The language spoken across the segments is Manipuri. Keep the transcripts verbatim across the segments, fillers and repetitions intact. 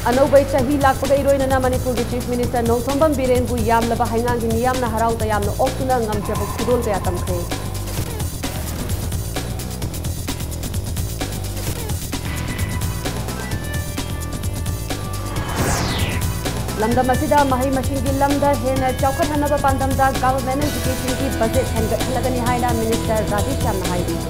ꯑꯅꯧꯕ ꯆꯍꯤ ꯂꯥꯛꯄꯒ ꯏꯔꯣꯏꯅꯅ ꯃꯅꯤꯄꯨꯔꯒꯤ Chief Minister ꯅꯣꯡꯊꯣꯝꯕꯝ ꯕꯤꯔꯦꯟꯕꯨ ꯌꯥꯝꯂꯕ ꯍꯩꯉꯥꯡꯒꯤ ꯃꯤꯌꯥꯝꯅ ꯍꯔꯥꯎ ꯇꯌꯥꯝꯅ ꯑꯣꯛꯇꯨꯅ ꯉꯝꯖꯕ ꯈꯨꯗꯣꯜ ꯀꯌꯥ ꯇꯝꯈ꯭ꯔꯦ꯫ ꯂꯝꯗꯝ ꯑꯁꯤꯗ ꯃꯍꯩ ꯃꯁꯤꯡꯒꯤ ꯂꯝꯗ ꯍꯦꯟꯅ ꯆꯥꯎꯈꯠꯍꯟꯅꯕ ꯄꯥꯟꯗꯝꯗ Government Educationꯒꯤ budget ꯍꯦꯟꯒꯠꯍꯜꯂꯒꯅꯤ ꯍꯥꯏꯅ Minister ꯔꯥꯙꯦꯁ꯭ꯌꯥꯝꯅ ꯍꯥꯏꯔꯤ꯫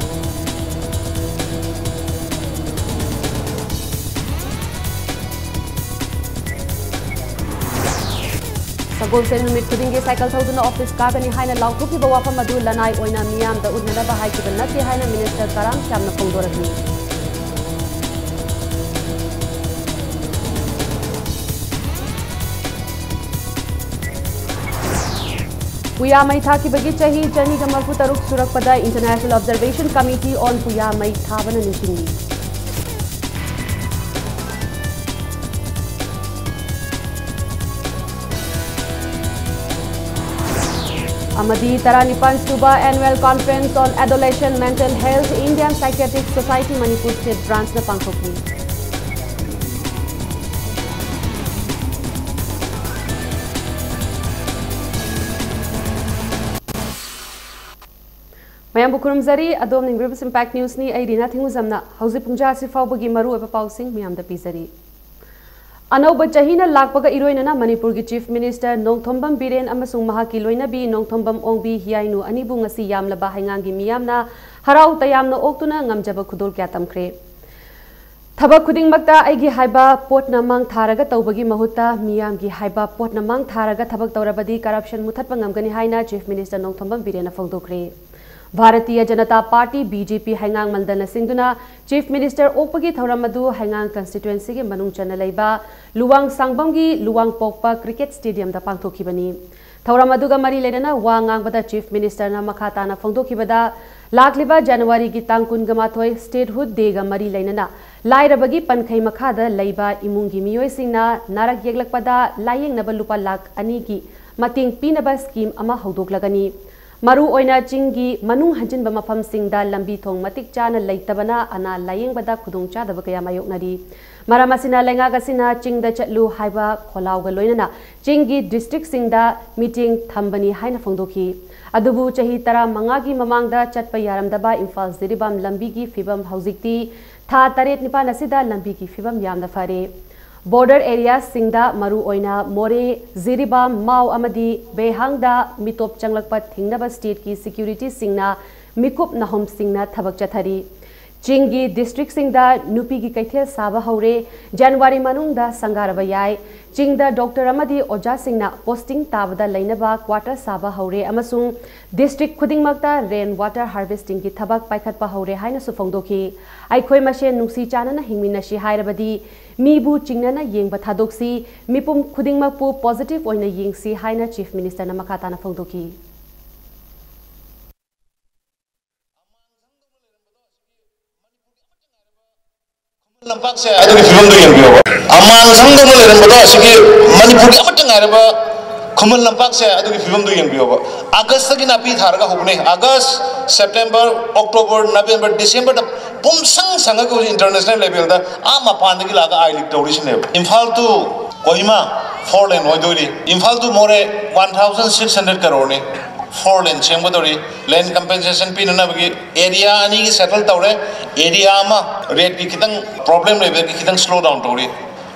ꯁꯒꯣꯜꯁꯦꯟ ꯅꯨꯃꯤꯠ ꯈꯨꯗꯤꯡꯒꯤ ꯁꯥꯏꯀꯜ ꯊꯧꯗꯨꯅ office ꯀꯥꯒꯅꯤ ꯍꯥꯏꯅ ꯂꯥꯎꯊꯣꯛꯈꯤꯕ ꯋꯥꯐꯝ ꯑꯗꯨ ꯂꯅꯥꯏ ꯑꯣꯏꯅ ꯃꯤꯌꯥꯝꯗ ꯎꯠꯅꯅꯕ ꯍꯥꯏꯈꯤꯕ ꯅꯠꯇꯦ ꯍꯥꯏꯅ Minister ꯀꯔꯥꯝ ꯁ꯭ꯌꯥꯝꯅ ꯐꯣꯡꯗꯣꯔꯛꯂꯤ꯫ ꯄꯨꯌꯥ ꯃꯩ ꯊꯥꯈꯤꯕꯒꯤ ꯆꯍꯤ ꯆꯅꯤꯒ ꯃꯔꯤꯐꯨ ꯇꯔꯨꯛ ꯁꯨꯔꯛꯄꯗ International Observation Committee on ꯄꯨꯌꯥ ꯃꯩ ꯊꯥꯕꯅ ꯅꯤꯡꯁꯤꯡꯂꯤ꯫ ꯑꯃꯗꯤ ꯇꯔꯥꯅꯤꯄꯥꯟ ꯁꯨꯕ Annual Conference on Adolescent Mental Health, Indian Psychiatric Society Manipur State Branchꯅ ꯄꯥꯡꯊꯣꯛꯂꯤ꯫ ꯃꯌꯥꯝꯕꯨ ꯈꯨꯔꯨꯝꯖꯔꯤ꯫ ꯑꯗꯣꯝꯅ ꯌꯦꯡꯕꯤꯔꯤꯕꯁꯤ Impact Newsꯅꯤ꯫ ꯑꯩ ꯔꯤꯅꯥ ꯊꯤꯡꯉꯨꯖꯝꯅ ꯍꯧꯖꯤꯛ ꯄꯨꯡ ꯖꯥ ꯑꯁꯤ ꯐꯥꯎꯕꯒꯤ ꯃꯔꯨꯑꯣꯏꯕ ꯄꯥꯎꯁꯤꯡ ꯃꯌꯥꯝꯗ ꯄꯤꯖꯔꯤ꯫ ꯑꯅꯧꯕ ꯆꯍꯤꯅ ꯂꯥꯛꯄꯒ ꯏꯔꯣꯏꯅꯅ ꯃꯅꯤꯄꯨꯔꯒꯤ Chief Minister ꯅꯣꯡꯊꯣꯝꯕꯝ ꯕꯤꯔꯦꯟ ꯑꯃꯁꯨꯡ ꯃꯍꯥꯛꯀꯤ ꯂꯣꯏꯅꯕꯤ ꯅꯣꯡꯊꯣꯝꯕꯝ ꯑꯣꯡꯕꯤ ꯍꯤꯌꯥꯏꯅꯨ ꯑꯅꯤꯕꯨ ꯉꯁꯤ ꯌꯥꯝꯂꯕ ꯍꯩꯉꯥꯡꯒꯤ ꯃꯤꯌꯥꯝꯅ ꯍꯔꯥꯎ ꯇꯌꯥꯝꯅ ꯑꯣꯛꯇꯨꯅ ꯉꯝꯖꯕ ꯈꯨꯗꯣꯜ ꯀꯌꯥ ꯇꯝꯈ꯭ꯔꯦ꯫ ꯊꯕꯛ ꯈꯨꯗꯤꯡꯃꯛꯇ ꯑꯩꯒꯤ ꯍꯥꯏꯕ ꯄꯣꯠꯅ ꯃꯥꯡ ꯊꯥꯔꯒ ꯇꯧꯕꯒꯤ ꯃꯍꯨꯠꯇ ꯃꯤꯌꯥꯝꯒꯤ ꯍꯥꯏꯕ ꯄꯣꯠꯅ ꯃꯥꯡ ꯊꯥꯔꯒ ꯊꯕꯛ ꯇꯧꯔꯕꯗꯤ corruption ꯃꯨꯊꯠꯄ ꯉꯝꯒꯅꯤ ꯍꯥꯏꯅ Chief Minister ꯅꯣꯡꯊꯣꯝꯕꯝ ꯕꯤꯔꯦꯟꯅ ꯐꯣꯡꯗꯣꯛꯈ꯭ꯔꯦ꯫ ꯚꯥꯔꯇꯤꯌ ꯖꯅꯇꯥ ꯄꯥꯔꯇꯤ, BJP, ꯍꯩꯉꯥꯡ ꯃꯟꯗꯜꯅ ꯁꯤꯡꯗꯨꯅ Chief Minister ꯑꯣꯛꯄꯒꯤ ꯊꯧꯔꯝ ꯑꯗꯨ ꯍꯩꯉꯥꯡ constituencyꯒꯤ ꯃꯅꯨꯡ ꯆꯟꯅ ꯂꯩꯕ ꯂꯨꯋꯥꯡ ꯁꯥꯡꯕꯝꯒꯤ ꯂꯨꯋꯥꯡ ꯄꯣꯛꯄ cricket stadiumꯗ ꯄꯥꯡꯊꯣꯛꯈꯤꯕꯅꯤ꯫ ꯊꯧꯔꯝ ꯑꯗꯨꯒ ꯃꯔꯤ ꯂꯩꯅꯅ ꯋꯥ ꯉꯥꯡꯕꯗ Chief Ministerꯅ ꯃꯈꯥ ꯇꯥꯅ ꯐꯣꯡꯗꯣꯛꯈꯤꯕꯗ, ꯂꯥꯛꯂꯤꯕ Januaryꯒꯤ ꯇꯥꯡ ꯀꯨꯟꯒ ꯃꯥꯊꯣꯏ Statehood Dayꯒ ꯃꯔꯤ ꯂꯩꯅꯅ ꯂꯥꯏꯔꯕꯒꯤ ꯄꯟꯈꯩ ꯃꯈꯥꯗ ꯂꯩꯕ ꯏꯃꯨꯡꯒꯤ ꯃꯤꯑꯣꯏꯁꯤꯡꯅ ꯅꯥꯔꯛ ꯌꯦꯛꯂꯛꯄꯗ ꯂꯥꯌꯦꯡꯅꯕ ꯂꯨꯄꯥ ꯂꯥꯈ ꯑꯅꯤꯒꯤ ꯃꯇꯦꯡ ꯄꯤꯅꯕ scheme ꯑꯃ ꯍꯧꯗꯣꯛꯂꯒꯅꯤ꯫ ꯃꯔꯨꯑꯣꯏꯅ ꯆꯤꯡꯒꯤ ꯃꯅꯨꯡ ꯍꯟꯖꯤꯟꯕ ꯃꯐꯝꯁꯤꯡꯗ ꯂꯝꯕꯤ ꯊꯣꯡ ꯃꯇꯤꯛ ꯆꯥꯅ ꯂꯩꯇꯕꯅ ꯑꯅꯥ ꯂꯥꯌꯦꯡꯕꯗ ꯈꯨꯗꯣꯡꯆꯥꯗꯕ ꯀꯌꯥ ꯃꯥꯌꯣꯛꯅꯔꯤ꯫ ꯃꯔꯝ ꯑꯁꯤꯅ ꯂꯩꯉꯥꯛ ꯑꯁꯤꯅ ꯆꯤꯡꯗ ꯆꯠꯂꯨ ꯍꯥꯏꯕ ꯈꯣꯜꯂꯥꯎꯒ ꯂꯣꯏꯅꯅ ꯆꯤꯡꯒꯤ ꯗꯤꯁꯇ꯭ꯔꯤꯛꯁꯤꯡꯗ ꯃꯤꯠꯌꯦꯡ ꯊꯝꯕꯅꯤ ꯍꯥꯏꯅ ꯐꯣꯡꯗꯣꯛꯈꯤ꯫ ꯑꯗꯨꯕꯨ ꯆꯍꯤ ꯇꯔꯥꯃꯉꯥꯒꯤ ꯃꯃꯥꯡꯗ ꯆꯠꯄ ꯌꯥꯔꯝꯗꯕ ꯏꯝꯐꯥꯜ ꯖꯤꯔꯤꯕꯥꯝ ꯂꯝꯕꯤꯒꯤ ꯐꯤꯕꯝ ꯍꯧꯖꯤꯛꯇꯤ ꯊꯥ ꯇꯔꯦꯠ ꯅꯤꯄꯥꯜ ꯑꯁꯤꯗ ꯂꯝꯕꯤꯒꯤ ꯐꯤꯕꯝ ꯌꯥꯝꯅ ꯐꯔꯦ꯫ ꯕꯣꯔꯗꯔ ꯑꯦꯔꯤꯌꯥꯁꯤꯡꯗ ꯃꯔꯨꯑꯣꯏꯅ ꯃꯣꯔꯦ, ꯖꯤꯔꯤꯕꯥꯝ, ꯃꯥꯎ ꯑꯃꯗꯤ ꯕꯦꯍꯥꯡꯗ ꯃꯤꯇꯣꯞ ꯆꯪꯂꯛꯄ ꯊꯤꯡꯅꯕ ꯁ꯭ꯇꯦꯠꯀꯤ ꯁꯦꯀ꯭ꯌꯨꯔꯤꯇꯤꯁꯤꯡꯅ ꯃꯤꯀꯨꯞ ꯅꯥꯍꯨꯝꯁꯤꯡꯅ ꯊꯕꯛ ꯆꯠꯊꯔꯤ꯫ ꯆꯤꯡꯒꯤ ꯗꯤꯁꯇ꯭ꯔꯤꯛꯁꯤꯡꯗ ꯅꯨꯄꯤꯒꯤ ꯀꯩꯊꯦꯜ ꯁꯥꯕ ꯍꯧꯔꯦ꯫ ꯖꯅꯋꯥꯔꯤ ꯃꯅꯨꯡꯗ ꯁꯪꯒꯥꯔꯕ ꯌꯥꯏ꯫ ꯆꯤꯡꯗ ꯗꯣꯛꯇꯔ ꯑꯃꯗꯤ ꯑꯣꯖꯥꯁꯤꯡꯅ ꯄꯣꯁꯇꯤꯡ ꯇꯥꯕꯗ ꯂꯩꯅꯕ ꯀ꯭ꯋꯥꯇꯔ ꯁꯥꯕ ꯍꯧꯔꯦ ꯑꯃꯁꯨꯡ ꯗꯤꯁꯇ꯭ꯔꯤꯛ ꯈꯨꯗꯤꯡꯃꯛꯇ ꯔꯦꯟ ꯋꯥꯇꯔ ꯍꯥꯔꯚꯦꯁꯇꯤꯡꯒꯤ ꯊꯕꯛ ꯄꯥꯏꯈꯠꯄ ꯍꯧꯔꯦ ꯍꯥꯏꯅꯁꯨ ꯐꯣꯡꯗꯣꯛꯈꯤ꯫ ꯑꯩꯈꯣꯏ ꯃꯁꯦꯟ ꯅꯨꯡꯁꯤ ꯆꯥꯟꯅꯅ ꯍꯤꯡꯃꯤꯟꯅꯁꯤ ꯍꯥꯏꯔꯕꯗꯤ ꯃꯤꯕꯨ ꯆꯤꯡꯅꯅ ꯌꯦꯡꯕ ꯊꯥꯗꯣꯛꯁꯤ, ꯃꯤꯄꯨꯝ ꯈꯨꯗꯤꯡꯃꯛꯄꯨ ꯄꯣꯖꯤꯇꯤꯚ ꯑꯣꯏꯅ ꯌꯦꯡꯁꯤ ꯍꯥꯏꯅ ꯆꯤꯐ ꯃꯤꯅꯤꯁꯇꯔꯅ ꯃꯈꯥ ꯇꯥꯅ ꯐꯣꯡꯗꯣꯛꯈꯤ꯫ ꯂꯝꯄꯥꯛꯁꯦ ꯑꯗꯨꯒꯤ ꯐꯤꯕꯝꯗꯨ ꯌꯦꯡꯕꯤꯌꯣꯕ꯫ ꯑꯃꯥꯡ ꯁꯪꯗꯧꯅ ꯂꯩꯔꯝꯕꯗꯣ ꯑꯁꯤꯒꯤ ꯃꯅꯤꯄꯨꯔꯒꯤ ꯑꯃꯠꯇ ꯉꯥꯏꯔꯕ ꯈꯨꯃꯟ ꯂꯝꯄꯥꯛꯁꯦ ꯑꯗꯨꯒꯤ ꯐꯤꯕꯝꯗꯨ ꯌꯦꯡꯕꯤꯌꯣꯕ꯫ ꯑꯥꯒꯁꯇꯒꯤ ꯅꯥꯄꯤ ꯊꯥꯔꯒ ꯍꯧꯕꯅꯦ꯫ ꯑꯥꯒꯁ, ꯁꯦꯞꯇꯦꯝꯕꯔ, ꯑꯣꯛꯇꯣꯕꯔ, ꯅꯕꯦꯝꯕꯔ, ꯗꯤꯁꯦꯝꯕꯔꯗ ꯄꯨꯝꯁꯪ ꯁꯪꯉꯒ ꯍꯧꯖꯤꯛ ꯏꯟꯇꯔꯅꯦꯁꯅꯦꯜ ꯂꯦꯚꯦꯜꯗ ꯑꯥ ꯃꯄꯥꯟꯗꯒꯤ ꯂꯥꯛꯑꯒ ꯑꯥꯏ ꯂꯤꯛ ꯇꯧꯔꯤꯁꯤꯅꯦꯕ꯫ Imphal to Kohima four lane ꯑꯣꯏꯗꯣꯏꯔꯤ꯫ Imphal to Moreh one thousand six hundred ꯀꯔꯣꯔꯅꯤ꯫ ꯐꯣꯔ ꯂꯦꯟ ꯁꯦꯝꯒꯗꯧꯔꯤ꯫ ꯂꯦꯟ ꯀꯝꯄꯦꯟꯁꯦꯁꯟ ꯄꯤꯅꯅꯕꯒꯤ ꯑꯦꯔꯤꯌꯥ ꯑꯅꯤꯒꯤ ꯁꯦꯇꯜ ꯇꯧꯔꯦ꯫ ꯑꯦꯔꯤꯌꯥ ꯑꯃ ꯔꯦꯠꯀꯤ ꯈꯤꯇꯪ ꯄ꯭ꯔꯣꯕ꯭ꯂꯦꯝ ꯂꯩꯕꯒꯤ ꯈꯤꯇꯪ ꯁ꯭ꯂꯣ ꯗꯥꯎꯟ ꯇꯧꯔꯤ꯫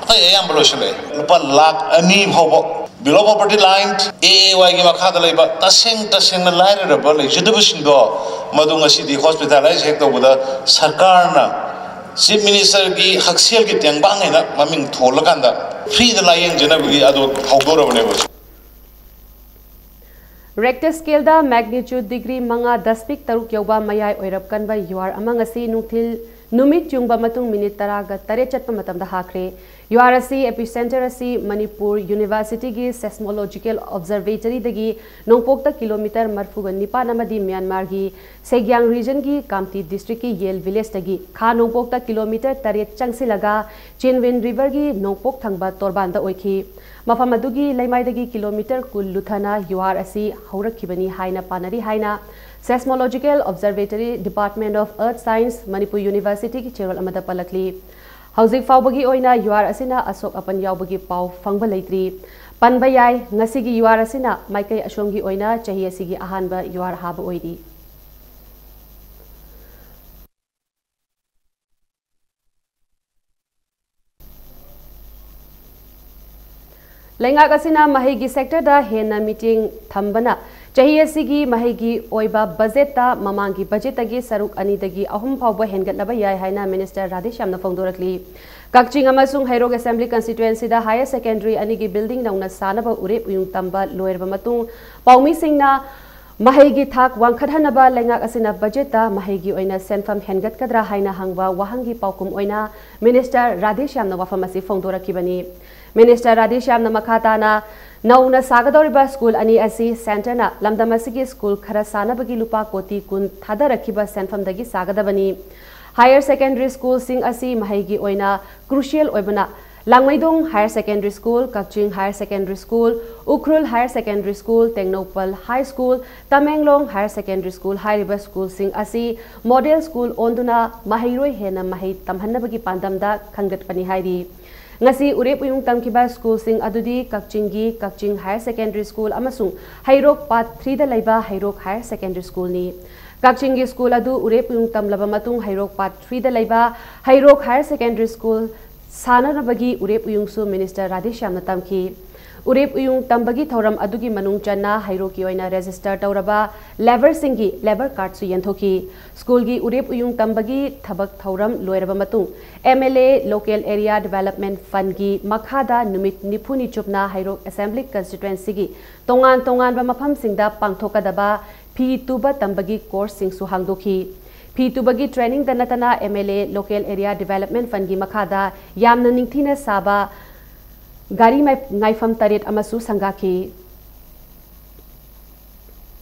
ꯑꯇꯩ ꯑꯌꯥꯝꯕ ꯂꯣꯏꯁꯤꯜꯂꯛꯑꯦ꯫ ꯂꯨꯄꯥ ꯂꯥꯈ ꯑꯅꯤ ꯐꯥꯎꯕ below poverty line, ꯑꯦ ꯑꯦ ꯋꯥꯏꯒꯤ ꯃꯈꯥꯗ ꯂꯩꯕ ꯇꯁꯦꯡ ꯇꯁꯦꯡꯅ ꯂꯥꯏꯔꯔꯕ ꯂꯩꯖꯗꯕꯁꯤꯡꯗꯣ ꯃꯗꯨ ꯉꯁꯤꯗꯤ ꯍꯣꯁꯄꯤꯇꯥꯂꯥꯏꯁ ꯍꯦꯛ ꯇꯧꯕꯗ ꯁꯔꯀꯥꯔꯅ ꯆꯤꯐ ꯃꯤꯅꯤꯁꯇꯔꯒꯤ ꯍꯛꯁꯦꯜꯒꯤ ꯇꯦꯡꯕꯥꯡ ꯍꯥꯏꯅ ꯃꯃꯤꯡ ꯊꯣꯜꯂꯀꯥꯟꯗ ꯐ꯭ꯔꯤꯗ ꯂꯥꯌꯦꯡꯖꯅꯕꯒꯤ ꯑꯗꯨ ꯍꯧꯗꯣꯔꯕꯅꯦꯕ ꯍꯧꯖꯤꯛ꯫ ꯔꯦꯛꯇꯔ ꯁ꯭ꯀꯦꯜꯗ ꯃꯦꯒꯅꯤꯆꯨꯗ ꯗꯤꯒ꯭ꯔꯤ ꯃꯉꯥ ꯗꯁꯃꯤꯛ ꯇꯔꯨꯛ ꯌꯧꯕ ꯃꯌꯥꯏ ꯑꯣꯏꯔꯞ ꯀꯟꯕ ꯌꯨꯍꯥꯔ ꯑꯃ ꯉꯁꯤ ꯅꯨꯡꯊꯤꯜ ꯅꯨꯃꯤꯠ ꯌꯨꯡꯕ ꯃꯇꯨꯡ ꯃꯤꯅꯤꯠ ꯇꯔꯥꯒ ꯇꯔꯦꯠ ꯆꯠꯄ ꯃꯇꯝꯗ ꯍꯥꯈ꯭ꯔꯦ꯫ ꯌꯨ ꯑꯥꯔ ꯑꯁꯤ ꯑꯦꯄꯤꯁꯦꯟꯇꯔ ꯑꯁꯤ ꯃꯅꯤꯄꯨꯔ ꯌꯨꯅꯤꯚꯔꯁꯤꯇꯤꯒꯤ ꯁꯦꯁꯃꯣꯂꯣꯖꯤꯀꯦꯜ ꯑꯣꯕꯖꯔꯕꯦꯇꯔꯤꯗꯒꯤ ꯅꯣꯡꯄꯣꯛꯇ ꯀꯤꯂꯣꯃꯤꯇꯔ ꯃꯔꯐꯨꯒ ꯅꯤꯄꯥꯟ ꯑꯃꯗꯤ ꯃ꯭ꯌꯥꯟꯃꯥꯔꯒꯤ ꯁꯦꯒ꯭ꯌꯥꯡ ꯔꯤꯖꯟꯒꯤ ꯀꯥꯝꯇꯤ ꯗꯤꯁꯇ꯭ꯔꯤꯛꯀꯤ ꯌꯦꯜ ꯚꯤꯂꯦꯖꯇꯒꯤ ꯈꯥ ꯅꯣꯡꯄꯣꯛꯇ ꯀꯤꯂꯣꯃꯤꯇꯔ ꯇꯔꯦꯠ ꯆꯪꯁꯤꯜꯂꯒ ꯆꯤꯟꯋꯤꯟ ꯔꯤꯚꯔꯒꯤ ꯅꯣꯡꯄꯣꯛ ꯊꯪꯕ ꯇꯣꯔꯕꯥꯟꯗ ꯑꯣꯏꯈꯤ꯫ ꯃꯐꯝ ꯑꯗꯨꯒꯤ ꯂꯩꯃꯥꯏꯗꯒꯤ ꯀꯤꯂꯣꯃꯤꯇꯔ ꯀꯨꯟ ꯂꯨꯊꯅ ꯌꯨ ꯑꯥꯔ ꯑꯁꯤ ꯍꯧꯔꯛꯈꯤꯕꯅꯤ ꯍꯥꯏꯅ ꯄꯥꯅꯔꯤ ꯍꯥꯏꯅ Seismological Observatory, Department of Earth Science, Manipur Universityꯒꯤ ꯆꯦꯔꯣꯜ ꯑꯃꯗ ꯄꯜꯂꯛꯂꯤ꯫ ꯍꯧꯖꯤꯛ ꯐꯥꯎꯕꯒꯤ ꯑꯣꯏꯅ ꯌꯨ ꯑꯥꯔ ꯑꯁꯤꯅ ꯑꯁꯣꯛ ꯑꯄꯟ ꯌꯥꯎꯕꯒꯤ ꯄꯥꯎ ꯐꯪꯕ ꯂꯩꯇ꯭ꯔꯤ꯫ ꯄꯟꯕ ꯌꯥꯏ, ꯉꯁꯤꯒꯤ ꯌꯨ ꯑꯥꯔ ꯑꯁꯤꯅ ꯃꯥꯏꯀꯩ ꯑꯁꯣꯝꯒꯤ ꯑꯣꯏꯅ ꯆꯍꯤ ꯑꯁꯤꯒꯤ ꯑꯍꯥꯟꯕ ꯌꯨ ꯑꯥꯔ ꯍꯥꯕ ꯑꯣꯏꯔꯤ꯫ ꯂꯩꯉꯥꯛ ꯑꯁꯤꯅ ꯃꯍꯩꯒꯤ ꯁꯦꯛꯇꯔꯗ ꯍꯦꯟꯅ ꯃꯤꯠꯌꯦꯡ ꯊꯝꯕꯅ ꯆꯍꯤ ꯑꯁꯤꯒꯤ ꯃꯍꯩꯒꯤ ꯑꯣꯏꯕ ꯕꯖꯦꯠꯇ ꯃꯃꯥꯡꯒꯤ ꯕꯖꯦꯠꯇꯒꯤ ꯁꯔꯨꯛ ꯑꯅꯤꯗꯒꯤ ꯑꯍꯨꯝ ꯐꯥꯎꯕ ꯍꯦꯟꯒꯠꯂꯕ ꯌꯥꯏ ꯍꯥꯏꯅ ꯃꯤꯅꯤꯁꯇꯔ ꯔꯥꯙꯦꯁ꯭ꯌꯥꯝꯅ ꯐꯣꯡꯗꯣꯔꯛꯂꯤ꯫ ꯀꯛꯆꯤꯡ ꯑꯃꯁꯨꯡ ꯍꯩꯔꯣꯛ ꯑꯦꯁꯦꯝꯕ꯭ꯂꯤ ꯀꯟꯁꯇꯤꯇ꯭ꯋꯦꯟꯁꯤꯗ ꯍꯥꯌꯔ ꯁꯦꯀꯦꯟꯗꯔꯤ ꯑꯅꯤꯒꯤ ꯕꯤꯜꯗꯤꯡ ꯅꯧꯅ ꯁꯥꯅꯕ ꯎꯔꯦꯞ ꯎꯌꯨꯡ ꯇꯝꯕ ꯂꯣꯏꯔꯕ ꯃꯇꯨꯡ ꯄꯥꯎꯃꯤꯁꯤꯡꯅ ꯃꯍꯩꯒꯤ ꯊꯥꯛ ꯋꯥꯡꯈꯠꯍꯟꯅꯕ ꯂꯩꯉꯥꯛ ꯑꯁꯤꯅ ꯕꯖꯦꯠꯇ ꯃꯍꯩꯒꯤ ꯑꯣꯏꯅ ꯁꯦꯟꯐꯝ ꯍꯦꯟꯒꯠꯀꯗ꯭ꯔꯥ ꯍꯥꯏꯅ ꯍꯪꯕ ꯋꯥꯍꯪꯒꯤ ꯄꯥꯎꯈꯨꯝ ꯑꯣꯏꯅ ꯃꯤꯅꯤꯁꯇꯔ ꯔꯥꯙꯦꯁ꯭ꯌꯥꯝꯅ ꯋꯥꯐꯝ ꯑꯁꯤ ꯐꯣꯡꯗꯣꯔꯛꯈꯤꯕꯅꯤ꯫ ꯃꯤꯅꯤꯁꯇꯔ ꯔꯥꯙꯦꯁ꯭ꯌꯥꯝꯅ ꯃꯈꯥ ꯇꯥꯅ ꯅꯧꯅ ꯁꯥꯒꯗꯧꯔꯤꯕ ꯁ꯭ꯀꯨꯜ ꯑꯅꯤ ꯑꯁꯤ ꯁꯦꯟꯇꯔꯅ ꯂꯝꯗꯝ ꯑꯁꯤꯒꯤ ꯁ꯭ꯀꯨꯜ ꯈꯔ ꯁꯥꯅꯕꯒꯤ ꯂꯨꯄꯥ ꯀꯣꯇꯤ ꯀꯨꯟ ꯊꯥꯗꯔꯛꯈꯤꯕ ꯁꯦꯟꯐꯝꯗꯒꯤ ꯁꯥꯒꯗꯕꯅꯤ꯫ ꯍꯥꯌꯔ ꯁꯦꯀꯦꯟꯗꯔꯤ ꯁ꯭ꯀꯨꯜꯁꯤꯡ ꯑꯁꯤ ꯃꯍꯩꯒꯤ ꯑꯣꯏꯅ ꯀ꯭ꯔꯨꯁꯤꯌꯦꯜ ꯑꯣꯏꯕꯅ Langmeidong higher secondary school, Kakching higher secondary school, Ukhrul higher secondary school, Tengnoupal high school, Tamenglong higher secondary school ꯍꯥꯏꯔꯤꯕ ꯁ꯭ꯀꯨꯜꯁꯤꯡ ꯑꯁꯤ ꯃꯣꯗꯦꯜ ꯁ꯭ꯀꯨꯜ ꯑꯣꯟꯗꯨꯅ ꯃꯍꯩꯔꯣꯏ ꯍꯦꯟꯅ ꯃꯍꯩ ꯇꯝꯍꯟꯅꯕꯒꯤ ꯄꯥꯟꯗꯝꯗ ꯈꯟꯒꯠꯄꯅꯤ ꯍꯥꯏꯔꯤ꯫ ꯉꯁꯤ ꯎꯔꯦꯞ ꯎꯌꯨꯡ ꯇꯝꯈꯤꯕ ꯁ꯭ꯀꯨꯜꯁꯤꯡ ꯑꯗꯨꯗꯤ ꯀꯛꯆꯤꯡꯒꯤ ꯀꯛꯆꯤꯡ ꯍꯥꯌꯔ ꯁꯦꯀꯦꯟꯗꯔꯤ ꯁ꯭ꯀꯨꯜ ꯑꯃꯁꯨꯡ ꯍꯩꯔꯣꯛ ꯄꯥꯔꯠ ꯊ꯭ꯔꯤꯗ ꯂꯩꯕ ꯍꯩꯔꯣꯛ ꯍꯥꯌꯔ ꯁꯦꯀꯦꯟꯗꯔꯤ ꯁ꯭ꯀꯨꯜꯅꯤ꯫ ꯀꯛꯆꯤꯡꯒꯤ ꯁ꯭ꯀꯨꯜ ꯑꯗꯨ ꯎꯔꯦꯞ ꯎꯌꯨꯡ ꯇꯝꯂꯕ ꯃꯇꯨꯡ ꯍꯩꯔꯣꯛ ꯄꯥꯔꯠ ꯊ꯭ꯔꯤꯗ ꯂꯩꯕ ꯍꯩꯔꯣꯛ ꯍꯥꯌꯔ ꯁꯦꯀꯦꯟꯗꯔꯤ ꯁ꯭ꯀꯨꯜ ꯁꯥꯅꯅꯕꯒꯤ ꯎꯔꯦꯞ ꯎꯌꯨꯡꯁꯨ ꯃꯤꯅꯤꯁꯇꯔ ꯔꯥꯙꯦꯁ꯭ꯌꯥꯝꯅ ꯇꯝꯈꯤ꯫ ꯎꯔꯦꯞ ꯎꯌꯨꯡ ꯇꯝꯕꯒꯤ ꯊꯧꯔꯝ ꯑꯗꯨꯒꯤ ꯃꯅꯨꯡ ꯆꯟꯅ ꯍꯩꯔꯣꯛꯀꯤ ꯑꯣꯏꯅ ꯔꯦꯖꯤꯁꯇꯔ ꯇꯧꯔꯕ ꯂꯦꯕꯔꯁꯤꯡꯒꯤ ꯂꯦꯕꯔ ꯀꯥꯔꯗꯁꯨ ꯌꯦꯟꯊꯣꯛꯈꯤ꯫ ꯁ꯭ꯀꯨꯜꯒꯤ ꯎꯔꯦꯞ ꯎꯌꯨꯡ ꯇꯝꯕꯒꯤ ꯊꯕꯛ ꯊꯧꯔꯝ ꯂꯣꯏꯔꯕ ꯃꯇꯨꯡ M L A local area development ꯐꯟꯒꯤ ꯃꯈꯥꯗ ꯅꯨꯃꯤꯠ ꯅꯤꯐꯨꯅꯤ ꯆꯨꯞꯅ ꯍꯩꯔꯣꯛ ꯑꯦꯁꯦꯝꯕ꯭ꯂꯤ ꯀꯟꯁꯇꯤꯇ꯭ꯋꯦꯟꯁꯤꯒꯤ ꯇꯣꯉꯥꯟ ꯇꯣꯉꯥꯟꯕ ꯃꯐꯝꯁꯤꯡꯗ ꯄꯥꯡꯊꯣꯛꯀꯗꯕ ꯐꯤ ꯇꯨꯕ ꯇꯝꯕꯒꯤ ꯀꯣꯔꯁꯁꯤꯡꯁꯨ ꯍꯥꯡꯗꯣꯛꯈꯤ꯫ ꯐꯤ ꯇꯨꯕꯒꯤ trainingꯗ ꯅꯠꯇꯅ M L A Local Area Development Fundꯒꯤ ꯃꯈꯥꯗ ꯌꯥꯝꯅ ꯅꯤꯡꯊꯤꯅ ꯁꯥꯕ ꯒꯥꯔꯤ ꯃꯥꯏ-, ꯉꯥꯏꯐꯝ ꯇꯔꯦꯠ ꯑꯃꯁꯨ ꯁꯪꯒꯥꯈꯤ꯫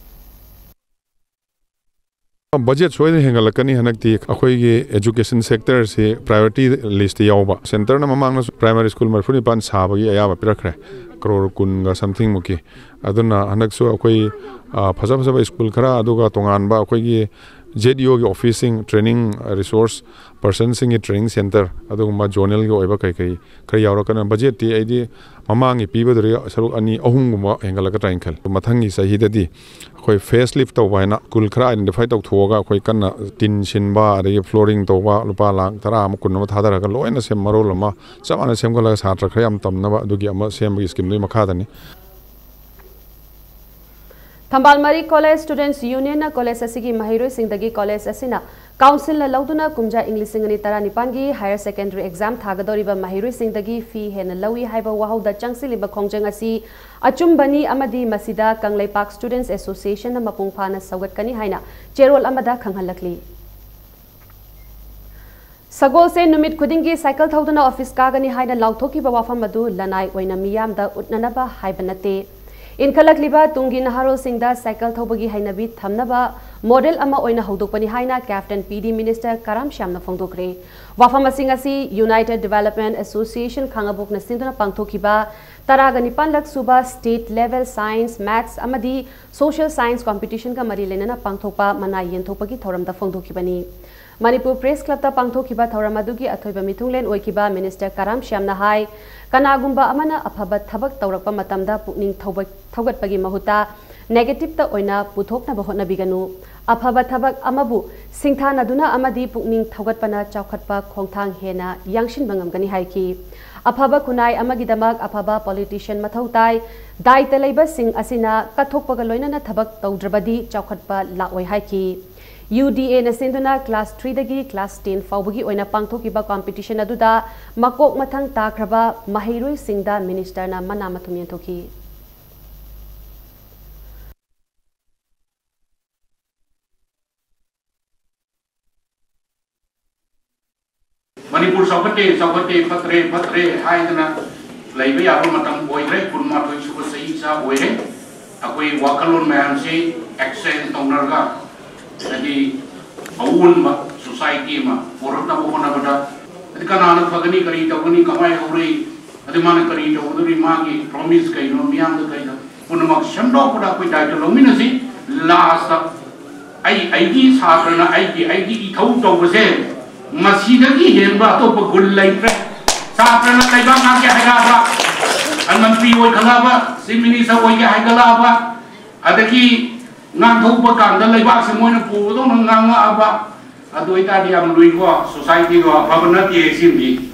ꯕꯖꯦꯠ ꯁꯣꯏꯗꯅ ꯍꯦꯟꯒꯠꯂꯛꯀꯅꯤ꯫ ꯍꯟꯗꯛꯇꯤ ꯑꯩꯈꯣꯏꯒꯤ education sectorꯁꯤ priority listꯇ ꯌꯥꯎꯕ꯫ Centreꯅ ꯃꯃꯥꯡꯗꯁꯨ primary school ꯃꯔꯤꯐꯨ ꯅꯤꯄꯥꯟ ꯁꯥꯕꯒꯤ ꯑꯌꯥꯕ ꯄꯤꯔꯛꯈ꯭ꯔꯦ, ꯀ꯭ꯔꯣꯔ ꯀꯨꯟꯒ somethingꯃꯨꯛꯀꯤ꯫ ꯑꯗꯨꯅ ꯍꯟꯗꯛꯁꯨ ꯑꯩꯈꯣꯏ, ꯑ, ꯐꯖ ꯐꯖꯕ school ꯈꯔ, ꯑꯗꯨꯒ ꯇꯣꯉꯥꯟꯕ ꯑꯩꯈꯣꯏꯒꯤ Z E Oꯒꯤ officeꯁꯤꯡ, training resource personꯁꯤꯡꯒꯤ training centre, ꯑꯗꯨꯒꯨꯝꯕ zonalꯒꯤ ꯑꯣꯏꯕ ꯀꯩ ꯀꯩ ꯈꯔ ꯌꯥꯎꯔꯛꯀꯅꯤ꯫ ꯕꯖꯦꯠꯇꯤ ꯑꯩꯗꯤ ꯃꯃꯥꯡꯒꯤ ꯄꯤꯕꯗꯨꯗꯒꯤ ꯁꯔꯨꯛ ꯑꯅꯤ, ꯑꯍꯨꯝꯒꯨꯝꯕ ꯍꯦꯟꯒꯠꯂꯛꯀꯗ꯭ꯔꯥ ꯍꯥꯏꯅ ꯈꯜꯂꯤ꯫ ꯃꯊꯪꯒꯤ ꯆꯍꯤꯗꯗꯤ ꯑꯩꯈꯣꯏ facelift ꯇꯧꯕ ꯍꯥꯏꯅ school ꯈꯔ identify ꯇꯧꯊꯣꯛꯑꯒ ꯑꯩꯈꯣꯏ ꯀꯟꯅ tin ꯁꯤꯟꯕ, ꯑꯗꯒꯤ flooring ꯇꯧꯕ, ꯂꯨꯄꯥ ꯂꯥꯈ ꯇꯔꯥ ꯑꯃ, ꯀꯨꯟ ꯑꯃ ꯊꯥꯗꯔꯒ ꯂꯣꯏꯅ ꯁꯦꯝ, ꯃꯔꯣꯜ ꯑꯃ ꯆꯞ ꯃꯥꯟꯅ ꯁꯦꯝꯒꯠꯂꯒ ꯁꯥꯇ꯭ꯔ ꯈꯔ ꯌꯥꯝ ꯇꯝꯅꯕ ꯑꯗꯨꯒꯤ ꯑꯃ ꯁꯦꯝꯕꯒꯤ schemeꯗꯨꯒꯤ ꯃꯈꯥꯗꯅꯤ꯫ ꯊꯝꯕꯥꯜ ꯃꯔꯤ College Students Unionꯅ college ꯑꯁꯤꯒꯤ ꯃꯍꯩꯔꯣꯏꯁꯤꯡꯗꯒꯤ college ꯑꯁꯤꯅ councilꯅ ꯂꯧꯗꯨꯅ ꯀꯨꯝꯖꯥ ꯏꯪ ꯂꯤꯁꯤꯡ ꯑꯅꯤ ꯇꯔꯥꯅꯤꯄꯥꯟꯒꯤ higher secondary exam ꯊꯥꯒꯗꯧꯔꯤꯕ ꯃꯍꯩꯔꯣꯏꯁꯤꯡꯗꯒꯤ fee ꯍꯦꯟꯅ ꯂꯧꯏ ꯍꯥꯏꯕ ꯋꯥꯍꯧꯗ ꯆꯪꯁꯤꯜꯂꯤꯕ ꯈꯣꯡꯖꯪ ꯑꯁꯤ ꯑꯆꯨꯝꯕꯅꯤ ꯑꯃꯗꯤ ꯃꯁꯤꯗ ꯀꯪꯂꯩꯄꯥꯛ Students Associationꯅ ꯃꯄꯨꯡ ꯐꯥꯅ ꯁꯧꯒꯠꯀꯅꯤ ꯍꯥꯏꯅ ꯆꯦꯔꯣꯜ ꯑꯃꯗ ꯈꯪꯍꯜꯂꯛꯂꯤ꯫ ꯁꯒꯣꯜꯁꯦꯟ ꯅꯨꯃꯤꯠ ꯈꯨꯗꯤꯡꯒꯤ cycle ꯊꯧꯗꯨꯅ office ꯀꯥꯒꯅꯤ ꯍꯥꯏꯅ ꯂꯥꯎꯊꯣꯛꯈꯤꯕ ꯋꯥꯐꯝ ꯑꯗꯨ ꯂꯅꯥꯏ ꯑꯣꯏꯅ ꯃꯤꯌꯥꯝꯗ ꯎꯠꯅꯅꯕ ꯍꯥꯏꯕ ꯅꯠꯇꯦ꯫ ꯏꯟꯈꯠꯂꯛꯂꯤꯕ ꯇꯨꯡꯒꯤ ꯅꯍꯥꯔꯣꯜꯁꯤꯡꯗ cycle ꯊꯧꯕꯒꯤ ꯍꯩꯅꯕꯤ ꯊꯝꯅꯕ model ꯑꯃ ꯑꯣꯏꯅ ꯍꯧꯗꯣꯛꯄꯅꯤ ꯍꯥꯏꯅ Captain P D Minister ꯀꯔꯥꯝ ꯁ꯭ꯌꯥꯝꯅ ꯐꯣꯡꯗꯣꯛꯈ꯭ꯔꯦ꯫ ꯋꯥꯐꯝꯁꯤꯡ ꯑꯁꯤ United Development Association ꯈꯥꯉꯕꯣꯛꯅ ꯁꯤꯟꯗꯨꯅ ꯄꯥꯡꯊꯣꯛꯈꯤꯕ ꯇꯔꯥꯒ ꯅꯤꯄꯥꯟꯂꯛ ꯁꯨꯕ state level science, maths ꯑꯃꯗꯤ social science competitionꯒ ꯃꯔꯤ ꯂꯩꯅꯅ ꯄꯥꯡꯊꯣꯛꯄ ꯃꯅꯥ ꯌꯦꯟꯊꯣꯛꯄꯒꯤ ꯊꯧꯔꯝꯗ ꯐꯣꯡꯗꯣꯛꯈꯤꯕꯅꯤ꯫ ꯃꯅꯤꯄꯨꯔ Press Clubꯇ ꯄꯥꯡꯊꯣꯛꯈꯤꯕ ꯊꯧꯔꯝ ꯑꯗꯨꯒꯤ ꯑꯊꯣꯏꯕ ꯃꯤꯊꯨꯡꯂꯦꯟ ꯑꯣꯏꯈꯤꯕ Minister ꯀꯔꯥꯝ ꯁ꯭ꯌꯥꯝꯅ ꯍꯥꯏ, ꯀꯅꯥꯒꯨꯝꯕ ꯑꯃꯅ ꯑꯐꯕ ꯊꯕꯛ ꯇꯧꯔꯛꯄ ꯃꯇꯝꯗ ꯄꯨꯛꯅꯤꯡ ꯊꯧꯕ-, ꯊꯧꯒꯠꯄꯒꯤ ꯃꯍꯨꯠꯇ negativeꯇ ꯑꯣꯏꯅ ꯄꯨꯊꯣꯛꯅꯕ ꯍꯣꯠꯅꯕꯤꯒꯅꯨ꯫ ꯑꯐꯕ ꯊꯕꯛ ꯑꯃꯕꯨ ꯁꯤꯡꯊꯥꯅꯗꯨꯅ ꯑꯃꯗꯤ ꯄꯨꯛꯅꯤꯡ ꯊꯧꯒꯠꯄꯅ ꯆꯥꯎꯈꯠꯄ ꯈꯣꯡꯊꯥꯡ ꯍꯦꯟꯅ ꯌꯥꯡꯁꯤꯟꯕ ꯉꯝꯒꯅꯤ ꯍꯥꯏꯈꯤ꯫ ꯑꯐꯕ ꯈꯨꯟꯅꯥꯏ ꯑꯃꯒꯤꯗꯃꯛ ꯑꯐꯕ politician ꯃꯊꯧ ꯇꯥꯏ꯫ ꯗꯥꯏꯇ ꯂꯩꯕꯁꯤꯡ ꯑꯁꯤꯅ ꯀꯠꯊꯣꯛꯄꯒ ꯂꯣꯏꯅꯅ ꯊꯕꯛ ꯇꯧꯗ꯭ꯔꯕꯗꯤ ꯆꯥꯎꯈꯠꯄ ꯂꯥꯛꯑꯣꯏ ꯍꯥꯏꯈꯤ꯫ UDAꯅ ꯁꯤꯟꯗꯨꯅ class threeꯗꯒꯤ class ten ꯐꯥꯎꯕꯒꯤ ꯑꯣꯏꯅ ꯄꯥꯡꯊꯣꯛꯈꯤꯕ competition ꯑꯗꯨꯗ ꯃꯀꯣꯛ ꯃꯊꯪ ꯇꯥꯈ꯭ꯔꯕ ꯃꯍꯩꯔꯣꯏꯁꯤꯡꯗ ministerꯅ ꯃꯅꯥ ꯃꯊꯨꯝ ꯌꯦꯟꯊꯣꯛꯈꯤ꯫ ꯃꯅꯤꯄꯨꯔ ꯆꯥꯎꯈꯠꯇꯦ, ꯆꯥꯎꯈꯠꯇꯦ, ꯐꯠꯇ꯭ꯔꯦ, ꯐꯠꯇ꯭ꯔꯦ ꯍꯥꯏꯗꯅ ꯂꯩꯕ ꯌꯥꯕ ꯃꯇꯝ ꯑꯣꯏꯈ꯭ꯔꯦ꯫ ꯀꯨꯟꯃꯥꯊꯣꯏ ꯁꯨꯕ ꯆꯍꯤ ꯏꯆꯥ ꯑꯣꯏꯔꯦ꯫ ꯑꯩꯈꯣꯏ ꯋꯥꯈꯜꯂꯣꯟ ꯃꯌꯥꯝꯁꯤ exchange ꯇꯧꯅꯔꯒ, ꯍꯥꯏꯗꯤ ꯑꯑꯣꯟꯕ society ꯑꯃ ꯄꯨꯔꯛꯅꯕ ꯍꯣꯠꯅꯕꯗ, ꯍꯥꯏꯗꯤ ꯀꯅꯥꯅ ꯐꯒꯅꯤ, ꯀꯔꯤ ꯇꯧꯒꯅꯤ, ꯀꯃꯥꯏꯅ ꯍꯧꯔꯛꯏ, ꯑꯗꯩ ꯃꯥꯅ ꯀꯔꯤ ꯇꯧꯒꯗꯧꯔꯤ, ꯃꯥꯒꯤ promise ꯀꯩꯅꯣ, ꯃꯤꯌꯥꯝꯗ ꯀꯩꯅꯣ, ꯄꯨꯝꯅꯃꯛ ꯁꯦꯝꯗꯣꯛꯄꯗ ꯑꯩꯈꯣꯏ ꯗꯥꯏꯇ ꯂꯧꯃꯤꯟꯅꯁꯤ꯫ Last ꯑꯩ, ꯑꯩꯒꯤ ꯁꯥꯇ꯭ꯔꯅ ꯑꯩꯒꯤ, ꯑꯩꯒꯤ ꯏꯊꯧ ꯇꯧꯕꯁꯦ ꯃꯁꯤꯗꯒꯤ ꯍꯦꯟꯕ ꯑꯇꯣꯞꯄ ꯒꯨꯟ ꯂꯩꯇ꯭ꯔꯦ꯫ ꯁꯥꯇ꯭ꯔꯅ ꯂꯩꯕꯥꯛ ꯉꯥꯛꯀꯦ ꯍꯥꯏꯔꯛꯑꯕ, ꯃꯟꯇ꯭ꯔꯤ ꯑꯣꯏꯈꯠꯂꯛꯑꯕ, chief minister ꯑꯣꯏꯒꯦ ꯍꯥꯏꯒꯠꯂꯛꯑꯕ, ꯑꯗꯒꯤ ꯉꯥꯡꯊꯣꯛꯄ ꯀꯥꯟꯗ ꯂꯩꯕꯥꯛꯁꯦ ꯃꯣꯏꯅ ꯄꯨꯕꯗꯧꯅ ꯉꯥꯡꯉꯛꯑꯕ, ꯑꯗꯨ ꯑꯣꯏꯇꯥꯔꯗꯤ ꯌꯥꯝ ꯂꯨꯏꯀꯣ, societyꯗꯣ ꯑꯐꯕ ꯅꯠꯇꯦ ꯁꯤꯃꯗꯤ꯫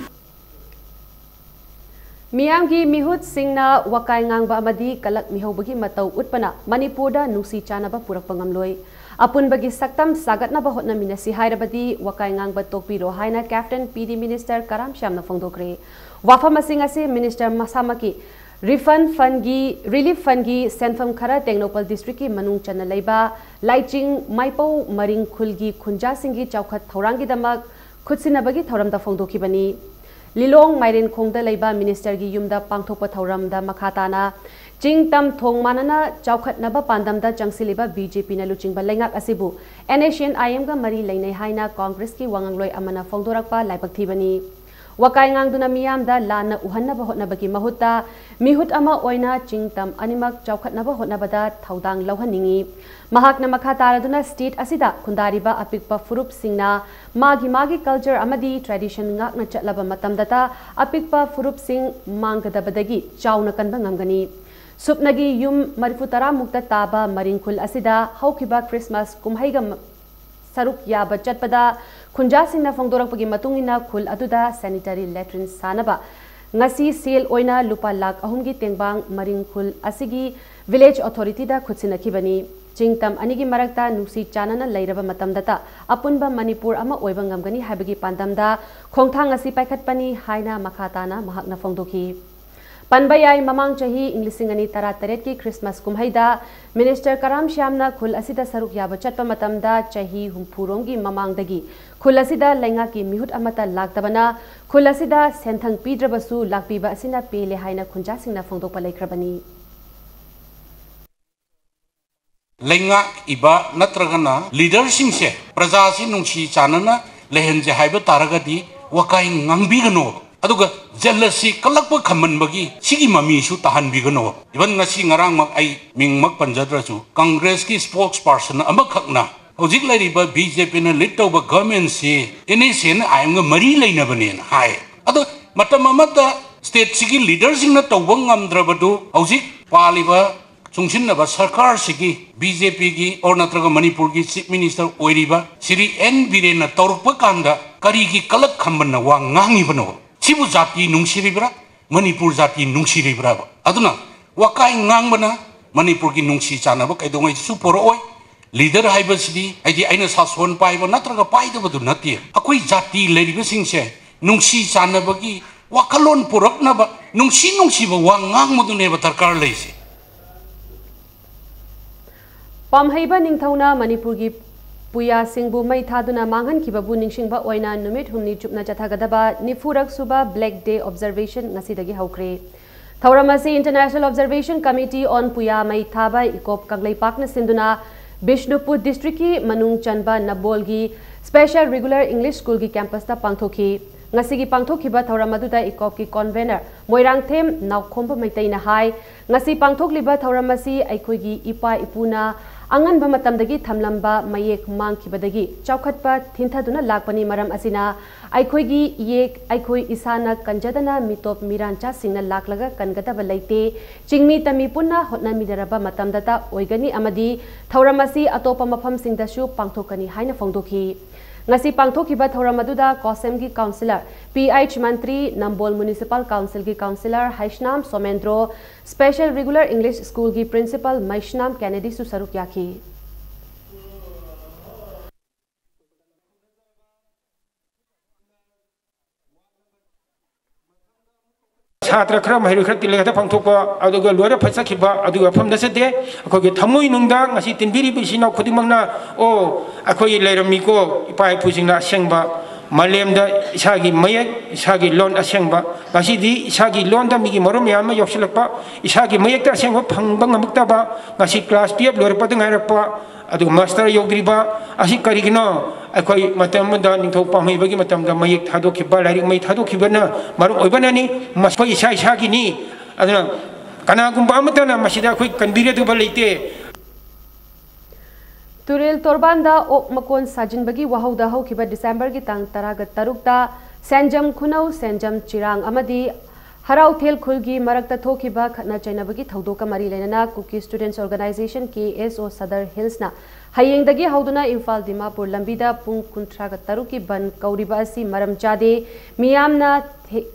ꯃꯤꯌꯥꯝꯒꯤ ꯃꯤꯍꯨꯠꯁꯤꯡꯅ ꯋꯥꯀꯥꯏ ꯉꯥꯡꯕ ꯑꯃꯗꯤ ꯀꯂꯛ ꯃꯤꯍꯧꯕꯒꯤ ꯃꯇꯧ ꯎꯠꯄꯅ ꯃꯅꯤꯄꯨꯔꯗ ꯅꯨꯡꯁꯤ ꯆꯥꯟꯅꯕ ꯄꯨꯔꯛꯄ ꯉꯝꯂꯣꯏ꯫ ꯑꯄꯨꯟꯕꯒꯤ ꯁꯛꯇꯝ ꯁꯥꯒꯠꯅꯕ ꯍꯣꯠꯅꯃꯤꯟꯅꯁꯤ ꯍꯥꯏꯔꯕꯗꯤ ꯋꯥꯀꯥꯏ ꯉꯥꯡꯕ ꯇꯣꯛꯄꯤꯔꯣ ꯍꯥꯏꯅ Captain P D Minister ꯀꯔꯥꯝ ꯁ꯭ꯌꯥꯝꯅ ꯐꯣꯡꯗꯣꯛꯈ꯭ꯔꯦ꯫ ꯋꯥꯐꯝꯁꯤꯡ ꯑꯁꯤ minister ꯃꯁꯥꯃꯛꯀꯤ refund fundꯒꯤ, relief fundꯒꯤ ꯁꯦꯟꯐꯝ ꯈꯔ ꯇꯦꯡꯅꯧꯄꯜ districtꯀꯤ ꯃꯅꯨꯡ ꯆꯟꯅ ꯂꯩꯕ ꯂꯥꯏꯆꯤꯡ ꯃꯥꯏꯄꯧ ꯃꯔꯤꯡ ꯈꯨꯜꯒꯤ ꯈꯨꯟꯖꯥꯁꯤꯡꯒꯤ ꯆꯥꯎꯈꯠ ꯊꯧꯔꯥꯡꯒꯤꯗꯃꯛ ꯈꯨꯠꯁꯤꯟꯅꯕꯒꯤ ꯊꯧꯔꯝꯗ ꯐꯣꯡꯗꯣꯛꯈꯤꯕꯅꯤ꯫ ꯂꯤꯂꯣꯡ ꯃꯥꯏꯔꯦꯟꯈꯣꯡꯗ ꯂꯩꯕ ministerꯒꯤ ꯌꯨꯝꯗ ꯄꯥꯡꯊꯣꯛꯄ ꯊꯧꯔꯝꯗ ꯃꯈꯥ ꯇꯥꯅ ꯆꯤꯡ ꯇꯝ ꯊꯣꯡ ꯃꯥꯟꯅꯅ ꯆꯥꯎꯈꯠꯅꯕ ꯄꯥꯟꯗꯝꯗ ꯆꯪꯁꯤꯜꯂꯤꯕ BJPꯅ ꯂꯨꯆꯤꯡꯕ ꯂꯩꯉꯥꯛ ꯑꯁꯤꯕꯨ NSCN-IMꯒ ꯃꯔꯤ ꯂꯩꯅꯩ ꯍꯥꯏꯅ Congressꯀꯤ ꯋꯥꯉꯥꯡꯂꯣꯏ ꯑꯃꯅ ꯐꯣꯡꯗꯣꯔꯛꯄ ꯂꯥꯏꯕꯛ ꯊꯤꯕꯅꯤ꯫ ꯋꯥꯀꯥꯏ ꯉꯥꯡꯗꯨꯅ ꯃꯤꯌꯥꯝꯗ ꯂꯥꯟꯅ ꯎꯍꯟꯅꯕ ꯍꯣꯠꯅꯕꯒꯤ ꯃꯍꯨꯠꯇ ꯃꯤꯍꯨꯠ ꯑꯃ ꯑꯣꯏꯅ ꯆꯤꯡ ꯇꯝ ꯑꯅꯤꯃꯛ ꯆꯥꯎꯈꯠꯅꯕ ꯍꯣꯠꯅꯕꯗ ꯊꯧꯗꯥꯡ ꯂꯧꯍꯟꯅꯤꯡꯏ꯫ ꯃꯍꯥꯛꯅ ꯃꯈꯥ ꯇꯥꯔꯗꯨꯅ state ꯑꯁꯤꯗ ꯈꯨꯟꯗꯥꯔꯤꯕ ꯑꯄꯤꯛꯄ ꯐꯨꯔꯨꯞꯁꯤꯡꯅ ꯃꯥꯒꯤ ꯃꯥꯒꯤ culture ꯑꯃꯗꯤ tradition ꯉꯥꯛꯅ ꯆꯠꯂꯕ ꯃꯇꯝꯗꯇ ꯑꯄꯤꯛꯄ ꯐꯨꯔꯨꯞꯁꯤꯡ ꯃꯥꯡꯒꯗꯕꯗꯒꯤ ꯆꯥꯎꯅ ꯀꯟꯕ ꯉꯝꯒꯅꯤ꯫ ꯁꯨꯞꯅꯒꯤ ꯌꯨꯝ ꯃꯔꯤꯐꯨ ꯇꯔꯥ ꯃꯨꯛꯇ ꯇꯥꯕ ꯃꯔꯤꯡ ꯈꯨꯜ ꯑꯁꯤꯗ ꯍꯧꯈꯤꯕ Christmas ꯀꯨꯝꯍꯩꯒ ꯃ-, ꯁꯔꯨꯛ ꯌꯥꯕ ꯆꯠꯄꯗ ꯈꯨꯟꯖꯥꯁꯤꯡꯅ ꯐꯣꯡꯗꯣꯔꯛꯄꯒꯤ ꯃꯇꯨꯡ ꯏꯟꯅ ꯈꯨꯜ ꯑꯗꯨꯗ sanitary latrine ꯁꯥꯅꯕ ꯉꯁꯤ ꯁꯦꯜ ꯑꯣꯏꯅ ꯂꯨꯄꯥ ꯂꯥꯈ ꯑꯍꯨꯝꯒꯤ ꯇꯦꯡꯕꯥꯡ ꯃꯔꯤꯡ ꯈꯨꯜ ꯑꯁꯤꯒꯤ village authorityꯗ ꯈꯨꯠꯁꯤꯟꯅꯈꯤꯕꯅꯤ꯫ ꯆꯤꯡ ꯇꯝ ꯑꯅꯤꯒꯤ ꯃꯔꯛꯇ ꯅꯨꯡꯁꯤ ꯆꯥꯟꯅꯅ ꯂꯩꯔꯕ ꯃꯇꯝꯗꯇ ꯑꯄꯨꯟꯕ ꯃꯅꯤꯄꯨꯔ ꯑꯃ ꯑꯣꯏꯕ ꯉꯝꯒꯅꯤ ꯍꯥꯏꯕꯒꯤ ꯄꯥꯟꯗꯝꯗ ꯈꯣꯡꯊꯥꯡ ꯑꯁꯤ ꯄꯥꯏꯈꯠꯄꯅꯤ ꯍꯥꯏꯅ ꯃꯈꯥ ꯇꯥꯅ ꯃꯍꯥꯛꯅ ꯐꯣꯡꯗꯣꯛꯈꯤ꯫ ꯄꯟꯕ ꯌꯥꯏ, ꯃꯃꯥꯡ ꯆꯍꯤ ꯏꯪ ꯂꯤꯁꯤꯡ ꯑꯅꯤ ꯇꯔꯥꯇꯔꯦꯠꯀꯤ ꯈ꯭ꯔꯤꯁꯃꯥꯁ ꯀꯨꯝꯍꯩꯗ ꯃꯤꯅꯤꯁꯇꯔ ꯀꯔꯥꯝ ꯁ꯭ꯌꯥꯝꯅ ꯈꯨꯜ ꯑꯁꯤꯗ ꯁꯔꯨꯛ ꯌꯥꯕ ꯆꯠꯄ ꯃꯇꯝꯗ ꯆꯍꯤ ꯍꯨꯝꯐꯨ ꯔꯣꯝꯒꯤ ꯃꯃꯥꯡꯗꯒꯤ ꯈꯨꯜ ꯑꯁꯤꯗ ꯂꯩꯉꯥꯛꯀꯤ ꯃꯤꯍꯨꯠ ꯑꯃꯠꯇ ꯂꯥꯛꯇꯕꯅ ꯈꯨꯜ ꯑꯁꯤꯗ ꯁꯦꯟꯊꯪ ꯄꯤꯗ꯭ꯔꯕꯁꯨ ꯂꯥꯛꯄꯤꯕ ꯑꯁꯤꯅ ꯄꯦꯜꯂꯦ ꯍꯥꯏꯅ ꯈꯨꯟꯖꯥꯁꯤꯡꯅ ꯐꯣꯡꯗꯣꯛꯄ ꯂꯩꯈ꯭ꯔꯕꯅꯤ꯫ ꯂꯩꯉꯥꯛꯏꯕ ꯅꯠꯇ꯭ꯔꯒꯅ ꯂꯤꯗꯔꯁꯤꯡꯁꯦ ꯄ꯭ꯔꯖꯥꯁꯤ ꯅꯨꯡꯁꯤ ꯆꯥꯟꯅꯅ ꯂꯩꯍꯟꯁꯦ ꯍꯥꯏꯕ ꯇꯥꯔꯒꯗꯤ ꯋꯥꯀꯥꯏ ꯉꯥꯡꯕꯤꯒꯅꯣ꯫ ꯑꯗꯨꯒ ꯖꯦꯜ ꯑꯁꯤ ꯀꯜꯂꯛꯄ ꯈꯝꯃꯟꯕꯒꯤ ꯁꯤꯒꯤ ꯃꯃꯤꯁꯨ ꯇꯥꯍꯟꯕꯤꯒꯅꯣ꯫ ꯏꯚꯟ ꯉꯁꯤ ꯉꯔꯥꯡꯃꯛ ꯑꯩ ꯃꯤꯡꯃꯛ ꯄꯟꯖꯗ꯭ꯔꯁꯨ ꯀꯪꯒ꯭ꯔꯦꯁꯀꯤ ꯁ꯭ꯄꯣꯛꯁ ꯄꯥꯔꯁꯟ ꯑꯃꯈꯛꯅ ꯍꯧꯖꯤꯛ ꯂꯩꯔꯤꯕ ꯕꯤ ꯖꯦ ꯄꯤꯅ ꯂꯤꯗ ꯇꯧꯕ ꯒꯚꯔꯟꯃꯦꯟꯁꯤ ꯑꯦꯟ ꯑꯦꯁ ꯑꯦꯟ ꯑꯥꯏ ꯑꯦꯝꯒ ꯃꯔꯤ ꯂꯩꯅꯕꯅꯦꯅ ꯍꯥꯏ꯫ ꯑꯗꯣ ꯃꯇꯝ ꯑꯃꯗ ꯁ꯭ꯇꯦꯠꯁꯤꯒꯤ ꯂꯤꯗꯔꯁꯤꯡꯅ ꯇꯧꯕ ꯉꯝꯗ꯭ꯔꯕꯗꯨ ꯍꯧꯖꯤꯛ ꯄꯥꯜꯂꯤꯕ ꯆꯨꯡꯁꯤꯟꯅꯕ ꯁꯔꯀꯥꯔꯁꯤꯒꯤ ꯕꯤ ꯖꯦ ꯄꯤꯒꯤ ꯑꯣꯔ ꯅꯠꯇ꯭ꯔꯒ ꯃꯅꯤꯄꯨꯔꯒꯤ ꯆꯤꯐ ꯃꯤꯅꯤꯁꯇꯔ ꯑꯣꯏꯔꯤꯕ ꯁ꯭ꯔꯤ ꯑꯦꯟ ꯕꯤꯔꯦꯟꯅ ꯇꯧꯔꯛꯄ ꯀꯥꯟꯗ ꯀꯔꯤꯒꯤ ꯀꯂꯛ ꯈꯝꯕꯟꯅ ꯋꯥ ꯉꯥꯡꯉꯤꯕꯅꯣ? ꯁꯤꯕꯨ ꯖꯥꯇꯤ ꯅꯨꯡꯁꯤꯔꯤꯕ꯭ꯔꯥ? ꯃꯅꯤꯄꯨꯔ ꯖꯥꯇꯤ ꯅꯨꯡꯁꯤꯔꯤꯕ꯭ꯔꯥꯕ? ꯑꯗꯨꯅ ꯋꯥꯀꯥꯏ ꯉꯥꯡꯕꯅ ꯃꯅꯤꯄꯨꯔꯒꯤ ꯅꯨꯡꯁꯤ ꯆꯥꯟꯅꯕ ꯀꯩꯗꯧꯉꯩꯗꯁꯨ ꯄꯣꯔꯛꯑꯣꯏ꯫ ꯂꯤꯗꯔ ꯍꯥꯏꯕꯁꯤꯗꯤ ꯍꯥꯏꯗꯤ ꯑꯩꯅ ꯁꯥꯁꯣꯟ ꯄꯥꯏꯕ ꯅꯠꯇ꯭ꯔꯒ ꯄꯥꯏꯗꯕꯗꯨ ꯅꯠꯇꯦ꯫ ꯑꯩꯈꯣꯏ ꯖꯥꯇꯤ ꯂꯩꯔꯤꯕꯁꯤꯡꯁꯦ ꯅꯨꯡꯁꯤ ꯆꯥꯟꯅꯕꯒꯤ ꯋꯥꯈꯜꯂꯣꯟ ꯄꯨꯔꯛꯅꯕ ꯅꯨꯡꯁꯤ ꯅꯨꯡꯁꯤꯕ ꯋꯥ ꯉꯥꯡꯕꯗꯨꯅꯦꯕ ꯗꯔꯀꯥꯔ ꯂꯩꯁꯦ꯫ ꯄꯥꯝꯍꯩꯕ ꯅꯤꯡꯊꯧꯅ ꯃꯅꯤꯄꯨꯔꯒꯤ ꯄꯨꯌꯥꯁꯤꯡꯕꯨ ꯃꯩ ꯊꯥꯗꯨꯅ ꯃꯥꯡꯍꯟꯈꯤꯕꯕꯨ ꯅꯤꯡꯁꯤꯡꯕ ꯑꯣꯏꯅ ꯅꯨꯃꯤꯠ ꯍꯨꯝꯅꯤ ꯆꯨꯞꯅ ꯆꯠꯊꯒꯗꯕ ꯅꯤꯐꯨꯔꯛ ꯁꯨꯕ Black Day Observation ꯉꯁꯤꯗꯒꯤ ꯍꯧꯈ꯭ꯔꯦ꯫ ꯊꯧꯔꯝ ꯑꯁꯤ International Observation Committee on ꯄꯨꯌꯥ ꯃꯩ ꯊꯥꯕ ꯏꯀꯣꯞ ꯀꯪꯂꯩꯄꯥꯛꯅ ꯁꯤꯟꯗꯨꯅ ꯕꯤꯁꯅꯨꯄꯨꯔ ꯗꯤꯁꯇ꯭ꯔꯤꯛꯀꯤ ꯃꯅꯨꯡ ꯆꯟꯕ ꯅꯝꯕꯣꯜꯒꯤ Special Regular English Schoolꯒꯤ campusꯇ ꯄꯥꯡꯊꯣꯛꯈꯤ꯫ ꯉꯁꯤꯒꯤ ꯄꯥꯡꯊꯣꯛꯈꯤꯕ ꯊꯧꯔꯝ ꯑꯗꯨꯗ ꯏꯀꯣꯞꯀꯤ convener ꯃꯣꯏꯔꯥꯡꯊꯦꯝ ꯅꯥꯎꯈꯣꯝꯕ ꯃꯩꯇꯩꯅ ꯍꯥꯏ, ꯉꯁꯤ ꯄꯥꯡꯊꯣꯛꯂꯤꯕ ꯊꯧꯔꯝ ꯑꯁꯤ ꯑꯩꯈꯣꯏꯒꯤ ꯏꯄꯥ ꯏꯄꯨꯅ ꯑꯉꯟꯕ ꯃꯇꯝꯗꯒꯤ ꯊꯝꯂꯝꯕ ꯃꯌꯦꯛ ꯃꯥꯡꯈꯤꯕꯗꯒꯤ ꯆꯥꯎꯈꯠꯄ ꯊꯤꯟꯊꯗꯨꯅ ꯂꯥꯛꯄꯅꯤ꯫ ꯃꯔꯝ ꯑꯁꯤꯅ ꯑꯩꯈꯣꯏꯒꯤ ꯏꯌꯦꯛ ꯑꯩꯈꯣꯏ ꯏꯁꯥꯅ ꯀꯟꯖꯗꯅ ꯃꯤꯇꯣꯞ ꯃꯤꯔꯥꯟꯆꯥꯁꯤꯡꯅ ꯂꯥꯛꯂꯒ ꯀꯟꯒꯗꯕ ꯂꯩꯇꯦ꯫ ꯆꯤꯡꯃꯤ ꯇꯝꯃꯤ ꯄꯨꯟꯅ ꯍꯣꯠꯅꯃꯤꯟꯅꯔꯕ ꯃꯇꯝꯗꯇ ꯑꯣꯏꯒꯅꯤ ꯑꯃꯗꯤ ꯊꯧꯔꯝ ꯑꯁꯤ ꯑꯇꯣꯞꯄ ꯃꯐꯝꯁꯤꯡꯗꯁꯨ ꯄꯥꯡꯊꯣꯛꯀꯅꯤ ꯍꯥꯏꯅ ꯐꯣꯡꯗꯣꯛꯈꯤ꯫ ꯉꯁꯤ ꯄꯥꯡꯊꯣꯛꯈꯤꯕ ꯊꯧꯔꯝ ꯑꯗꯨꯗ ꯀꯣꯁꯦꯝꯒꯤ councillor ꯄꯤ ꯑꯩꯆ ꯃꯟꯇ꯭ꯔꯤ, ꯅꯝꯕꯣꯜ Municipal Councilꯒꯤ councillor Heisnam Somendro, Special Regular English Schoolꯒꯤ principal ꯃꯩꯁꯅꯥꯝ ꯀꯦꯅꯦꯗꯤꯁꯨ ꯁꯔꯨꯛ ꯌꯥꯈꯤ꯫ ꯁꯥꯇ꯭ꯔ ꯈꯔ ꯃꯍꯩꯔꯣꯏ ꯈꯔ ꯇꯤꯜꯂꯒ ꯐꯪꯊꯣꯛꯄ, ꯑꯗꯨꯒ ꯂꯣꯏꯔ ꯐꯠ ꯆꯠꯈꯤꯕ, ꯑꯗꯨꯒ ꯃꯐꯝꯗ ꯆꯠꯇꯦ꯫ ꯑꯩꯈꯣꯏꯒꯤ ꯊꯃꯣꯏꯅꯨꯡꯗ ꯉꯁꯤ ꯇꯤꯟꯕꯤꯔꯤꯕ ꯏꯆꯤꯟ ꯏꯅꯥꯎ ꯈꯨꯗꯤꯡꯃꯛꯅ, "ꯑꯣ, ꯑꯩꯈꯣꯏ ꯂꯩꯔꯝꯃꯤꯀꯣ, ꯏꯄꯥ ꯏꯄꯨꯁꯤꯡꯅ ꯑꯁꯦꯡꯕ ꯃꯥꯂꯦꯝꯗ ꯏꯁꯥꯒꯤ ꯃꯌꯦꯛ, ꯏꯁꯥꯒꯤ ꯂꯣꯟ ꯑꯁꯦꯡꯕ, ꯉꯁꯤꯗꯤ ꯏꯁꯥꯒꯤ ꯂꯣꯟꯗ ꯃꯤꯒꯤ ꯃꯔꯨꯞ ꯃꯌꯥꯝ ꯑꯃ ꯌꯧꯁꯤꯜꯂꯛꯄ, ꯏꯁꯥꯒꯤ ꯃꯌꯦꯛꯇ ꯑꯁꯦꯡꯕ ꯐꯪꯕ ꯉꯝꯃꯛꯇꯕ, ꯉꯁꯤ ꯀ꯭ꯂꯥꯁ ꯇꯨꯌꯦꯜꯞ ꯂꯣꯏꯔꯛꯄꯗ ꯉꯥꯏꯔꯛꯄ, ꯑꯗꯨꯒ ꯃꯥꯁꯇꯔ ꯌꯧꯗ꯭ꯔꯤꯕ ꯑꯁꯤ ꯀꯔꯤꯒꯤꯅꯣ?" ꯑꯩꯈꯣꯏ ꯃꯇꯝ ꯑꯃꯗ ꯅꯤꯡꯊꯧ ꯄꯥꯝꯍꯩꯕꯒꯤ ꯃꯇꯝꯗ ꯃꯌꯦꯛ ꯊꯥꯗꯣꯛꯈꯤꯕ, ꯂꯥꯏꯔꯤꯛ ꯃꯩ ꯊꯥꯗꯣꯛꯈꯤꯕꯅ ꯃꯔꯝ ꯑꯣꯏꯕꯅꯅꯤ꯫ ꯃꯈꯣꯏ ꯏꯁꯥ ꯏꯁꯥꯒꯤꯅꯤ꯫ ꯑꯗꯨꯅ ꯀꯅꯥꯒꯨꯝꯕ ꯑꯃꯠꯇꯅ ꯃꯁꯤꯗ ꯑꯩꯈꯣꯏ ꯀꯟꯕꯤꯒꯗꯕ ꯂꯩꯇꯦ꯫ ꯇꯨꯔꯦꯜ ꯇꯣꯔꯕꯥꯟꯗ ꯑꯣꯛ ꯃꯀꯣꯟ ꯁꯥꯖꯤꯟꯕꯒꯤ ꯋꯥꯍꯧꯗ ꯍꯧꯈꯤꯕ ꯗꯤꯁꯦꯝꯕꯔꯒꯤ ꯇꯥꯡ ꯇꯔꯥꯒ ꯇꯔꯨꯛꯇ ꯁꯦꯟꯖꯝ ꯈꯨꯅꯧ, ꯁꯦꯟꯖꯝ ꯆꯤꯔꯥꯡ ꯑꯃꯗꯤ ꯍꯔꯥꯎꯊꯦꯜ ꯈꯨꯜꯒꯤ ꯃꯔꯛꯇ ꯊꯣꯛꯈꯤꯕ ꯈꯠꯅ ꯆꯩꯅꯕꯒꯤ ꯊꯧꯗꯣꯛꯀ ꯃꯔꯤ ꯂꯩꯅꯅ Kuki Students Organisation, K S O, Sadar Hillsꯅ ꯍꯌꯦꯡꯗꯒꯤ ꯍꯧꯗꯨꯅ ꯏꯝꯐꯥꯜ ꯗꯤꯃꯥꯄꯨꯔ ꯂꯝꯕꯤꯗ ꯄꯨꯡ ꯀꯨꯟꯊ꯭ꯔꯥꯒ ꯇꯔꯨꯛꯀꯤ ꯕꯟ ꯀꯧꯔꯤꯕ ꯑꯁꯤ ꯃꯔꯝ ꯆꯥꯗꯦ, ꯃꯤꯌꯥꯝꯅ ꯊꯦ-,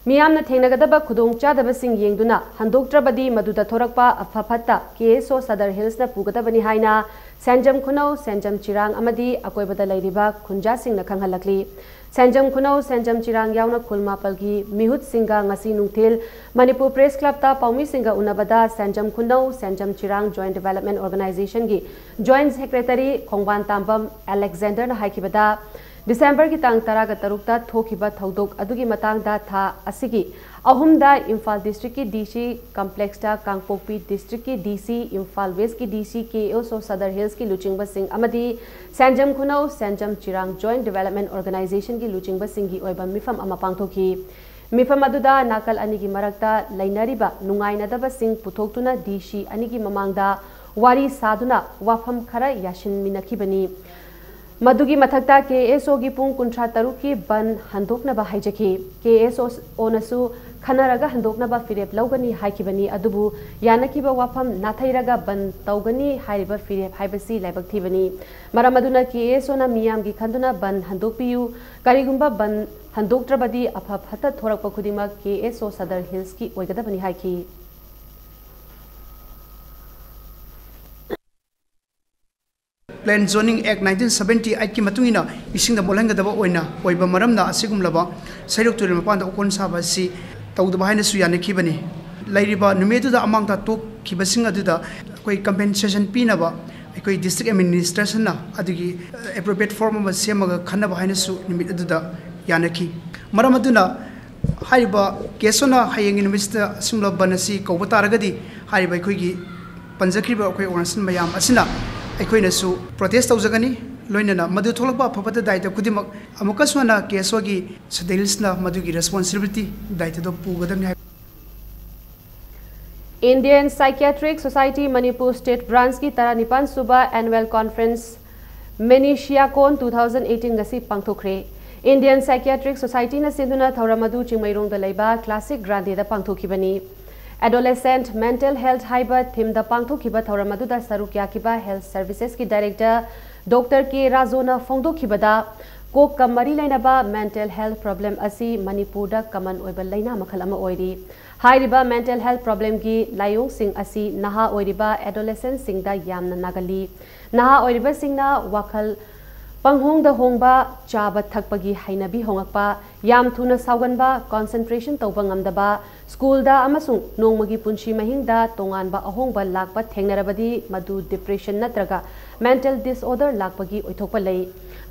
ꯃꯤꯌꯥꯝꯅ ꯊꯦꯡꯅꯒꯗꯕ ꯈꯨꯗꯣꯡꯆꯥꯗꯕꯁꯤꯡ ꯌꯦꯡꯗꯨꯅ ꯍꯟꯗꯣꯛꯇ꯭ꯔꯕꯗꯤ ꯃꯗꯨꯗ ꯊꯣꯔꯛꯄ ꯑꯐ ꯐꯠꯇ K S O Sadar Hillsꯅ ꯄꯨꯒꯗꯕꯅꯤ ꯍꯥꯏꯅ ꯁꯦꯟꯖꯝ ꯈꯨꯅꯧ, ꯁꯦꯟꯖꯝ ꯆꯤꯔꯥꯡ ꯑꯃꯗꯤ ꯑꯀꯣꯏꯕꯗ ꯂꯩꯔꯤꯕ ꯈꯨꯟꯖꯥꯁꯤꯡꯅ ꯈꯪꯍꯜꯂꯛꯂꯤ꯫ ꯁꯦꯟꯖꯝ ꯈꯨꯅꯧ, ꯁꯦꯟꯖꯝ ꯆꯤꯔꯥꯡ ꯌꯥꯎꯅ ꯈꯨꯜ ꯃꯥꯄꯜꯒꯤ ꯃꯤꯍꯨꯠꯁꯤꯡꯒ ꯉꯁꯤ ꯅꯨꯡꯊꯤꯜ ꯃꯅꯤꯄꯨꯔ Press Clubꯇ ꯄꯥꯎꯃꯤꯁꯤꯡꯒ ꯎꯅꯕꯗ ꯁꯦꯟꯖꯝ ꯈꯨꯅꯧ, ꯁꯦꯟꯖꯝ ꯆꯤꯔꯥꯡ Joint Development Organizationꯒꯤ Joint Secretary ꯈꯣꯡꯕꯥꯟ ꯇꯥꯝꯕꯝ ꯑꯂꯦꯛꯖꯦꯟꯗꯔꯅ ꯍꯥꯏꯈꯤꯕꯗ, ꯗꯤꯁꯦꯝꯕꯔꯒꯤ ꯇꯥꯡ ꯇꯔꯥꯒ ꯇꯔꯨꯛꯇ ꯊꯣꯛꯈꯤꯕ ꯊꯧꯗꯣꯛ ꯑꯗꯨꯒꯤ ꯃꯇꯥꯡꯗ ꯊꯥ ꯑꯁꯤꯒꯤ ꯑꯍꯨꯝꯗ ꯏꯝꯐꯥꯜ Districtꯀꯤ D C Complexꯇ ꯀꯥꯡꯄꯣꯛꯄꯤ Districtꯀꯤ D C, Imphal Westꯀꯤ D C, K S O Sadar Hillsꯀꯤ ꯂꯨꯆꯤꯡꯕꯁꯤꯡ ꯑꯃꯗꯤ ꯁꯦꯟꯖꯝ ꯈꯨꯅꯧ, ꯁꯦꯟꯖꯝ ꯆꯤꯔꯥꯡ Joint Development Organizationꯒꯤ ꯂꯨꯆꯤꯡꯕꯁꯤꯡꯒꯤ ꯑꯣꯏꯕ ꯃꯤꯐꯝ ꯑꯃ ꯄꯥꯡꯊꯣꯛꯈꯤ꯫ ꯃꯤꯐꯝ ꯑꯗꯨꯗ ꯅꯥꯀꯜ ꯑꯅꯤꯒꯤ ꯃꯔꯛꯇ ꯂꯩꯅꯔꯤꯕ ꯅꯨꯡꯉꯥꯏꯅꯗꯕꯁꯤꯡ ꯄꯨꯊꯣꯛꯇꯨꯅ D C ꯑꯅꯤꯒꯤ ꯃꯃꯥꯡꯗ ꯋꯥꯔꯤ ꯁꯥꯗꯨꯅ ꯋꯥꯐꯝ ꯈꯔ ꯌꯥꯁꯤꯟꯃꯤꯟꯅꯈꯤꯕꯅꯤ꯫ ꯃꯗꯨꯒꯤ ꯃꯊꯛꯇ K S Oꯒꯤ ꯄꯨꯡ ꯀꯨꯟꯊ꯭ꯔꯥ ꯇꯔꯨꯛꯀꯤ ꯕꯟ ꯍꯟꯗꯣꯛꯅꯕ ꯍꯥꯏꯖꯈꯤ꯫ K S Oꯅꯁꯨ ꯈꯟꯅꯔꯒ ꯍꯟꯗꯣꯛꯅꯕ ꯐꯤꯔꯦꯞ ꯂꯧꯒꯅꯤ ꯍꯥꯏꯈꯤꯕꯅꯤ, ꯑꯗꯨꯕꯨ ꯌꯥꯅꯈꯤꯕ ꯋꯥꯐꯝ ꯅꯥꯊꯩꯔꯒ ꯕꯟ ꯇꯧꯒꯅꯤ ꯍꯥꯏꯔꯤꯕ ꯐꯤꯔꯦꯞ ꯍꯥꯏꯕꯁꯤ ꯂꯥꯏꯕꯛ ꯊꯤꯕꯅꯤ꯫ ꯃꯔꯝ ꯑꯗꯨꯅ K S Oꯅ ꯃꯤꯌꯥꯝꯒꯤ ꯈꯟꯗꯨꯅ ꯕꯟ ꯍꯟꯗꯣꯛꯄꯤꯌꯨ꯫ ꯀꯔꯤꯒꯨꯝꯕ ꯕꯟ ꯍꯟꯗꯣꯛꯇ꯭ꯔꯕꯗꯤ ꯑꯐ ꯐꯠꯇ ꯊꯣꯔꯛꯄ ꯈꯨꯗꯤꯡꯃꯛ K S O Sadar Hillsꯀꯤ ꯑꯣꯏꯒꯗꯕꯅꯤ ꯍꯥꯏꯈꯤ꯫ Plan Zoning Act nineteen seventy eight ꯀꯤ ꯃꯇꯨꯡ ꯏꯟꯅ ꯏꯁꯤꯡꯗ ꯃꯣꯠꯍꯟꯒꯗꯕ ꯑꯣꯏꯅ ꯑꯣꯏꯕ ꯃꯔꯝꯅ ꯑꯁꯤꯒꯨꯝꯂꯕ ꯁꯩꯔꯣꯛ ꯇꯨꯔꯦꯜ ꯃꯄꯥꯟꯗ ꯎꯀꯣꯟ ꯁꯥꯕ ꯑꯁꯤ ꯇꯧꯗꯕ ꯍꯥꯏꯅꯁꯨ ꯌꯥꯅꯈꯤꯕꯅꯤ꯫ ꯂꯩꯔꯤꯕ ꯅꯨꯃꯤꯠ ꯑꯗꯨꯗ ꯑꯃꯥꯡ ꯊꯥꯗꯣꯛꯈꯤꯕꯁꯤꯡ ꯑꯗꯨꯗ ꯑꯩꯈꯣꯏ compensation ꯄꯤꯅꯕ ꯑꯩꯈꯣꯏ district administration ꯅ ꯑꯗꯨꯒꯤ appropriate form ꯑꯃ ꯁꯦꯝꯃꯒ ꯈꯟꯅꯕ ꯍꯥꯏꯅꯁꯨ ꯅꯨꯃꯤꯠ ꯑꯗꯨꯗ ꯌꯥꯅꯈꯤ꯫ ꯃꯔꯝ ꯑꯗꯨꯅ ꯍꯥꯏꯔꯤꯕ ꯀꯦꯁꯣꯅ ꯍꯌꯦꯡꯒꯤ ꯅꯨꯃꯤꯠꯁꯤꯗ ꯑꯁꯤꯒꯨꯝꯂꯕ ꯕꯟ ꯑꯁꯤ ꯀꯧꯕ ꯇꯥꯔꯒꯗꯤ ꯍꯥꯏꯔꯤꯕ ꯑꯩꯈꯣꯏꯒꯤ ꯄꯟꯖꯈ꯭ꯔꯤꯕ ꯑꯩꯈꯣꯏ organization ꯃꯌꯥꯝ ꯑꯁꯤꯅ ꯑꯩꯈꯣꯏꯅꯁꯨ protest ꯇꯧꯖꯒꯅꯤ꯫ ꯂꯣꯏꯅꯅ ꯃꯗꯨ ꯊꯣꯛꯂꯛꯄ ꯑꯐ ꯐꯠꯇ ꯗꯥꯏꯇ ꯈꯨꯗꯤꯡꯃꯛ ꯑꯃꯨꯛꯀꯁꯨ ꯍꯟꯅ ꯀꯦꯁꯣꯒꯤ ꯁꯦꯗꯦꯜꯁꯅ ꯃꯗꯨꯒꯤ responsibility ꯗꯥꯏꯇꯗꯣ ꯄꯨꯒꯗꯕꯅꯤ ꯍꯥꯏ꯫ Indian Psychiatric Society Manipur State Branch ꯀꯤ ꯇꯔꯥꯅꯤꯄꯥꯟ ꯁꯨꯕ Annual Conference Menishiyakon two thousand eighteen ꯉꯁꯤ ꯄꯥꯡꯊꯣꯛꯈ꯭ꯔꯦ꯫ Indian Psychiatric Society ꯅ ꯁꯤꯟꯗꯨꯅ ꯊꯧꯔꯝ ꯑꯗꯨ ꯆꯤꯡꯃꯩꯔꯣꯡꯗ ꯂꯩꯕ Classic Grande ꯗ ꯄꯥꯡꯊꯣꯛꯈꯤꯕꯅꯤ꯫ Adolescent Mental Health ꯍꯥꯏꯕ theme ꯗ ꯄꯥꯡꯊꯣꯛꯈꯤꯕ ꯊꯧꯔꯝ ꯑꯗꯨꯗ ꯁꯔꯨꯛ ꯌꯥꯈꯤꯕ Health Services ꯀꯤ Director Doctor K ꯔꯥꯖꯣꯅ ꯐꯣꯡꯗꯣꯛꯈꯤꯕꯗ, ꯀꯣꯛꯀ ꯃꯔꯤ ꯂꯩꯅꯕ mental health problem ꯑꯁꯤ ꯃꯅꯤꯄꯨꯔꯗ common ꯑꯣꯏꯕ ꯂꯩꯅꯥ ꯃꯈꯜ ꯑꯃ ꯑꯣꯏꯔꯤ꯫ ꯍꯥꯏꯔꯤꯕ mental health problem ꯒꯤ ꯂꯥꯏꯑꯣꯡꯁꯤꯡ ꯑꯁꯤ ꯅꯍꯥ ꯑꯣꯏꯔꯤꯕ adolescent ꯁꯤꯡꯗ ꯌꯥꯝꯅ ꯅꯥꯒꯜꯂꯤ꯫ ꯅꯍꯥ ꯑꯣꯏꯔꯤꯕꯁꯤꯡꯅ ꯋꯥꯈꯜ ꯄꯪꯍꯣꯡꯗ ꯍꯣꯡꯕ, ꯆꯥꯕ ꯊꯛꯄꯒꯤ ꯍꯩꯅꯕꯤ ꯍꯣꯡꯂꯛꯄ, ꯌꯥꯝ ꯊꯨꯅ ꯁꯥꯎꯒꯟꯕ, concentration ꯇꯧꯕ ꯉꯝꯗꯕ, ꯁ꯭ꯀꯨꯜꯗ ꯑꯃꯁꯨꯡ ꯅꯣꯡꯃꯒꯤ ꯄꯨꯟꯁꯤ ꯃꯍꯤꯡꯗ ꯇꯣꯉꯥꯟꯕ ꯑꯍꯣꯡꯕ ꯂꯥꯛꯄ ꯊꯦꯡꯅꯔꯕꯗꯤ ꯃꯗꯨ depression ꯅꯠꯇ꯭ꯔꯒ mental disorder ꯂꯥꯛꯄꯒꯤ ꯑꯣꯏꯊꯣꯛꯄ ꯂꯩ꯫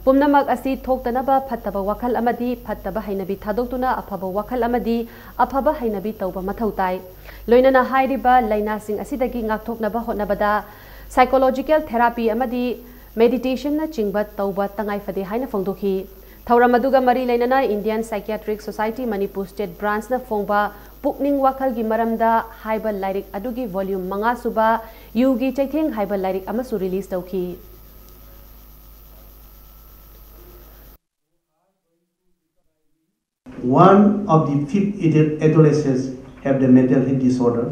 ꯄꯨꯝꯅꯃꯛ ꯑꯁꯤ ꯊꯣꯛꯇꯅꯕ ꯐꯠꯇꯕ ꯋꯥꯈꯜ ꯑꯃꯗꯤ ꯐꯠꯇꯕ ꯍꯩꯅꯕꯤ ꯊꯥꯗꯣꯛꯇꯨꯅ ꯑꯐꯕ ꯋꯥꯈꯜ ꯑꯃꯗꯤ ꯑꯐꯕ ꯍꯩꯅꯕꯤ ꯇꯧꯕ ꯃꯊꯧ ꯇꯥꯏ꯫ ꯂꯣꯏꯅꯅ ꯍꯥꯏꯔꯤꯕ ꯂꯥꯏꯅꯥꯁꯤꯡ ꯑꯁꯤꯗꯒꯤ ꯉꯥꯛꯊꯣꯛꯅꯕ ꯍꯣꯠꯅꯕꯗ psychological therapy ꯑꯃꯗꯤ meditation ꯅꯆꯤꯡꯕ ꯇꯧꯕ ꯇꯉꯥꯏ ꯐꯗꯦ ꯍꯥꯏꯅ ꯐꯣꯡꯗꯣꯛꯈꯤ꯫ ꯊꯧꯔꯝ ꯑꯗꯨꯒ ꯃꯔꯤ ꯂꯩꯅꯅ Indian Psychiatric Society Manipur State Branch ꯅ ꯐꯣꯡꯕ ꯄꯨꯛꯅꯤꯡ ꯋꯥꯈꯜꯒꯤ ꯃꯔꯝꯗ ꯍꯥꯏꯕ ꯂꯥꯏꯔꯤꯛ ꯑꯗꯨꯒꯤ volume ꯃꯉꯥ ꯁꯨꯕ ꯌꯨꯒꯤ ꯆꯩꯊꯦꯡ ꯍꯥꯏꯕ ꯂꯥꯏꯔꯤꯛ ꯑꯃꯁꯨ release ꯇꯧꯈꯤ꯫ One of the fifth ade- adolescents have the mental health disorder,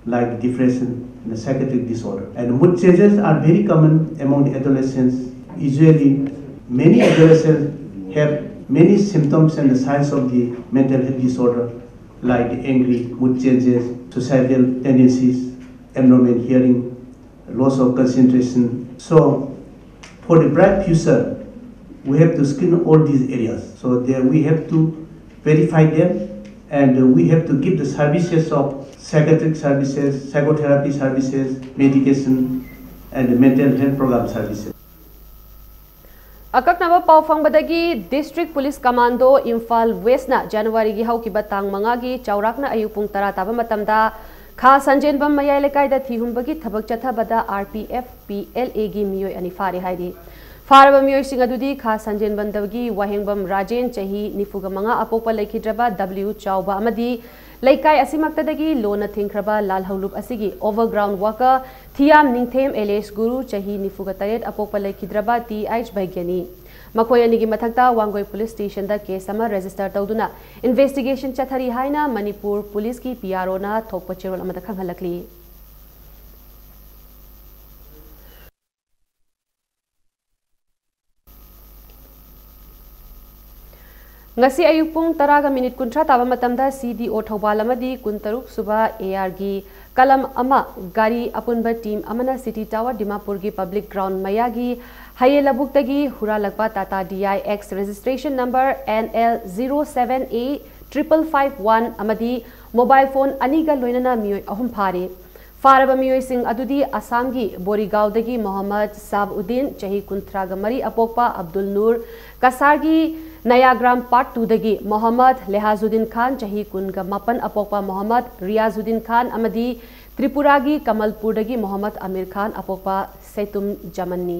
like depression and the psychiatric disorder. And mood changes are very common among the adolescents. Usually, many adolescents have many symptoms and the signs of the mental health disorder, like angry, mood changes, suicidal tendencies, abnormal hearing, loss of concentration. So, For the bright future, we have to screen all these areas. So there we have to verify them, and we have to give the services of psychiatric services, psychotherapy services, medication, and mental health program services. ꯑꯀꯛꯅꯕ ꯄꯥꯎ ꯐꯪꯕꯗꯒꯤ District Police Commando ꯏꯝꯐꯥꯜ Westꯅ ꯖꯅꯋꯥꯔꯤꯒꯤ ꯍꯧꯈꯤꯕ ꯇꯥꯡ ꯃꯉꯥꯒꯤ ꯆꯥꯎꯔꯥꯛꯅ ꯑꯌꯨꯛ ꯄꯨꯡ ꯇꯔꯥ ꯇꯥꯕ ꯃꯇꯝꯗ ꯈꯥ ꯁꯟꯖꯦꯟꯕꯝ ꯃꯌꯥꯏ ꯂꯩꯀꯥꯏꯗ ꯊꯤꯍꯨꯝꯕꯒꯤ ꯊꯕꯛ ꯆꯠꯊꯕꯗ R P F P L Aꯒꯤ ꯃꯤꯑꯣꯏ ꯑꯅꯤ ꯐꯥꯔꯦ ꯍꯥꯏꯔꯤ꯫ ꯐꯥꯔꯕ ꯃꯤꯑꯣꯏꯁꯤꯡ ꯑꯗꯨꯗꯤ ꯈꯥ ꯁꯟꯖꯦꯟꯕꯝꯗꯒꯤ ꯋꯥꯍꯦꯡꯕꯝ ꯔꯥꯖꯦꯟ, ꯆꯍꯤ ꯅꯤꯐꯨꯒ ꯃꯉꯥ, ꯑꯄꯣꯛꯄ ꯂꯩꯈꯤꯗ꯭ꯔꯕ W ꯆꯥꯎꯕ ꯑꯃꯗꯤ ꯂꯩꯀꯥꯏ ꯑꯁꯤꯃꯛꯇꯗꯒꯤ ꯂꯣꯟꯅ ꯊꯤꯡꯈ꯭ꯔꯕ ꯂꯥꯜꯍꯧꯂꯨꯞ ꯑꯁꯤꯒꯤ overground worker ꯊꯤꯌꯥꯝ ꯅꯤꯡꯊꯦꯝ alias ꯒꯨꯔꯨ, ꯆꯍꯤ ꯅꯤꯐꯨꯒ ꯇꯔꯦꯠ, ꯑꯄꯣꯛꯄ ꯂꯩꯈꯤꯗ꯭ꯔꯕ T H ꯚꯩꯒ꯭ꯌꯅꯤ꯫ ꯃꯈꯣꯏ ꯑꯅꯤꯒꯤ ꯃꯊꯛꯇ ꯋꯥꯡꯒꯣꯏ Police Stationꯗ case ꯑꯃ register ꯇꯧꯗꯨꯅ investigation ꯆꯠꯊꯔꯤ ꯍꯥꯏꯅ ꯃꯅꯤꯄꯨꯔ Policeꯀꯤ P R Oꯅ ꯊꯣꯛꯄ ꯆꯦꯔꯣꯜ ꯑꯃꯗ ꯈꯪꯍꯜꯂꯛꯂꯤ꯫ ꯉꯁꯤ ꯑꯌꯨꯛ ꯄꯨꯡ ꯇꯔꯥꯒ ꯃꯤꯅꯤꯠ ꯀꯨꯟꯊ꯭ꯔꯥ ꯇꯥꯕ ꯃꯇꯝꯗ C D O ꯊꯧꯕꯥꯜ ꯑꯃꯗꯤ ꯀꯨꯟꯇꯔꯨꯛ ꯁꯨꯕ A R ꯒꯤ ꯀꯂꯝ ꯑꯃ ꯒꯥꯔꯤ ꯑꯄꯨꯟꯕ team ꯑꯃꯅ City Tower ꯗꯤꯃꯥꯄꯨꯔꯒꯤ public ground ꯃꯌꯥꯒꯤ ꯍꯌꯦ ꯂꯧꯕꯨꯛꯇꯒꯤ ꯍꯨꯔꯥꯜꯂꯛꯄ Tata D I X registration number N L zero seven A triple five one ꯑꯃꯗꯤ mobile phone ꯑꯅꯤꯒ ꯂꯣꯏꯅꯅ ꯃꯤꯑꯣꯏ ꯑꯍꯨꯝ ꯐꯥꯔꯦ꯫ ꯐꯥꯔꯕ ꯃꯤꯑꯣꯏꯁꯤꯡ ꯑꯗꯨꯗꯤ ꯑꯁꯥꯝꯒꯤ ꯕꯣꯔꯤꯒꯥꯎꯗꯒꯤ ꯃꯣꯍꯝꯃꯗ ꯁꯥꯕꯎꯗꯤꯟ, ꯆꯍꯤ ꯀꯨꯟꯊ꯭ꯔꯥꯒ ꯃꯔꯤ, ꯑꯄꯣꯛꯄ ꯑꯕꯗꯨꯜ ꯅꯨꯔ, ꯀꯁꯥꯔꯒꯤ ꯅꯌꯥꯒ꯭ꯔꯥꯝ Part Twoꯗꯒꯤ ꯃꯣꯍꯝꯃꯗ ꯂꯦꯍꯥꯖꯨꯗꯤꯟ ꯈꯥꯟ, ꯆꯍꯤ ꯀꯨꯟꯒ ꯃꯥꯄꯟ, ꯑꯄꯣꯛꯄ ꯃꯣꯍꯝꯃꯗ ꯔꯤꯌꯥꯖꯨꯗꯤꯟ ꯈꯥꯟ ꯑꯃꯗꯤ ꯇ꯭ꯔꯤꯄꯨꯔꯥꯒꯤ ꯀꯃꯜꯄꯨꯔꯗꯒꯤ ꯃꯣꯍꯝꯃꯗ ꯑꯃꯤꯔ ꯈꯥꯟ, ꯑꯄꯣꯛꯄ ꯁꯦꯇꯨꯝ ꯖꯃꯟꯅꯤ꯫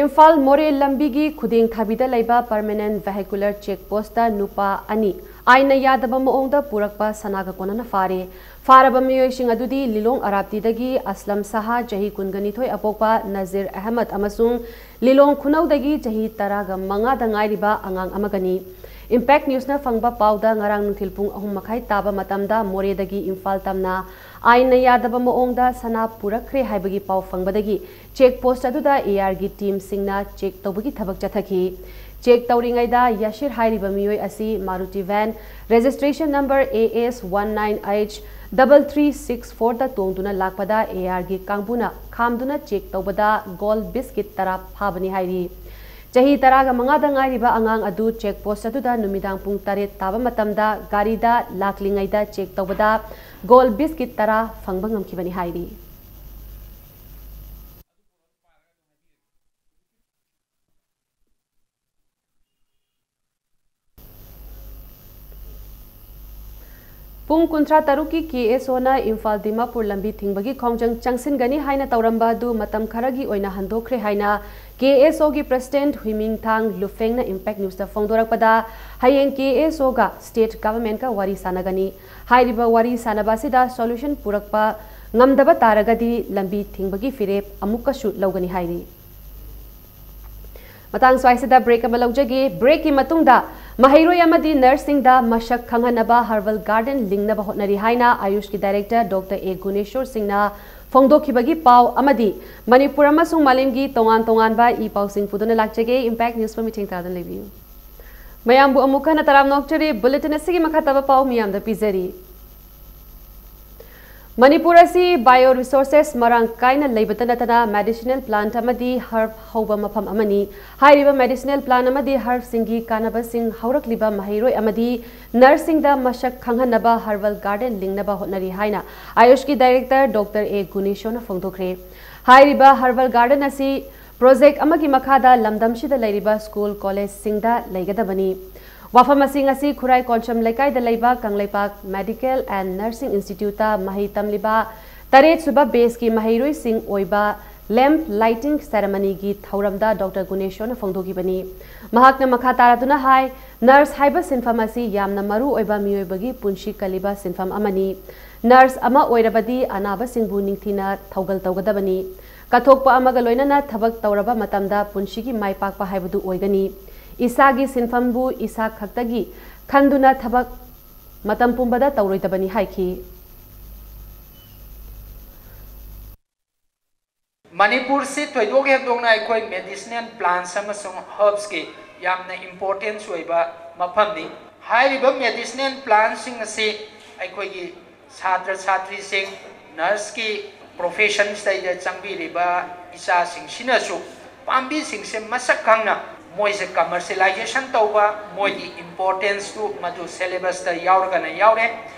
ꯏꯝꯐꯥꯜ ꯃꯣꯔꯦ ꯂꯝꯕꯤꯒꯤ ꯈꯨꯗꯦꯡ ꯊꯥꯕꯤꯗ ꯂꯩꯕ permanent vehicular check postꯇ ꯅꯨꯄꯥ ꯑꯅꯤ ꯑꯥꯏꯟꯅ ꯌꯥꯗꯕ ꯃꯑꯣꯡꯗ ꯄꯨꯔꯛꯄ ꯁꯅꯥꯒ ꯀꯣꯟꯅꯅ ꯐꯥꯔꯦ꯫ ꯐꯥꯔꯕ ꯃꯤꯑꯣꯏꯁꯤꯡ ꯑꯗꯨꯗꯤ ꯂꯤꯂꯣꯡ ꯑꯔꯥꯞꯇꯤꯗꯒꯤ ꯑꯁꯂꯝ ꯁꯍꯥ, ꯆꯍꯤ ꯀꯨꯟꯒ ꯅꯤꯊꯣꯏ, ꯑꯄꯣꯛꯄ ꯅꯖꯤꯔ ꯑꯍꯃꯗ ꯑꯃꯁꯨꯡ ꯂꯤꯂꯣꯡ ꯈꯨꯅꯧꯗꯒꯤ ꯆꯍꯤ ꯇꯔꯥꯒ ꯃꯉꯥꯗ ꯉꯥꯏꯔꯤꯕ ꯑꯉꯥꯡ ꯑꯃꯒꯅꯤ꯫ Impact Newsꯅ ꯐꯪꯕ ꯄꯥꯎꯗ ꯉꯔꯥꯡ ꯅꯨꯡꯊꯤꯜ ꯄꯨꯡ ꯑꯍꯨꯝ ꯃꯈꯥꯏ ꯇꯥꯕ ꯃꯇꯝꯗ ꯃꯣꯔꯦꯗꯒꯤ ꯏꯝꯐꯥꯜ ꯇꯝꯅ ꯑꯥꯏꯟꯅ ꯌꯥꯗꯕ ꯃꯑꯣꯡꯗ ꯁꯅꯥ ꯄꯨꯔꯛꯈ꯭ꯔꯦ ꯍꯥꯏꯕꯒꯤ ꯄꯥꯎ ꯐꯪꯕꯗꯒꯤ check post ꯑꯗꯨꯗ A Rꯒꯤ teamꯁꯤꯡꯅ check ꯇꯧꯕꯒꯤ ꯊꯕꯛ ꯆꯠꯊꯈꯤ꯫ ꯆꯦꯛ ꯇꯧꯔꯤꯉꯩꯗ ꯌꯥꯁꯤꯔ ꯍꯥꯏꯔꯤꯕ ꯃꯤꯑꯣꯏ ꯑꯁꯤ Maruti van registration number A S one nine H double three six four ꯗ ꯇꯣꯡꯗꯨꯅ ꯂꯥꯛꯄꯗ ARꯒꯤ ꯀꯥꯡꯕꯨꯅ ꯈꯥꯝꯗꯨꯅ ꯆꯦꯛ ꯇꯧꯕꯗ ꯒꯣꯜ ꯕꯤꯁꯀꯤꯠ ꯇꯔꯥ ꯐꯥꯕꯅꯤ ꯍꯥꯏꯔꯤ꯫ ꯆꯍꯤ ꯇꯔꯥꯒ ꯃꯉꯥꯗ ꯉꯥꯏꯔꯤꯕ ꯑꯉꯥꯡ ꯑꯗꯨ ꯆꯦꯛ ꯄꯣꯁ ꯑꯗꯨꯗ ꯅꯨꯃꯤꯗꯥꯡ ꯄꯨꯡ ꯇꯔꯦꯠ ꯇꯥꯕ ꯃꯇꯝꯗ ꯒꯥꯔꯤꯗ ꯂꯥꯛꯂꯤꯉꯩꯗ ꯆꯦꯛ ꯇꯧꯕꯗ ꯒꯣꯜ ꯕꯤꯁꯀꯤꯠ ꯇꯔꯥ ꯐꯪꯕ ꯉꯝꯈꯤꯕꯅꯤ ꯍꯥꯏꯔꯤ꯫ ꯄꯨꯡ ꯀꯨꯟꯊ꯭ꯔꯥ ꯇꯔꯨꯛꯀꯤ KSOꯅ ꯏꯝꯐꯥꯜ ꯗꯤꯃꯥꯄꯨꯔ ꯂꯝꯕꯤ ꯊꯤꯡꯕꯒꯤ ꯈꯣꯡꯖꯪ ꯆꯪꯁꯤꯟꯒꯅꯤ ꯍꯥꯏꯅ ꯇꯧꯔꯝꯕ ꯑꯗꯨ ꯃꯇꯝ ꯈꯔꯒꯤ ꯑꯣꯏꯅ ꯍꯟꯗꯣꯛꯈ꯭ꯔꯦ ꯍꯥꯏꯅ KSOꯒꯤ president ꯍꯨꯏꯃꯤꯡꯊꯥꯡ ꯂꯨꯐꯦꯡꯅ Impact Newsꯇ ꯐꯣꯡꯗꯣꯔꯛꯄꯗ, ꯍꯌꯦꯡ KSOꯒ state governmentꯀ ꯋꯥꯔꯤ ꯁꯥꯟꯅꯒꯅꯤ꯫ ꯍꯥꯏꯔꯤꯕ ꯋꯥꯔꯤ ꯁꯥꯟꯅꯕ ꯑꯁꯤꯗ solution ꯄꯨꯔꯛꯄ ꯉꯝꯗꯕ ꯇꯥꯔꯒꯗꯤ ꯂꯝꯕꯤ ꯊꯤꯡꯕꯒꯤ ꯐꯤꯔꯦꯞ ꯑꯃꯨꯛꯀꯁꯨ ꯂꯧꯒꯅꯤ ꯍꯥꯏꯔꯤ꯫ ꯃꯇꯥꯡ ꯁ꯭ꯋꯥꯏꯁꯤꯗ break ꯑꯃ ꯂꯧꯖꯒꯦ꯫ Breakꯀꯤ ꯃꯇꯨꯡꯗ ꯃꯍꯩꯔꯣꯏ ꯑꯃꯗꯤ nurseꯁꯤꯡꯗ ꯃꯁꯛ ꯈꯪꯍꯟꯅꯕ herbal garden ꯂꯤꯡꯅꯕ ꯍꯣꯠꯅꯔꯤ ꯍꯥꯏꯅ AYUSHꯀꯤ director Doctor A ꯒꯨꯅꯦꯁꯣꯔ ꯁꯤꯡꯅ ꯐꯣꯡꯗꯣꯛꯈꯤꯕꯒꯤ ꯄꯥꯎ ꯑꯃꯗꯤ ꯃꯅꯤꯄꯨꯔ ꯑꯃꯁꯨꯡ ꯃꯥꯂꯦꯝꯒꯤ ꯇꯣꯉꯥꯟ ꯇꯣꯉꯥꯟꯕ ꯏ ꯄꯥꯎꯁꯤꯡ ꯄꯨꯗꯨꯅ ꯂꯥꯛꯆꯒꯦ꯫ Impact Newsꯄꯨ ꯃꯤꯠꯌꯦꯡ ꯇꯥꯗꯨꯅ ꯂꯩꯕꯤꯌꯨ꯫ ꯃꯌꯥꯝꯕꯨ ꯑꯃꯨꯛ ꯍꯟꯅ ꯇꯔꯥꯝꯅ ꯑꯣꯛꯆꯔꯤ꯫ Bulletin ꯑꯁꯤꯒꯤ ꯃꯈꯥ ꯇꯥꯕ ꯄꯥꯎ ꯃꯤꯌꯥꯝꯗ ꯄꯤꯖꯔꯤ꯫ ꯃꯅꯤꯄꯨꯔ ꯑꯁꯤ bio resources ꯃꯔꯥꯡ ꯀꯥꯏꯅ ꯂꯩꯕꯇ ꯅꯠꯇꯅ medicinal plant ꯑꯃꯗꯤ herb ꯍꯧꯕ ꯃꯐꯝ ꯑꯃꯅꯤ꯫ ꯍꯥꯏꯔꯤꯕ medicinal plant ꯑꯃꯗꯤ herbꯁꯤꯡꯒꯤ ꯀꯥꯟꯅꯕꯁꯤꯡ ꯍꯧꯔꯛꯂꯤꯕ ꯃꯍꯩꯔꯣꯏ ꯑꯃꯗꯤ nurseꯁꯤꯡꯗ ꯃꯁꯛ ꯈꯪꯍꯟꯅꯕ herbal garden ꯂꯤꯡꯅꯕ ꯍꯣꯠꯅꯔꯤ ꯍꯥꯏꯅ AYUSHꯀꯤ director Doctor A ꯒꯨꯅꯦꯁꯣꯔꯅ ꯐꯣꯡꯗꯣꯛꯈ꯭ꯔꯦ꯫ ꯍꯥꯏꯔꯤꯕ herbal garden ꯑꯁꯤ project ꯑꯃꯒꯤ ꯃꯈꯥꯗ ꯂꯝꯗꯝꯁꯤꯗ ꯂꯩꯔꯤꯕ school collegeꯁꯤꯡꯗ ꯂꯩꯒꯗꯕꯅꯤ꯫ ꯋꯥꯐꯝ ꯑꯁꯤ ꯉꯁꯤ ꯈꯨꯔꯥꯏ ꯀꯣꯟꯁꯝ ꯂꯩꯀꯥꯏꯗ ꯂꯩꯕ ꯀꯪꯂꯩꯄꯥꯛ Medical and Nursing Instituteꯇ ꯃꯍꯩ ꯇꯝꯂꯤꯕ ꯇꯔꯦꯠ ꯁꯨꯕ batchꯀꯤ ꯃꯍꯩꯔꯣꯏꯁꯤꯡ ꯑꯣꯏꯕ lamp lighting ceremonyꯒꯤ ꯊꯧꯔꯝꯗ Doctor ꯒꯨꯅꯦꯁꯣꯔꯅ ꯐꯣꯡꯗꯣꯛꯈꯤꯕꯅꯤ꯫ ꯃꯍꯥꯛꯅ ꯃꯈꯥ ꯇꯥꯔꯗꯨꯅ ꯍꯥꯏ, nurse ꯍꯥꯏꯕ ꯁꯤꯟꯐꯝ ꯑꯁꯤ ꯌꯥꯝꯅ ꯃꯔꯨ ꯑꯣꯏꯕ ꯃꯤꯑꯣꯏꯕꯒꯤ ꯄꯨꯟꯁꯤ ꯀꯜꯂꯤꯕ ꯁꯤꯟꯐꯝ ꯑꯃꯅꯤ꯫ Nurse ꯑꯃ ꯑꯣꯏꯔꯕꯗꯤ ꯑꯅꯥꯕꯁꯤꯡꯕꯨ ꯅꯤꯡꯊꯤꯅ ꯊꯧꯒꯜ ꯇꯧꯒꯗꯕꯅꯤ꯫ ꯀꯠꯊꯣꯛꯄ ꯑꯃꯒ ꯂꯣꯏꯅꯅ ꯊꯕꯛ ꯇꯧꯔꯕ ꯃꯇꯝꯗ ꯄꯨꯟꯁꯤꯒꯤ ꯃꯥꯏ ꯄꯥꯛꯄ ꯍꯥꯏꯕꯗꯨ ꯑꯣꯏꯒꯅꯤ꯫ ꯏꯁꯥꯒꯤ ꯁꯤꯟꯐꯝꯕꯨ ꯏꯁꯥ ꯈꯛꯇꯒꯤ ꯈꯟꯗꯨꯅ ꯊꯕꯛ ꯃꯇꯝ ꯄꯨꯝꯕꯗ ꯇꯧꯔꯣꯏꯗꯕꯅꯤ ꯍꯥꯏꯈꯤ꯫ ꯃꯅꯤꯄꯨꯔꯁꯤ ꯊꯣꯏꯗꯣꯛ ꯍꯦꯟꯗꯣꯛꯅ ꯑꯩꯈꯣꯏ medicinal plants ꯑꯃꯁꯨꯡ herbsꯀꯤ ꯌꯥꯝꯅ ꯏꯝꯄꯣꯔꯇꯦꯟꯁ ꯑꯣꯏꯕ ꯃꯐꯝꯅꯤ꯫ ꯍꯥꯏꯔꯤꯕ ꯃꯦꯗꯤꯁꯤꯅꯦꯜ ꯄ꯭ꯂꯥꯟꯁꯤꯡ ꯑꯁꯤ ꯑꯩꯈꯣꯏꯒꯤ ꯁꯥꯇ꯭ꯔ ꯁꯥꯇ꯭ꯔꯤꯁꯤꯡ, ꯅꯔꯁꯀꯤ ꯄ꯭ꯔꯣꯐꯦꯁꯟꯁꯤꯗꯩꯗ ꯆꯪꯕꯤꯔꯤꯕ ꯏꯆꯥꯁꯤꯡꯁꯤꯅꯁꯨ ꯄꯥꯝꯕꯤꯁꯤꯡꯁꯦ ꯃꯁꯛ ꯈꯪꯅ ꯃꯣꯏꯁꯦ ꯀꯃꯔꯁꯤꯌꯦꯂꯥꯏꯖꯦꯁꯟ ꯇꯧꯕ, ꯃꯣꯏꯒꯤ ꯏꯝꯄꯣꯔꯇꯦꯟꯁꯇꯨ ꯃꯗꯨ ꯁꯦꯂꯦꯕꯁꯇ ꯌꯥꯎꯔꯒꯅ ꯌꯥꯎꯔꯦ,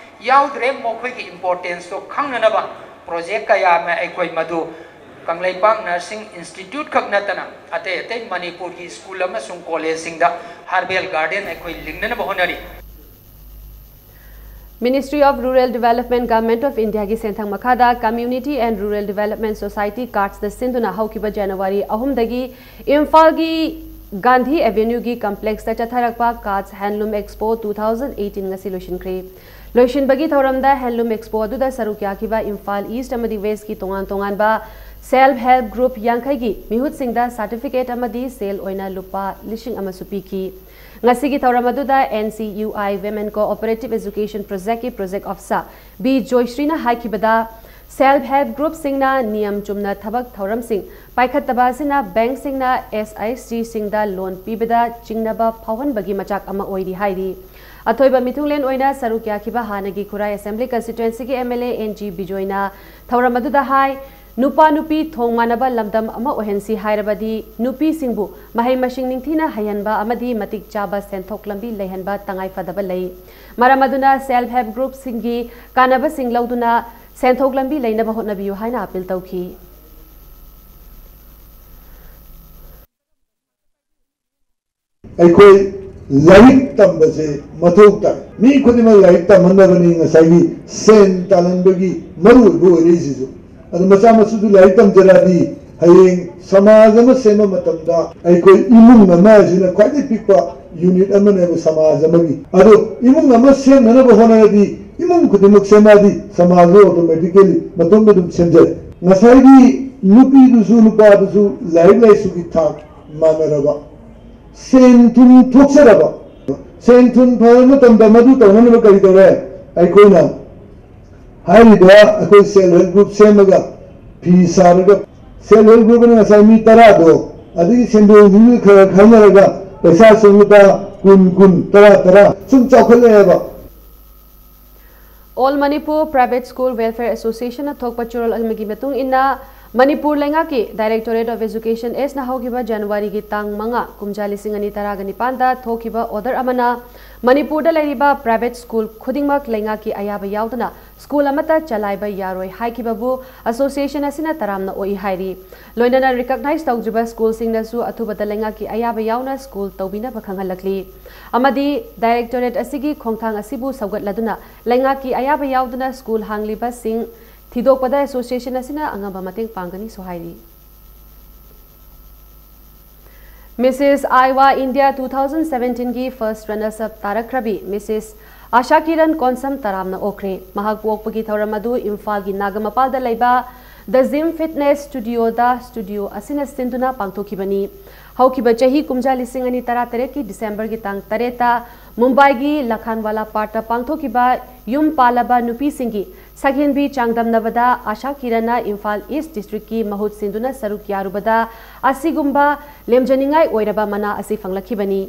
ꯌꯥꯎꯗ꯭ꯔꯦ ꯃꯈꯣꯏꯒꯤ ꯏꯝꯄꯣꯔꯇꯦꯟꯁꯇꯣ ꯈꯪꯅꯅꯕ ꯄ꯭ꯔꯣꯖꯦꯛ ꯀꯌꯥ ꯑꯃ ꯑꯩꯈꯣꯏ ꯃꯗꯨ ꯀꯪꯂꯩꯄꯥꯛ ꯅꯔꯁꯤꯡ ꯏꯟꯁꯇꯤꯇ꯭ꯌꯨꯠ ꯈꯛ ꯅꯠꯇꯅ ꯑꯇꯩ ꯑꯇꯩ ꯃꯅꯤꯄꯨꯔꯒꯤ ꯁ꯭ꯀꯨꯜ ꯑꯃꯁꯨꯡ ꯀꯣꯂꯦꯖꯁꯤꯡꯗ ꯍꯔꯕꯦꯜ ꯒꯥꯔꯗꯦꯟ ꯑꯩꯈꯣꯏ ꯂꯤꯡꯅꯅꯕ ꯍꯣꯠꯅꯔꯤ꯫ Ministry of Rural Development, Government of India ꯒꯤ ꯁꯦꯟꯊꯪ ꯃꯈꯥꯗ Community and Rural Development Society ꯀꯥꯔꯠꯁꯇ ꯁꯤꯟꯗꯨꯅ ꯍꯧꯈꯤꯕ ꯖꯅꯋꯥꯔꯤ ꯑꯍꯨꯝꯗꯒꯤ ꯏꯝꯐꯥꯜꯒꯤ ꯒꯥꯟꯙꯤ ꯑꯦꯚꯦꯅ꯭ꯌꯨꯒꯤ ꯀꯝꯄ꯭ꯂꯦꯛꯁꯇ ꯆꯠꯊꯔꯛꯄ ꯀꯥꯔꯠꯁ ꯍꯦꯟꯂꯨꯝ ꯑꯦꯛꯁꯄꯣ ꯇꯨ ꯊꯥꯎꯖꯟ ꯑꯩꯠꯇꯤꯟ ꯉꯁꯤ ꯂꯣꯏꯁꯤꯟꯈ꯭ꯔꯦ꯫ ꯂꯣꯏꯁꯤꯟꯕꯒꯤ ꯊꯧꯔꯝꯗ ꯍꯦꯟꯂꯨꯝ ꯑꯦꯛꯁꯄꯣ ꯑꯗꯨꯗ ꯁꯔꯨꯛ ꯌꯥꯈꯤꯕ ꯏꯝꯐꯥꯜ ꯏꯁ꯭ꯠ ꯑꯃꯗꯤ ꯋꯦꯁ꯭ꯠꯀꯤ ꯇꯣꯉꯥꯟ ꯇꯣꯉꯥꯟꯕ ꯁꯦꯜꯐ ꯍꯦꯜꯞ ꯒ꯭ꯔꯨꯞ ꯌꯥꯡꯈꯩꯒꯤ ꯃꯤꯍꯨꯠꯁꯤꯡꯗ ꯁꯥꯔꯇꯤꯐꯤꯀꯦꯠ ꯑꯃꯗꯤ ꯁꯦꯜ ꯑꯣꯏꯅ ꯂꯨꯄꯥ ꯂꯤꯁꯤꯡ ꯑꯃꯁꯨ ꯄꯤꯈꯤ꯫ ꯉꯁꯤꯒꯤ ꯊꯧꯔꯝ ꯑꯗꯨꯗ N C U I Women Cooperative Education Project ꯀꯤ ꯄ꯭ꯔꯣꯖꯦꯛ ꯑꯣꯐꯤꯁꯥꯔ ꯕꯤ ꯖꯣꯏꯁ꯭ꯔꯤꯅ ꯍꯥꯏꯈꯤꯕꯗ, ꯁꯦꯜꯐ ꯍꯦꯜꯞ ꯒ꯭ꯔꯨꯞꯁꯤꯡꯅ ꯅꯤꯌꯝ ꯆꯨꯝꯅ ꯊꯕꯛ ꯊꯧꯔꯝꯁꯤꯡ ꯄꯥꯏꯈꯠꯇꯕ ꯑꯁꯤꯅ ꯕꯦꯡꯛꯁꯤꯡꯅ S H G ꯁꯤꯡꯗ ꯂꯣꯟ ꯄꯤꯕꯗ ꯆꯤꯡꯅꯕ ꯐꯥꯎꯍꯟꯕꯒꯤ ꯃꯆꯥꯛ ꯑꯃ ꯑꯣꯏꯔꯤ ꯍꯥꯏꯔꯤ꯫ ꯑꯊꯣꯏꯕ ꯃꯤꯊꯨꯡꯂꯦꯟ ꯑꯣꯏꯅ ꯁꯔꯨꯛ ꯌꯥꯈꯤꯕ ꯍꯥꯟꯅꯒꯤ ꯈꯨꯔꯥꯏ ꯑꯦꯁꯦꯝꯕ꯭ꯂꯤ ꯀꯟꯁꯇꯤꯇ꯭ꯋꯦꯟꯁꯤꯒꯤ M L A N G ꯕꯤꯖꯣꯏꯅ ꯊꯧꯔꯝ ꯑꯗꯨꯗ ꯍꯥꯏ, ꯅꯨꯄꯥ ꯅꯨꯄꯤ ꯊꯣꯡ ꯃꯥꯟꯅꯕ ꯂꯝꯗꯝ ꯑꯃ ꯑꯣꯏꯍꯟꯁꯤ ꯍꯥꯏꯔꯕꯗꯤ ꯅꯨꯄꯤꯁꯤꯡꯕꯨ ꯃꯍꯩ ꯃꯁꯤꯡ ꯅꯤꯡꯊꯤꯅ ꯍꯩꯍꯟꯕ ꯑꯃꯗꯤ ꯃꯇꯤꯛ ꯆꯥꯕ ꯁꯦꯟꯊꯣꯛ ꯂꯝꯕꯤ ꯂꯩꯍꯟꯕ ꯇꯉꯥꯏ ꯐꯗꯕ ꯂꯩ꯫ ꯃꯔꯝ ꯑꯗꯨꯅ ꯁꯦꯜꯐ ꯍꯦꯜꯞ ꯒ꯭ꯔꯨꯞꯁꯤꯡꯒꯤ ꯀꯥꯟꯅꯕꯁꯤꯡ ꯂꯧꯗꯨꯅ ꯁꯦꯟꯊꯣꯛ ꯂꯝꯕꯤ ꯂꯩꯅꯕ ꯍꯣꯠꯅꯕꯤꯌꯨ ꯍꯥꯏꯅ ꯑꯄꯤꯜ ꯇꯧꯈꯤ꯫ ꯑꯩꯈꯣꯏ ꯂꯥꯏꯔꯤꯛ ꯇꯝꯕꯁꯦ ꯃꯊꯧ ꯇꯥꯏ꯫ ꯃꯤ ꯈꯨꯗꯤꯡꯃꯛ ꯂꯥꯏꯔꯤꯛ ꯇꯝꯍꯟꯅꯕꯅꯤ ꯉꯁꯥꯏꯒꯤ ꯁꯦꯟ ꯇꯥꯜꯍꯟꯕꯒꯤ ꯃꯔꯨꯑꯣꯏꯕ ꯑꯣꯏꯔꯛꯏꯁꯤꯁꯨ꯫ ꯑꯗꯨ ꯃꯆꯥ ꯃꯁꯨꯗꯨ ꯂꯥꯏꯔꯤꯛ ꯇꯝꯖꯔꯛꯑꯗꯤ ꯍꯌꯦꯡ ꯁꯃꯥꯖ ꯑꯃ ꯁꯦꯝꯕ ꯃꯇꯝꯗ ꯑꯩꯈꯣꯏ ꯏꯃꯨꯡ ꯑꯃ ꯍꯥꯏꯁꯤꯅ ꯈ꯭ꯋꯥꯏꯗꯒꯤ ꯄꯤꯛꯄ ꯌꯨꯅꯤꯠ ꯑꯃꯅꯦꯕ ꯁꯃꯥꯖ ꯑꯃꯒꯤ꯫ ꯑꯗꯣ ꯏꯃꯨꯡ ꯑꯃ ꯁꯦꯝꯅꯅꯕ ꯍꯣꯠꯅꯔꯗꯤ ꯏꯃꯨꯡ ꯈꯨꯗꯤꯡꯃꯛ ꯁꯦꯝꯃꯛꯑꯗꯤ ꯁꯃꯥꯖ ꯑꯣꯇꯣꯃꯦꯇꯤꯀꯦꯂꯤ ꯃꯇꯣꯝꯇ ꯑꯗꯨꯝ ꯁꯦꯝꯖꯔꯦ꯫ ꯉꯁꯥꯏꯒꯤ ꯅꯨꯄꯤꯗꯨꯁꯨ ꯅꯨꯄꯥꯗꯨꯁꯨ ꯂꯥꯏꯔꯤꯛ ꯂꯥꯏꯁꯨꯒꯤ ꯊꯥꯛ ꯃꯥꯟꯅꯔꯕ, ꯁꯦꯟ ꯊꯨꯝ ꯊꯣꯛꯆꯔꯕ, ꯁꯦꯟ ꯊꯨꯝ ꯐꯔꯕ ꯃꯇꯝꯗ ꯃꯗꯨ ꯇꯧꯅꯅꯕ ꯀꯔꯤ ꯇꯧꯔꯦ? ꯑꯩꯈꯣꯏꯅ ꯍꯥꯏꯔꯤꯕ ꯑꯩꯈꯣꯏ ꯁꯦꯜꯐ ꯍꯦꯜꯞ ꯒ꯭ꯔꯨꯞ ꯁꯦꯝꯃꯒ ꯐꯤ ꯁꯥꯔꯒ ꯁꯦꯜꯐ ꯍꯦꯜꯞ ꯒ꯭ꯔꯨꯞ ꯑꯅ ꯉꯁꯥꯏ ꯃꯤ ꯇꯔꯥꯗꯣ ꯑꯗꯒꯤ ꯁꯦꯟꯗꯣꯡꯁꯤꯡꯗꯨ ꯈꯔ ꯈꯥꯏꯅꯔꯒ ꯄꯩꯁꯥꯁꯤꯡꯗ ꯀꯨꯟ ꯀꯨꯟ, ꯇꯔꯥ ꯇꯔꯥ ꯁꯨꯝ ꯆꯥꯎꯈꯠꯂꯛꯑꯦꯕ꯫ All Manipur Private School Welfare Association ꯅ ꯊꯣꯛꯄ ꯆꯦꯔꯣꯜ ꯑꯃꯒꯤ ꯃꯇꯨꯡ ꯏꯟꯅ, ꯃꯅꯤꯄꯨꯔ ꯂꯩꯉꯥꯛꯀꯤ Directorate of Education S ꯅ ꯍꯧꯈꯤꯕ ꯖꯅꯋꯥꯔꯤꯒꯤ ꯇꯥꯡ ꯃꯉꯥ, ꯀꯨꯝꯖꯥ ꯂꯤꯁꯤꯡ ꯑꯅꯤ ꯇꯔꯥꯒ ꯅꯤꯄꯥꯟꯗ ꯊꯣꯛꯈꯤꯕ order ꯑꯃꯅ ꯃꯅꯤꯄꯨꯔꯗ ꯂꯩꯔꯤꯕ private school ꯈꯨꯗꯤꯡꯃꯛ ꯂꯩꯉꯥꯛꯀꯤ ꯑꯌꯥꯕ ꯌꯥꯎꯗꯅ school ꯑꯃꯠꯇ ꯆꯂꯥꯏꯕ ꯌꯥꯔꯣꯏ ꯍꯥꯏꯈꯤꯕꯕꯨ association ꯑꯁꯤꯅ ꯇꯔꯥꯝꯅ ꯑꯣꯛꯏ ꯍꯥꯏꯔꯤ꯫ ꯂꯣꯏꯅꯅ recognize ꯇꯧꯗ꯭ꯔꯤꯕ school ꯁꯤꯡꯅꯁꯨ ꯑꯊꯨꯕꯗ ꯂꯩꯉꯥꯛꯀꯤ ꯑꯌꯥꯕ ꯌꯥꯎꯅ school ꯇꯧꯕꯤꯅꯕ ꯈꯪꯍꯜꯂꯛꯂꯤ꯫ ꯑꯃꯗꯤ Directorate ꯑꯁꯤꯒꯤ ꯈꯣꯡꯊꯥꯡ ꯑꯁꯤꯕꯨ ꯁꯧꯒꯠꯂꯗꯨꯅ ꯂꯩꯉꯥꯛꯀꯤ ꯑꯌꯥꯕ ꯌꯥꯎꯗꯅ school ꯍꯥꯡꯂꯤꯕꯁꯤꯡ ꯊꯤꯗꯣꯛꯄꯗ association ꯑꯁꯤꯅ ꯑꯉꯝꯕ ꯃꯇꯦꯡ ꯄꯥꯡꯒꯅꯤꯁꯨ ꯍꯥꯏꯔꯤ꯫ Missus Iowa India two thousand seventeen ꯒꯤ first runners up ꯇꯥꯔꯛꯈ꯭ꯔꯕꯤ Missus ꯑꯥꯁꯥ ꯀꯤꯔꯟ ꯀꯣꯟꯁꯝ ꯇꯔꯥꯝꯅ ꯑꯣꯛꯈ꯭ꯔꯦ꯫ ꯃꯍꯥꯛꯄꯨ ꯑꯣꯛꯄꯒꯤ ꯊꯧꯔꯝ ꯑꯗꯨ ꯏꯝꯐꯥꯜꯒꯤ ꯅꯥꯒꯥꯃꯄꯥꯜꯗ ꯂꯩꯕ The Gym Fitness Studio the studio ꯑꯁꯤꯅ ꯁꯤꯟꯗꯨꯅ ꯄꯥꯡꯊꯣꯛꯈꯤꯕꯅꯤ꯫ ꯍꯧꯈꯤꯕ ꯆꯍꯤ ꯀꯨꯝꯖꯥ ꯂꯤꯁꯤꯡ ꯑꯅꯤ ꯇꯔꯥꯇꯔꯦꯠꯀꯤ December ꯒꯤ ꯇꯥꯡ ꯇꯔꯦꯠꯇ ꯃꯨꯝꯕꯥꯏꯒꯤ ꯂꯈꯥꯟꯋꯥꯂꯥ ꯄꯥꯔꯛꯇ ꯄꯥꯡꯊꯣꯛꯈꯤꯕ ꯌꯨꯝ ꯄꯥꯜꯂꯕ ꯅꯨꯄꯤꯁꯤꯡꯒꯤ ꯁꯛꯍꯦꯟꯕꯤ ꯆꯥꯡꯗꯝꯅꯕꯗ ꯑꯥꯁꯥ ꯀꯤꯔꯟꯅ ꯏꯝꯐꯥꯜ East District ꯀꯤ ꯃꯍꯨꯠ ꯁꯤꯟꯗꯨꯅ ꯁꯔꯨꯛ ꯌꯥꯔꯨꯕꯗ ꯑꯁꯤꯒꯨꯝꯕ ꯂꯦꯝꯖꯅꯤꯡꯉꯥꯏ ꯑꯣꯏꯔꯕ ꯃꯅꯥ ꯑꯁꯤ ꯐꯪꯂꯛꯈꯤꯕꯅꯤ꯫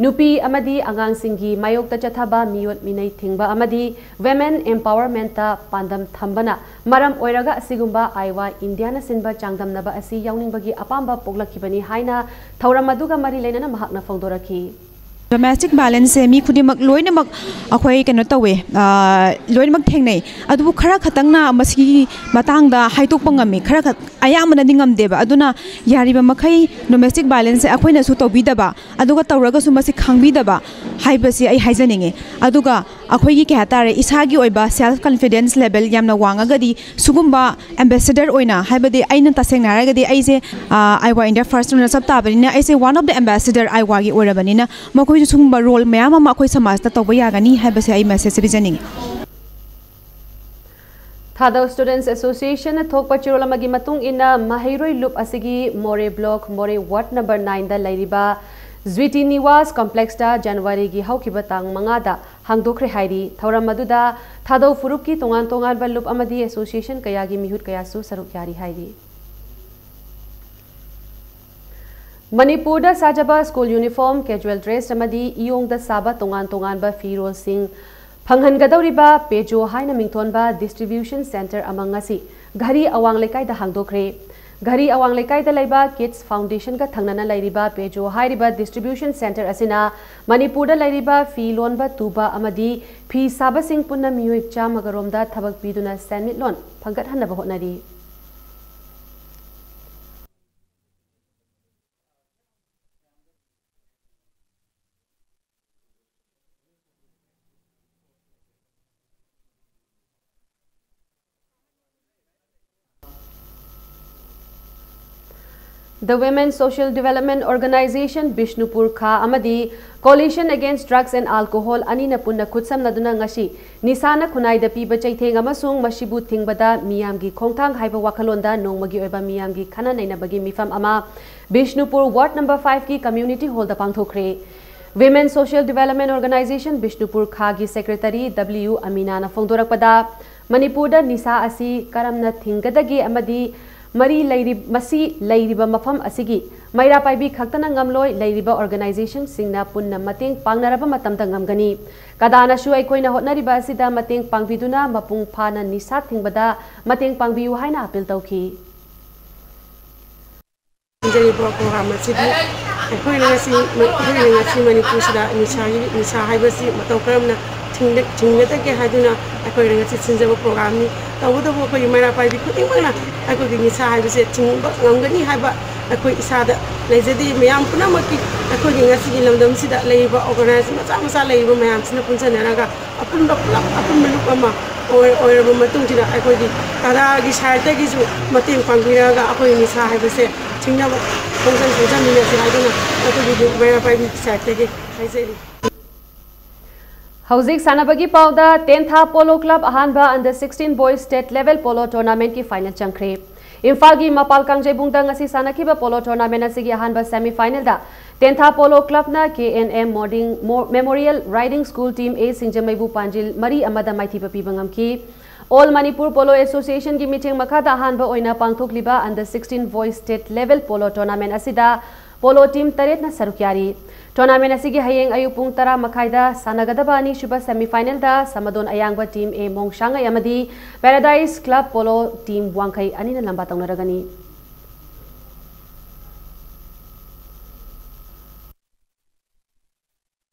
ꯅꯨꯄꯤ ꯑꯃꯗꯤ ꯑꯉꯥꯡꯁꯤꯡꯒꯤ ꯃꯥꯌꯣꯛꯇ ꯆꯠꯊꯕ ꯃꯤꯑꯣꯠ ꯃꯤꯅꯩ ꯊꯤꯡꯕ ꯑꯃꯗꯤ women empowerment ꯇ ꯄꯥꯟꯗꯝ ꯊꯝꯕꯅ ꯃꯔꯝ ꯑꯣꯏꯔꯒ ꯑꯁꯤꯒꯨꯝꯕ Iowa India ꯅ ꯁꯤꯟꯕ ꯆꯥꯡꯗꯝꯅꯕ ꯑꯁꯤ ꯌꯥꯎꯅꯤꯡꯕꯒꯤ ꯑꯄꯥꯝꯕ ꯄꯣꯛꯂꯛꯈꯤꯕꯅꯤ ꯍꯥꯏꯅ ꯊꯧꯔꯝ ꯑꯗꯨꯒ ꯃꯔꯤ ꯂꯩꯅꯅ ꯃꯍꯥꯛꯅ ꯐꯣꯡꯗꯣꯔꯛꯈꯤ꯫ Domestic violence ꯁꯦ ꯃꯤ ꯈꯨꯗꯤꯡꯃꯛ ꯂꯣꯏꯅꯃꯛ ꯑꯩꯈꯣꯏ ꯀꯩꯅꯣ ꯇꯧꯋꯦ, ꯑ, ꯂꯣꯏꯅꯃꯛ ꯊꯦꯡꯅꯩ꯫ ꯑꯗꯨꯕꯨ ꯈꯔ ꯈꯛꯇꯪꯅ ꯃꯁꯤꯒꯤ ꯃꯇꯥꯡꯗ ꯍꯥꯏꯗꯣꯛꯄ ꯉꯝꯃꯤ꯫ ꯈꯔ ꯈꯛ, ꯑꯌꯥꯝꯕꯅꯗꯤ ꯉꯝꯗꯦꯕ꯫ ꯑꯗꯨꯅ ꯌꯥꯔꯤꯕ ꯃꯈꯩ domestic violence ꯁꯦ ꯑꯩꯈꯣꯏꯅꯁꯨ ꯇꯧꯕꯤꯗꯕ, ꯑꯗꯨꯒ ꯇꯧꯔꯒꯁꯨ ꯃꯁꯤ ꯈꯪꯕꯤꯗꯕ ꯍꯥꯏꯕꯁꯤ ꯑꯩ ꯍꯥꯏꯖꯅꯤꯡꯉꯤ꯫ ꯑꯗꯨꯒ ꯑꯩꯈꯣꯏꯒꯤ ꯀꯩ ꯍꯥꯏꯇꯥꯔꯦ, ꯏꯁꯥꯒꯤ ꯑꯣꯏꯕ self confidence level ꯌꯥꯝꯅ ꯋꯥꯡꯉꯒꯗꯤ ꯁꯤꯒꯨꯝꯕ ambassador ꯑꯣꯏꯅ, ꯍꯥꯏꯕꯗꯤ ꯑꯩꯅ ꯇꯁꯦꯡꯅ ꯍꯥꯏꯔꯒꯗꯤ ꯑꯩꯁꯦ, ꯑ, Iowa India first runner up ꯇꯥꯕꯅꯤꯅ ꯑꯩꯁꯦ one of the ambassador Iowa ꯒꯤ ꯑꯣꯏꯔꯕꯅꯤꯅ ꯃꯈꯣꯏꯁꯨ ꯁꯤꯒꯨꯝꯕ role ꯃꯌꯥꯝ ꯑꯃ ꯑꯩꯈꯣꯏ ꯁꯃꯥꯖꯇ ꯇꯧꯕ ꯌꯥꯒꯅꯤ ꯍꯥꯏꯕꯁꯦ ꯑꯩ message ꯁꯦ ꯄꯤꯖꯅꯤꯡꯉꯤ꯫ ꯊꯥꯗꯧ Students Association ꯅ ꯊꯣꯛꯄ ꯆꯦꯔꯣꯜ ꯑꯃꯒꯤ ꯃꯇꯨꯡ ꯏꯟꯅ ꯃꯍꯩꯔꯣꯏ ꯂꯨꯞ ꯑꯁꯤꯒꯤ ꯃꯣꯔꯦ block, ꯃꯣꯔꯦ ward number nine ꯗ ꯂꯩꯔꯤꯕ ꯖ꯭ꯋꯤꯇꯤ ꯅꯤꯋꯥꯁ complex ꯇ ꯖꯅꯋꯥꯔꯤꯒꯤ ꯍꯧꯈꯤꯕ ꯇꯥꯡ ꯃꯉꯥꯗ ꯍꯥꯡꯗꯣꯛꯈ꯭ꯔꯦ ꯍꯥꯏꯔꯤ꯫ ꯊꯧꯔꯝ ꯑꯗꯨꯗ ꯊꯥꯗꯧ ꯐꯨꯔꯨꯞꯀꯤ ꯇꯣꯉꯥꯟ ꯇꯣꯉꯥꯟꯕ ꯂꯨꯞ ꯑꯃꯗꯤ association ꯀꯌꯥꯒꯤ ꯃꯤꯍꯨꯠ ꯀꯌꯥꯁꯨ ꯁꯔꯨꯛ ꯌꯥꯔꯤ ꯍꯥꯏꯔꯤ꯫ ꯃꯅꯤꯄꯨꯔꯗ ꯁꯥꯖꯕ ꯁ꯭ꯀꯨꯜ ꯌꯨꯅꯤꯐꯣꯔꯝ, ꯀꯦꯖꯨꯋꯦꯜ ꯗ꯭ꯔꯦꯁ ꯑꯃꯗꯤ ꯏꯌꯣꯡꯗ ꯁꯥꯕ ꯇꯣꯉꯥꯟ ꯇꯣꯉꯥꯟꯕ ꯐꯤꯔꯣꯜꯁꯤꯡ ꯐꯪꯍꯟꯒꯗꯧꯔꯤꯕ ꯄꯦꯖꯣ ꯍꯥꯏꯅ ꯃꯤꯡꯊꯣꯟꯕ ꯗꯤꯁꯇ꯭ꯔꯤꯕ꯭ꯌꯨꯁꯟ ꯁꯦꯟꯇꯔ ꯑꯃ ꯉꯁꯤ ꯘꯔꯤ ꯑꯋꯥꯡ ꯂꯩꯀꯥꯏꯗ ꯍꯥꯡꯗꯣꯛꯈ꯭ꯔꯦ꯫ ꯘꯔꯤ ꯑꯋꯥꯡ ꯂꯩꯀꯥꯏꯗ ꯂꯩꯕ ꯀꯤꯗꯁ ꯐꯥꯎꯟꯗꯦꯁꯟꯒ ꯊꯪꯅꯅ ꯂꯩꯔꯤꯕ ꯄꯦꯖꯣ ꯍꯥꯏꯔꯤꯕ ꯗꯤꯁꯇ꯭ꯔꯤꯕ꯭ꯌꯨꯁꯟ ꯁꯦꯟꯇꯔ ꯑꯁꯤꯅ ꯃꯅꯤꯄꯨꯔꯗ ꯂꯩꯔꯤꯕ ꯐꯤ ꯂꯣꯟꯕ ꯇꯨꯕ ꯑꯃꯗꯤ ꯐꯤ ꯁꯥꯕꯁꯤꯡ ꯄꯨꯟꯅ ꯃꯤꯑꯣꯏ ꯆꯥꯝꯃꯒ ꯔꯣꯝꯗ ꯊꯕꯛ ꯄꯤꯗꯨꯅ ꯁꯦꯟꯃꯤꯠꯂꯣꯟ ꯐꯒꯠꯍꯟꯅꯕ ꯍꯣꯠꯅꯔꯤ꯫ The Women Social Development Organization Bishnupur ꯈꯥ ꯑꯃꯗꯤ Coalition Against Drugs and Alcohol ꯑꯅꯤꯅ ꯄꯨꯟꯅ ꯈꯨꯠꯁꯝꯅꯗꯨꯅ ꯉꯁꯤ ꯅꯤꯁꯥꯅ ꯈꯨꯟꯅꯥꯏꯗ ꯄꯤꯕ ꯆꯩꯊꯦꯡ ꯑꯃꯁꯨꯡ ꯃꯁꯤꯕꯨ ꯊꯤꯡꯕꯗ ꯃꯤꯌꯥꯝꯒꯤ ꯈꯣꯡꯊꯥꯡ ꯍꯥꯏꯕ ꯋꯥꯈꯜꯂꯣꯟꯗ ꯅꯣꯡꯃꯒꯤ ꯑꯣꯏꯕ ꯃꯤꯌꯥꯝꯒꯤ ꯈꯟꯅ ꯅꯩꯅꯕꯒꯤ ꯃꯤꯐꯝ ꯑꯃ ꯕꯤꯁꯅꯨꯄꯨꯔ ꯋꯥꯔꯗ ꯅꯝꯕꯔ ꯐꯥꯏꯚꯀꯤ ꯀꯝꯃ꯭ꯌꯨꯅꯤꯇꯤ ꯍꯣꯜꯗ ꯄꯥꯡꯊꯣꯛꯈ꯭ꯔꯦ꯫ Women Social Development Organization Bishnupur ꯈꯥꯒꯤ ꯁꯦꯀ꯭ꯔꯦꯇꯔꯤ ꯗꯕ꯭ꯂꯤꯌꯨ ꯑꯃꯤꯅꯥꯅ ꯐꯣꯡꯗꯣꯔꯛꯄꯗ, ꯃꯅꯤꯄꯨꯔꯗ ꯅꯤꯁꯥ ꯑꯁꯤ ꯀꯔꯝꯅ ꯊꯤꯡꯒꯗꯒꯦ ꯑꯃꯗꯤ ꯃꯔꯤ ꯂꯩꯔꯤ-, ꯃꯁꯤ ꯂꯩꯔꯤꯕ ꯃꯐꯝ ꯑꯁꯤꯒꯤ ꯃꯩꯔꯥ ꯄꯥꯏꯕꯤ ꯈꯛꯇꯅ ꯉꯝꯂꯣꯏ, ꯂꯩꯔꯤꯕ ꯑꯣꯔꯒꯅꯥꯏꯖꯦꯁꯟꯁꯤꯡꯅ ꯄꯨꯟꯅ ꯃꯇꯦꯡ ꯄꯥꯡꯅꯔꯕ ꯃꯇꯝꯗ ꯉꯝꯒꯅꯤ꯫ ꯀꯗꯥꯅꯁꯨ ꯑꯩꯈꯣꯏꯅ ꯍꯣꯠꯅꯔꯤꯕ ꯑꯁꯤꯗ ꯃꯇꯦꯡ ꯄꯥꯡꯕꯤꯗꯨꯅ ꯃꯄꯨꯡ ꯐꯥꯅ ꯅꯤꯁꯥ ꯊꯤꯡꯕꯗ ꯃꯇꯦꯡ ꯄꯥꯡꯕꯤꯌꯨ ꯍꯥꯏꯅ ꯑꯄꯤꯜ ꯇꯧꯈꯤ꯫ ꯁꯤꯟꯖꯔꯤꯕ ꯄ꯭ꯔꯣꯒ꯭ꯔꯥꯝ ꯑꯁꯤꯗꯤ ꯑꯩꯈꯣꯏꯅ ꯉꯁꯤ, ꯑꯩꯈꯣꯏꯅ ꯉꯁꯤ ꯃꯅꯤꯄꯨꯔꯁꯤꯗ ꯅꯤꯁꯥꯒꯤ, ꯅꯤꯁꯥ ꯍꯥꯏꯕꯁꯤ ꯃꯇꯧ ꯀꯔꯝꯅ ꯊꯤꯡꯒ-, ꯊꯤꯡꯒꯗꯒꯦ ꯍꯥꯏꯗꯨꯅ ꯑꯩꯈꯣꯏꯅ ꯉꯁꯤ ꯁꯤꯟꯖꯕ ꯄ꯭ꯔꯣꯒ꯭ꯔꯥꯝꯅꯤ꯫ ꯇꯧꯕꯇꯕꯨ ꯑꯩꯈꯣꯏꯒꯤ ꯃꯩꯔꯥ ꯄꯥꯏꯕꯤ ꯈꯨꯗꯤꯡꯃꯛꯅ ꯑꯩꯈꯣꯏꯒꯤ ꯅꯤꯁꯥ ꯍꯥꯏꯕꯁꯦ ꯊꯤꯡꯕ ꯉꯝꯒꯅꯤ ꯍꯥꯏꯕ ꯑꯩꯈꯣꯏ ꯏꯁꯥꯗ ꯂꯩꯖꯗꯦ꯫ ꯃꯌꯥꯝ ꯄꯨꯝꯅꯃꯛꯀꯤ ꯑꯩꯈꯣꯏꯒꯤ ꯉꯁꯤꯒꯤ ꯂꯝꯗꯝꯁꯤꯗ ꯂꯩꯔꯤꯕ ꯑꯣꯔꯒꯅꯥꯏꯖꯦꯁꯟ ꯃꯆꯥ ꯃꯆꯥ ꯂꯩꯔꯤꯕ ꯃꯌꯥꯝꯁꯤꯅ ꯄꯨꯟꯁꯤꯟꯅꯔꯒ ꯑꯄꯨꯟꯕ ꯄꯨꯂꯞ ꯑꯄꯨꯟꯕ ꯂꯨꯞ ꯑꯃ ꯑꯣꯏ-, ꯑꯣꯏꯔꯕ ꯃꯇꯨꯡꯁꯤꯗ ꯑꯩꯈꯣꯏꯒꯤ ꯇꯔꯥꯒꯤ ꯁꯥꯏꯠꯇꯒꯤꯁꯨ ꯃꯇꯦꯡ ꯄꯥꯡꯕꯤꯔꯒ ꯑꯩꯈꯣꯏ ꯅꯤꯁꯥ ꯍꯥꯏꯕꯁꯦ ꯊꯤꯡꯅꯕ ꯈꯣꯡꯖꯪ ꯆꯪꯁꯤꯟꯃꯤꯟꯅꯁꯤ ꯍꯥꯏꯗꯨꯅ ꯑꯩꯈꯣꯏꯒꯤ ꯃꯩꯔꯥ ꯄꯥꯏꯕꯤ ꯁꯥꯏꯠꯇꯒꯤ ꯍꯥꯏꯖꯔꯤ꯫ ꯍꯧꯖꯤꯛ ꯁꯥꯟꯅꯕꯒꯤ ꯄꯥꯎꯗ, ꯇꯦꯟꯊꯥ ꯄꯣꯂꯣ ꯀ꯭ꯂꯕ ꯑꯍꯥꯟꯕ under sixteen boys state level polo tournament ꯀꯤ final ꯆꯪꯈ꯭ꯔꯦ꯫ ꯏꯝꯐꯥꯜꯒꯤ ꯃꯄꯥꯜ ꯀꯥꯡꯖꯩꯕꯨꯡꯗ ꯉꯁꯤ ꯁꯥꯟꯅꯈꯤꯕ ꯄꯣꯂꯣ tournament ꯑꯁꯤꯒꯤ ꯑꯍꯥꯟꯕ semi final ꯗ ꯇꯦꯟꯊꯥ ꯄꯣꯂꯣ ꯀ꯭ꯂꯕꯅ ꯀꯦ ꯑꯦꯟ ꯑꯦꯝ ꯃꯣꯔꯗꯤꯡ ꯃꯣ-, memorial riding school team A ꯁꯤꯡꯖꯃꯩꯕꯨ ꯄꯥꯟꯖꯤꯜ ꯃꯔꯤ ꯑꯃꯗ ꯃꯥꯏꯊꯤꯕ ꯄꯤꯕ ꯉꯝꯈꯤ꯫ All Manipur Polo Association ꯒꯤ ꯃꯤꯠꯌꯦꯡ ꯃꯈꯥꯗ ꯑꯍꯥꯟꯕ ꯑꯣꯏꯅ ꯄꯥꯡꯊꯣꯛꯂꯤꯕ under sixteen boys state level polo tournament ꯑꯁꯤꯗ ꯄꯣꯂꯣ ꯇꯤꯝ ꯇꯔꯦꯠꯅ ꯁꯔꯨꯛ ꯌꯥꯔꯤ꯫ ꯇꯣꯔꯅꯥꯃꯦꯟ ꯑꯁꯤꯒꯤ ꯍꯌꯦꯡ ꯑꯌꯨꯛ ꯄꯨꯡ ꯇꯔꯥ ꯃꯈꯥꯏꯗ ꯁꯥꯟꯅꯒꯗꯕ ꯑꯅꯤꯁꯨꯕ ꯁꯦꯃꯤꯐꯥꯏꯅꯦꯜꯗ ꯁꯃꯗꯣꯟ ꯑꯌꯥꯡꯕ ꯇꯤꯝ ꯑꯦ ꯃꯣꯡꯁꯥꯡꯉꯩ ꯑꯃꯗꯤ ꯄꯦꯔꯥꯗꯥꯏꯁ ꯀ꯭ꯂꯕ ꯄꯣꯂꯣ ꯇꯤꯝ ꯋꯥꯡꯈꯩ ꯑꯅꯤꯅ ꯂꯝꯕꯥ ꯇꯧꯅꯔꯒꯅꯤ꯫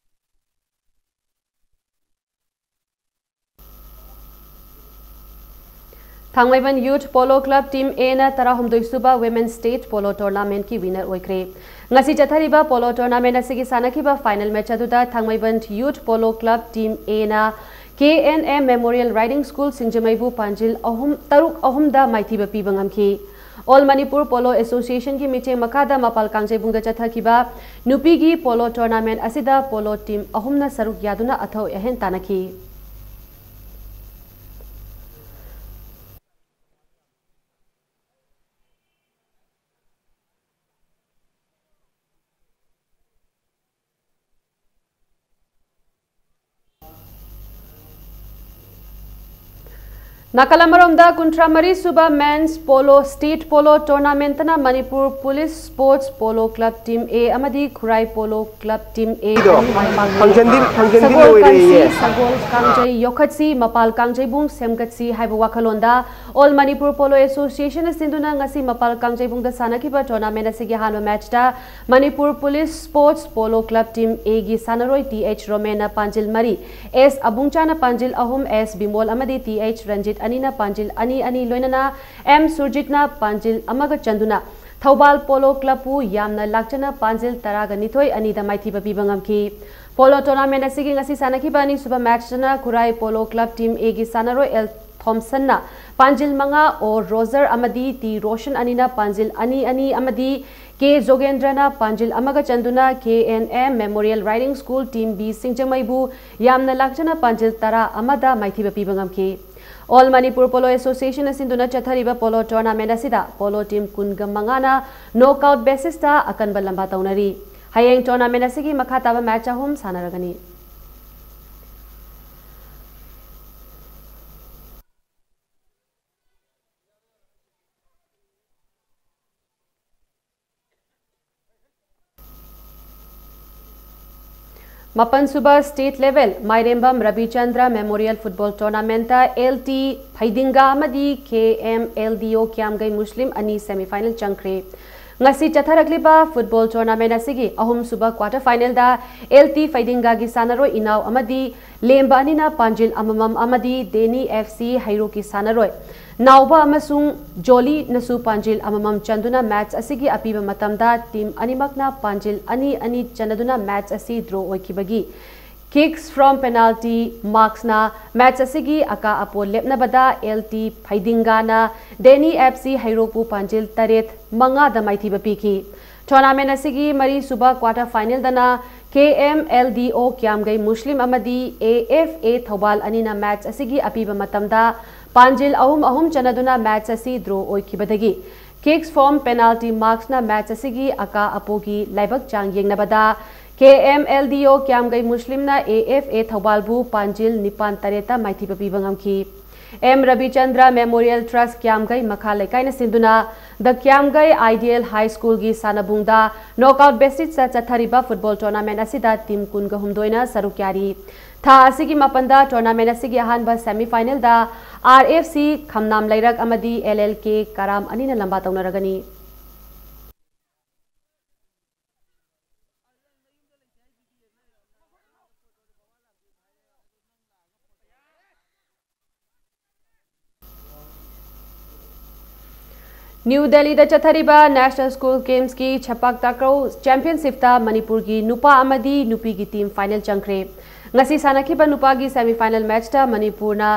ꯊꯥꯡꯃꯩꯕꯟ ꯌꯨꯊ ꯄꯣꯂꯣ ꯀ꯭ꯂꯕ ꯇꯤꯝ ꯑꯦꯅ ꯇꯔꯥꯍꯨꯝꯗꯣꯏ ꯁꯨꯕ ꯋꯤꯃꯦꯟ ꯁ꯭ꯇꯦꯠ ꯄꯣꯂꯣ ꯇꯣꯔꯅꯥꯃꯦꯟꯠꯀꯤ ꯋꯤꯅꯔ ꯑꯣꯏꯈ꯭ꯔꯦ꯫ ꯉꯁꯤ ꯆꯠꯊꯔꯤꯕ ꯄꯣꯂꯣ ꯇꯣꯔꯅꯥꯃꯦꯟꯠ ꯑꯁꯤꯒꯤ ꯁꯥꯟꯅꯈꯤꯕ ꯐꯥꯏꯅꯦꯜ ꯃꯦꯆ ꯑꯗꯨꯗ Thangmeiband youth polo club team ꯑꯦꯅ K N M memorial riding school ꯁꯤꯡꯖꯃꯩꯕꯨ ꯄꯥꯟꯖꯤꯜ ꯑꯍꯨꯝ, ꯇꯔꯨꯛ ꯑꯍꯨꯝꯗ ꯃꯥꯏꯊꯤꯕ ꯄꯤꯕ ꯉꯝꯈꯤ꯫ ꯑꯣꯜ ꯃꯅꯤꯄꯨꯔ ꯄꯣꯂꯣ ꯑꯦꯁꯣꯁꯤꯌꯦꯁꯟꯒꯤ ꯃꯤꯠꯌꯦꯡ ꯃꯈꯥꯗ ꯃꯄꯥꯜ ꯀꯥꯡꯖꯩꯕꯨꯡꯗ ꯆꯠꯊꯈꯤꯕ ꯅꯨꯄꯤꯒꯤ ꯄꯣꯂꯣ ꯇꯣꯔꯅꯥꯃꯦꯟꯠ ꯑꯁꯤꯗ ꯄꯣꯂꯣ ꯇꯤꯝ ꯑꯍꯨꯝꯅ ꯁꯔꯨꯛ ꯌꯥꯗꯨꯅ ꯑꯊꯣꯏ ꯑꯍꯦꯟ ꯇꯥꯟꯅꯈꯤ꯫ ꯅꯥꯀꯜ ꯑꯃꯔꯣꯝꯗ, ꯀꯨꯟꯊ꯭ꯔꯥ ꯃꯔꯤ ꯁꯨꯕ ꯃꯦꯟꯁ ꯄꯣꯂꯣ ꯁ꯭ꯇꯦꯠ ꯄꯣꯂꯣ ꯇꯣꯔꯅꯥꯃꯦꯟꯠꯅ Manipur police sports polo club team A ꯑꯃꯗꯤ Khurai polo club team A ꯗꯣ ꯑꯅꯤ ꯃꯥꯏ ꯄꯥꯛꯈꯤ꯫ ꯐꯪꯁꯟꯗꯤ, ꯐꯪꯁꯟꯗꯤ ꯁꯒꯣꯜ ꯂꯣꯏꯔꯦꯌꯦ꯫ ꯀꯟꯁꯤ, ꯁꯒꯣꯜ ꯀꯥꯡꯖꯩ ꯌꯣꯛꯈꯠꯁꯤ, ꯃꯄꯥꯜ ꯀꯥꯡꯖꯩꯕꯨꯡ ꯁꯦꯝꯒꯠꯁꯤ ꯍꯥꯏꯕ ꯋꯥꯈꯜꯂꯣꯟꯗ ꯑꯣꯜ ꯃꯅꯤꯄꯨꯔ ꯄꯣꯂꯣ ꯑꯦꯁꯣꯁꯤꯌꯦꯁꯟꯅ ꯁꯤꯟꯗꯨꯅ ꯉꯁꯤ ꯃꯄꯥꯜ ꯀꯥꯡꯖꯩꯕꯨꯡꯗ ꯁꯥꯟꯅꯈꯤꯕ ꯇꯣꯔꯅꯥꯃꯦꯟꯠ ꯑꯁꯤꯒꯤ ꯑꯍꯥꯟꯕ ꯃꯦꯆꯇ Manipur police sports polo club team ꯑꯦꯒꯤ ꯁꯥꯟꯅꯔꯣꯏ ꯇꯤ ꯑꯩꯆ ꯔꯣꯃꯦꯟꯅ ꯄꯥꯟꯖꯤꯜ ꯃꯔꯤ, ꯑꯦꯁ ꯑꯕꯨꯡꯆꯥꯅ ꯄꯥꯟꯖꯤꯜ ꯑꯍꯨꯝ, ꯑꯦꯁ ꯕꯤꯃꯣꯜ ꯑꯃꯗꯤ ꯇꯤ ꯑꯩꯆ ꯔꯟꯖꯤꯠ ꯑꯅꯤꯅ ꯄꯥꯟꯖꯤꯜ ꯑꯅꯤ ꯑꯅꯤ, ꯂꯣꯏꯅꯅ ꯑꯦꯝ ꯁꯨꯔꯖꯤꯠꯅ ꯄꯥꯟꯖꯤꯜ ꯑꯃꯒ ꯆꯟꯗꯨꯅ ꯊꯧꯕꯥꯜ ꯄꯣꯂꯣ ꯀ꯭ꯂꯕꯄꯨ ꯌꯥꯝꯅ ꯂꯥꯛꯆꯅ ꯄꯥꯟꯖꯤꯜ ꯇꯔꯥꯒ ꯅꯤꯊꯣꯏ, ꯑꯅꯤꯗ ꯃꯥꯏꯊꯤꯕ ꯄꯤꯕ ꯉꯝꯈꯤ꯫ ꯄꯣꯂꯣ ꯇꯣꯔꯅꯥꯃꯦꯟꯠ ꯑꯁꯤꯒꯤ ꯉꯁꯤ ꯁꯥꯟꯅꯈꯤꯕ ꯑꯅꯤꯁꯨꯕ ꯃꯦꯆꯇꯅ ꯈꯨꯔꯥꯏ ꯄꯣꯂꯣ ꯀ꯭ꯂꯕ ꯇꯤꯝ ꯑꯦꯒꯤ ꯁꯥꯟꯅꯔꯣꯏ ꯑꯦꯜ ꯊꯣꯝꯁꯟꯅ ꯄꯥꯟꯖꯤꯜ ꯃꯉꯥ, ꯑꯣ ꯔꯣꯖꯔ ꯑꯃꯗꯤ ꯇꯤ ꯔꯣꯁꯟ ꯑꯅꯤꯅ ꯄꯥꯟꯖꯤꯜ ꯑꯅꯤ ꯑꯅꯤ ꯑꯃꯗꯤ ꯀꯦ ꯖꯣꯒꯦꯟꯗ꯭ꯔꯅ ꯄꯥꯟꯖꯤꯜ ꯑꯃꯒ ꯆꯟꯗꯨꯅ K N M memorial riding school team B ꯁꯤꯡꯖꯃꯩꯕꯨ ꯌꯥꯝꯅ ꯂꯥꯛꯆꯅ ꯄꯥꯟꯖꯤꯜ ꯇꯔꯥ ꯑꯃꯗ ꯃꯥꯏꯊꯤꯕ ꯄꯤꯕ ꯉꯝꯈꯤ꯫ ꯑꯣꯜ ꯃꯅꯤꯄꯨꯔ ꯄꯣꯂꯣ ꯑꯦꯁꯣꯁꯤꯌꯦꯁꯟꯅ ꯁꯤꯟꯗꯨꯅ ꯆꯠꯊꯔꯤꯕ ꯄꯣꯂꯣ ꯇꯣꯔꯅꯥꯃꯦꯟꯠ ꯑꯁꯤꯗ ꯄꯣꯂꯣ ꯇꯤꯝ ꯀꯨꯟꯒ ꯃꯉꯥꯅ ꯅꯣꯛꯑꯥꯎꯠ ꯕꯦꯁꯤꯁꯇ ꯑꯀꯟꯕ ꯂꯝꯕꯥ ꯇꯧꯅꯔꯤ꯫ ꯍꯌꯦꯡ ꯇꯣꯔꯅꯥꯃꯦꯟꯠ ꯑꯁꯤꯒꯤ ꯃꯈꯥ ꯇꯥꯕ ꯃꯦꯆ ꯑꯍꯨꯝ ꯁꯥꯟꯅꯔꯒꯅꯤ꯫ ꯃꯥꯄꯟꯁꯨꯕ State Level ꯃꯥꯏꯔꯦꯝꯕꯝ ꯔꯕꯤꯆꯟꯗ꯭ꯔ Memorial Football Tournamentꯇ L T ꯐꯩꯗꯤꯡꯒꯥ ꯑꯃꯗꯤ K M L D O ꯀ꯭ꯌꯥꯝꯒꯩ ꯃꯨꯁꯂꯤꯝ ꯑꯅꯤ semifinal ꯆꯪꯈ꯭ꯔꯦ꯫ ꯉꯁꯤ ꯆꯠꯊꯔꯛꯂꯤꯕ football tournament ꯑꯁꯤꯒꯤ ꯑꯍꯨꯝꯁꯨꯕ quarter finalꯗ L T ꯐꯩꯗꯤꯡꯒꯥꯒꯤ ꯁꯥꯟꯅꯔꯣꯏ ꯏꯅꯥꯎ ꯑꯃꯗꯤ ꯂꯦꯝꯕ ꯑꯅꯤꯅ ꯄꯥꯟꯖꯤꯜ ꯑꯃꯃꯝ ꯑꯃꯗꯤ ꯗꯦꯅꯤ F C ꯍꯩꯔꯣꯛꯀꯤ ꯁꯥꯟꯅꯔꯣꯏ ꯅꯥꯎꯕ ꯑꯃꯁꯨꯡ ꯖꯣꯂꯤꯅꯁꯨ ꯄꯥꯟꯖꯤꯜ ꯑꯃꯃꯝ ꯆꯟꯗꯨꯅ match ꯑꯁꯤꯒꯤ ꯑꯄꯤꯕ ꯃꯇꯝꯗ team ꯑꯅꯤꯃꯛꯅ ꯄꯥꯟꯖꯤꯜ ꯑꯅꯤ ꯑꯅꯤ ꯆꯟꯅꯗꯨꯅ match ꯑꯁꯤ draw ꯑꯣꯏꯈꯤꯕꯒꯤ Kicks from penalty marksꯅ match ꯑꯁꯤꯒꯤ ꯑꯀꯥ ꯑꯄꯣ ꯂꯦꯞꯅꯕꯗ L T ꯐꯩꯗꯤꯡꯒꯥꯅ ꯗꯦꯅꯤ F C ꯍꯩꯔꯣꯛꯄꯨ ꯄꯥꯟꯖꯤꯜ ꯇꯔꯦꯠ ꯃꯉꯥꯗ ꯃꯥꯏꯊꯤꯕ ꯄꯤꯈꯤ꯫ Tournament ꯑꯁꯤꯒꯤ ꯃꯔꯤꯁꯨꯕ quarter finalꯗꯅ K M L D O ꯀ꯭ꯌꯥꯝꯒꯩ ꯃꯨꯁꯂꯤꯝ ꯑꯃꯗꯤ A F A ꯊꯧꯕꯥꯜ ꯑꯅꯤꯅ match ꯑꯁꯤꯒꯤ ꯑꯄꯤꯕ ꯃꯇꯝꯗ ꯄꯥꯟꯖꯤꯜ ꯑꯍꯨꯝ ꯑꯍꯨꯝ ꯆꯟꯅꯗꯨꯅ match ꯑꯁꯤ draw ꯑꯣꯏꯈꯤꯕꯗꯒꯤ Kicks from penalty marksꯅ match ꯑꯁꯤꯒꯤ ꯑꯀꯥ ꯑꯄꯣꯒꯤ ꯂꯥꯏꯕꯛ ꯆꯥꯡ ꯌꯦꯡꯅꯕꯗ K M L D O ꯀ꯭ꯌꯥꯝꯒꯩ ꯃꯨꯁꯂꯤꯝꯅ A F A ꯊꯧꯕꯥꯜꯕꯨ ꯄꯥꯟꯖꯤꯜ ꯅꯤꯄꯥꯟ ꯇꯔꯦꯠꯇ ꯃꯥꯏꯊꯤꯕ ꯄꯤꯕ ꯉꯝꯈꯤ꯫ M ꯔꯕꯤꯆꯟꯗ꯭ꯔ Memorial Trust ꯀ꯭ꯌꯥꯝꯒꯩ ꯃꯈꯥ ꯂꯩꯀꯥꯏꯅ ꯁꯤꯟꯗꯨꯅ The ꯀ꯭ꯌꯥꯝꯒꯩ Ideal High Schoolꯒꯤ ꯁꯥꯟꯅꯕꯨꯡꯗ knockout bestꯇ ꯆꯠꯊꯔꯤꯕ football tournament ꯑꯁꯤꯗ team ꯀꯨꯟꯒ ꯍꯨꯝꯗꯣꯏꯅ ꯁꯔꯨꯛ ꯌꯥꯔꯤ꯫ ꯊꯥ ꯑꯁꯤꯒꯤ ꯃꯥꯄꯟꯗ tournament ꯑꯁꯤꯒꯤ ꯑꯍꯥꯟꯕ semifinalꯗ R F C ꯈꯝꯅꯥꯝ ꯂꯩꯔꯛ ꯑꯃꯗꯤ L L K ꯀꯔꯥꯝ ꯑꯅꯤꯅ ꯂꯝꯕꯥ ꯇꯧꯅꯔꯒꯅꯤ꯫ ꯅ꯭ꯌꯨ ꯗꯦꯜꯂꯤꯗ ꯆꯠꯊꯔꯤꯕ National School Gamesꯀꯤ ꯁꯦꯄꯥꯛ ꯇꯥꯀ꯭ꯔꯧ championshipꯇ ꯃꯅꯤꯄꯨꯔꯒꯤ ꯅꯨꯄꯥ ꯑꯃꯗꯤ ꯅꯨꯄꯤꯒꯤ team final ꯆꯪꯈ꯭ꯔꯦ꯫ ꯉꯁꯤ ꯁꯥꯟꯅꯈꯤꯕ ꯅꯨꯄꯥꯒꯤ semifinal matchꯇ ꯃꯅꯤꯄꯨꯔꯅ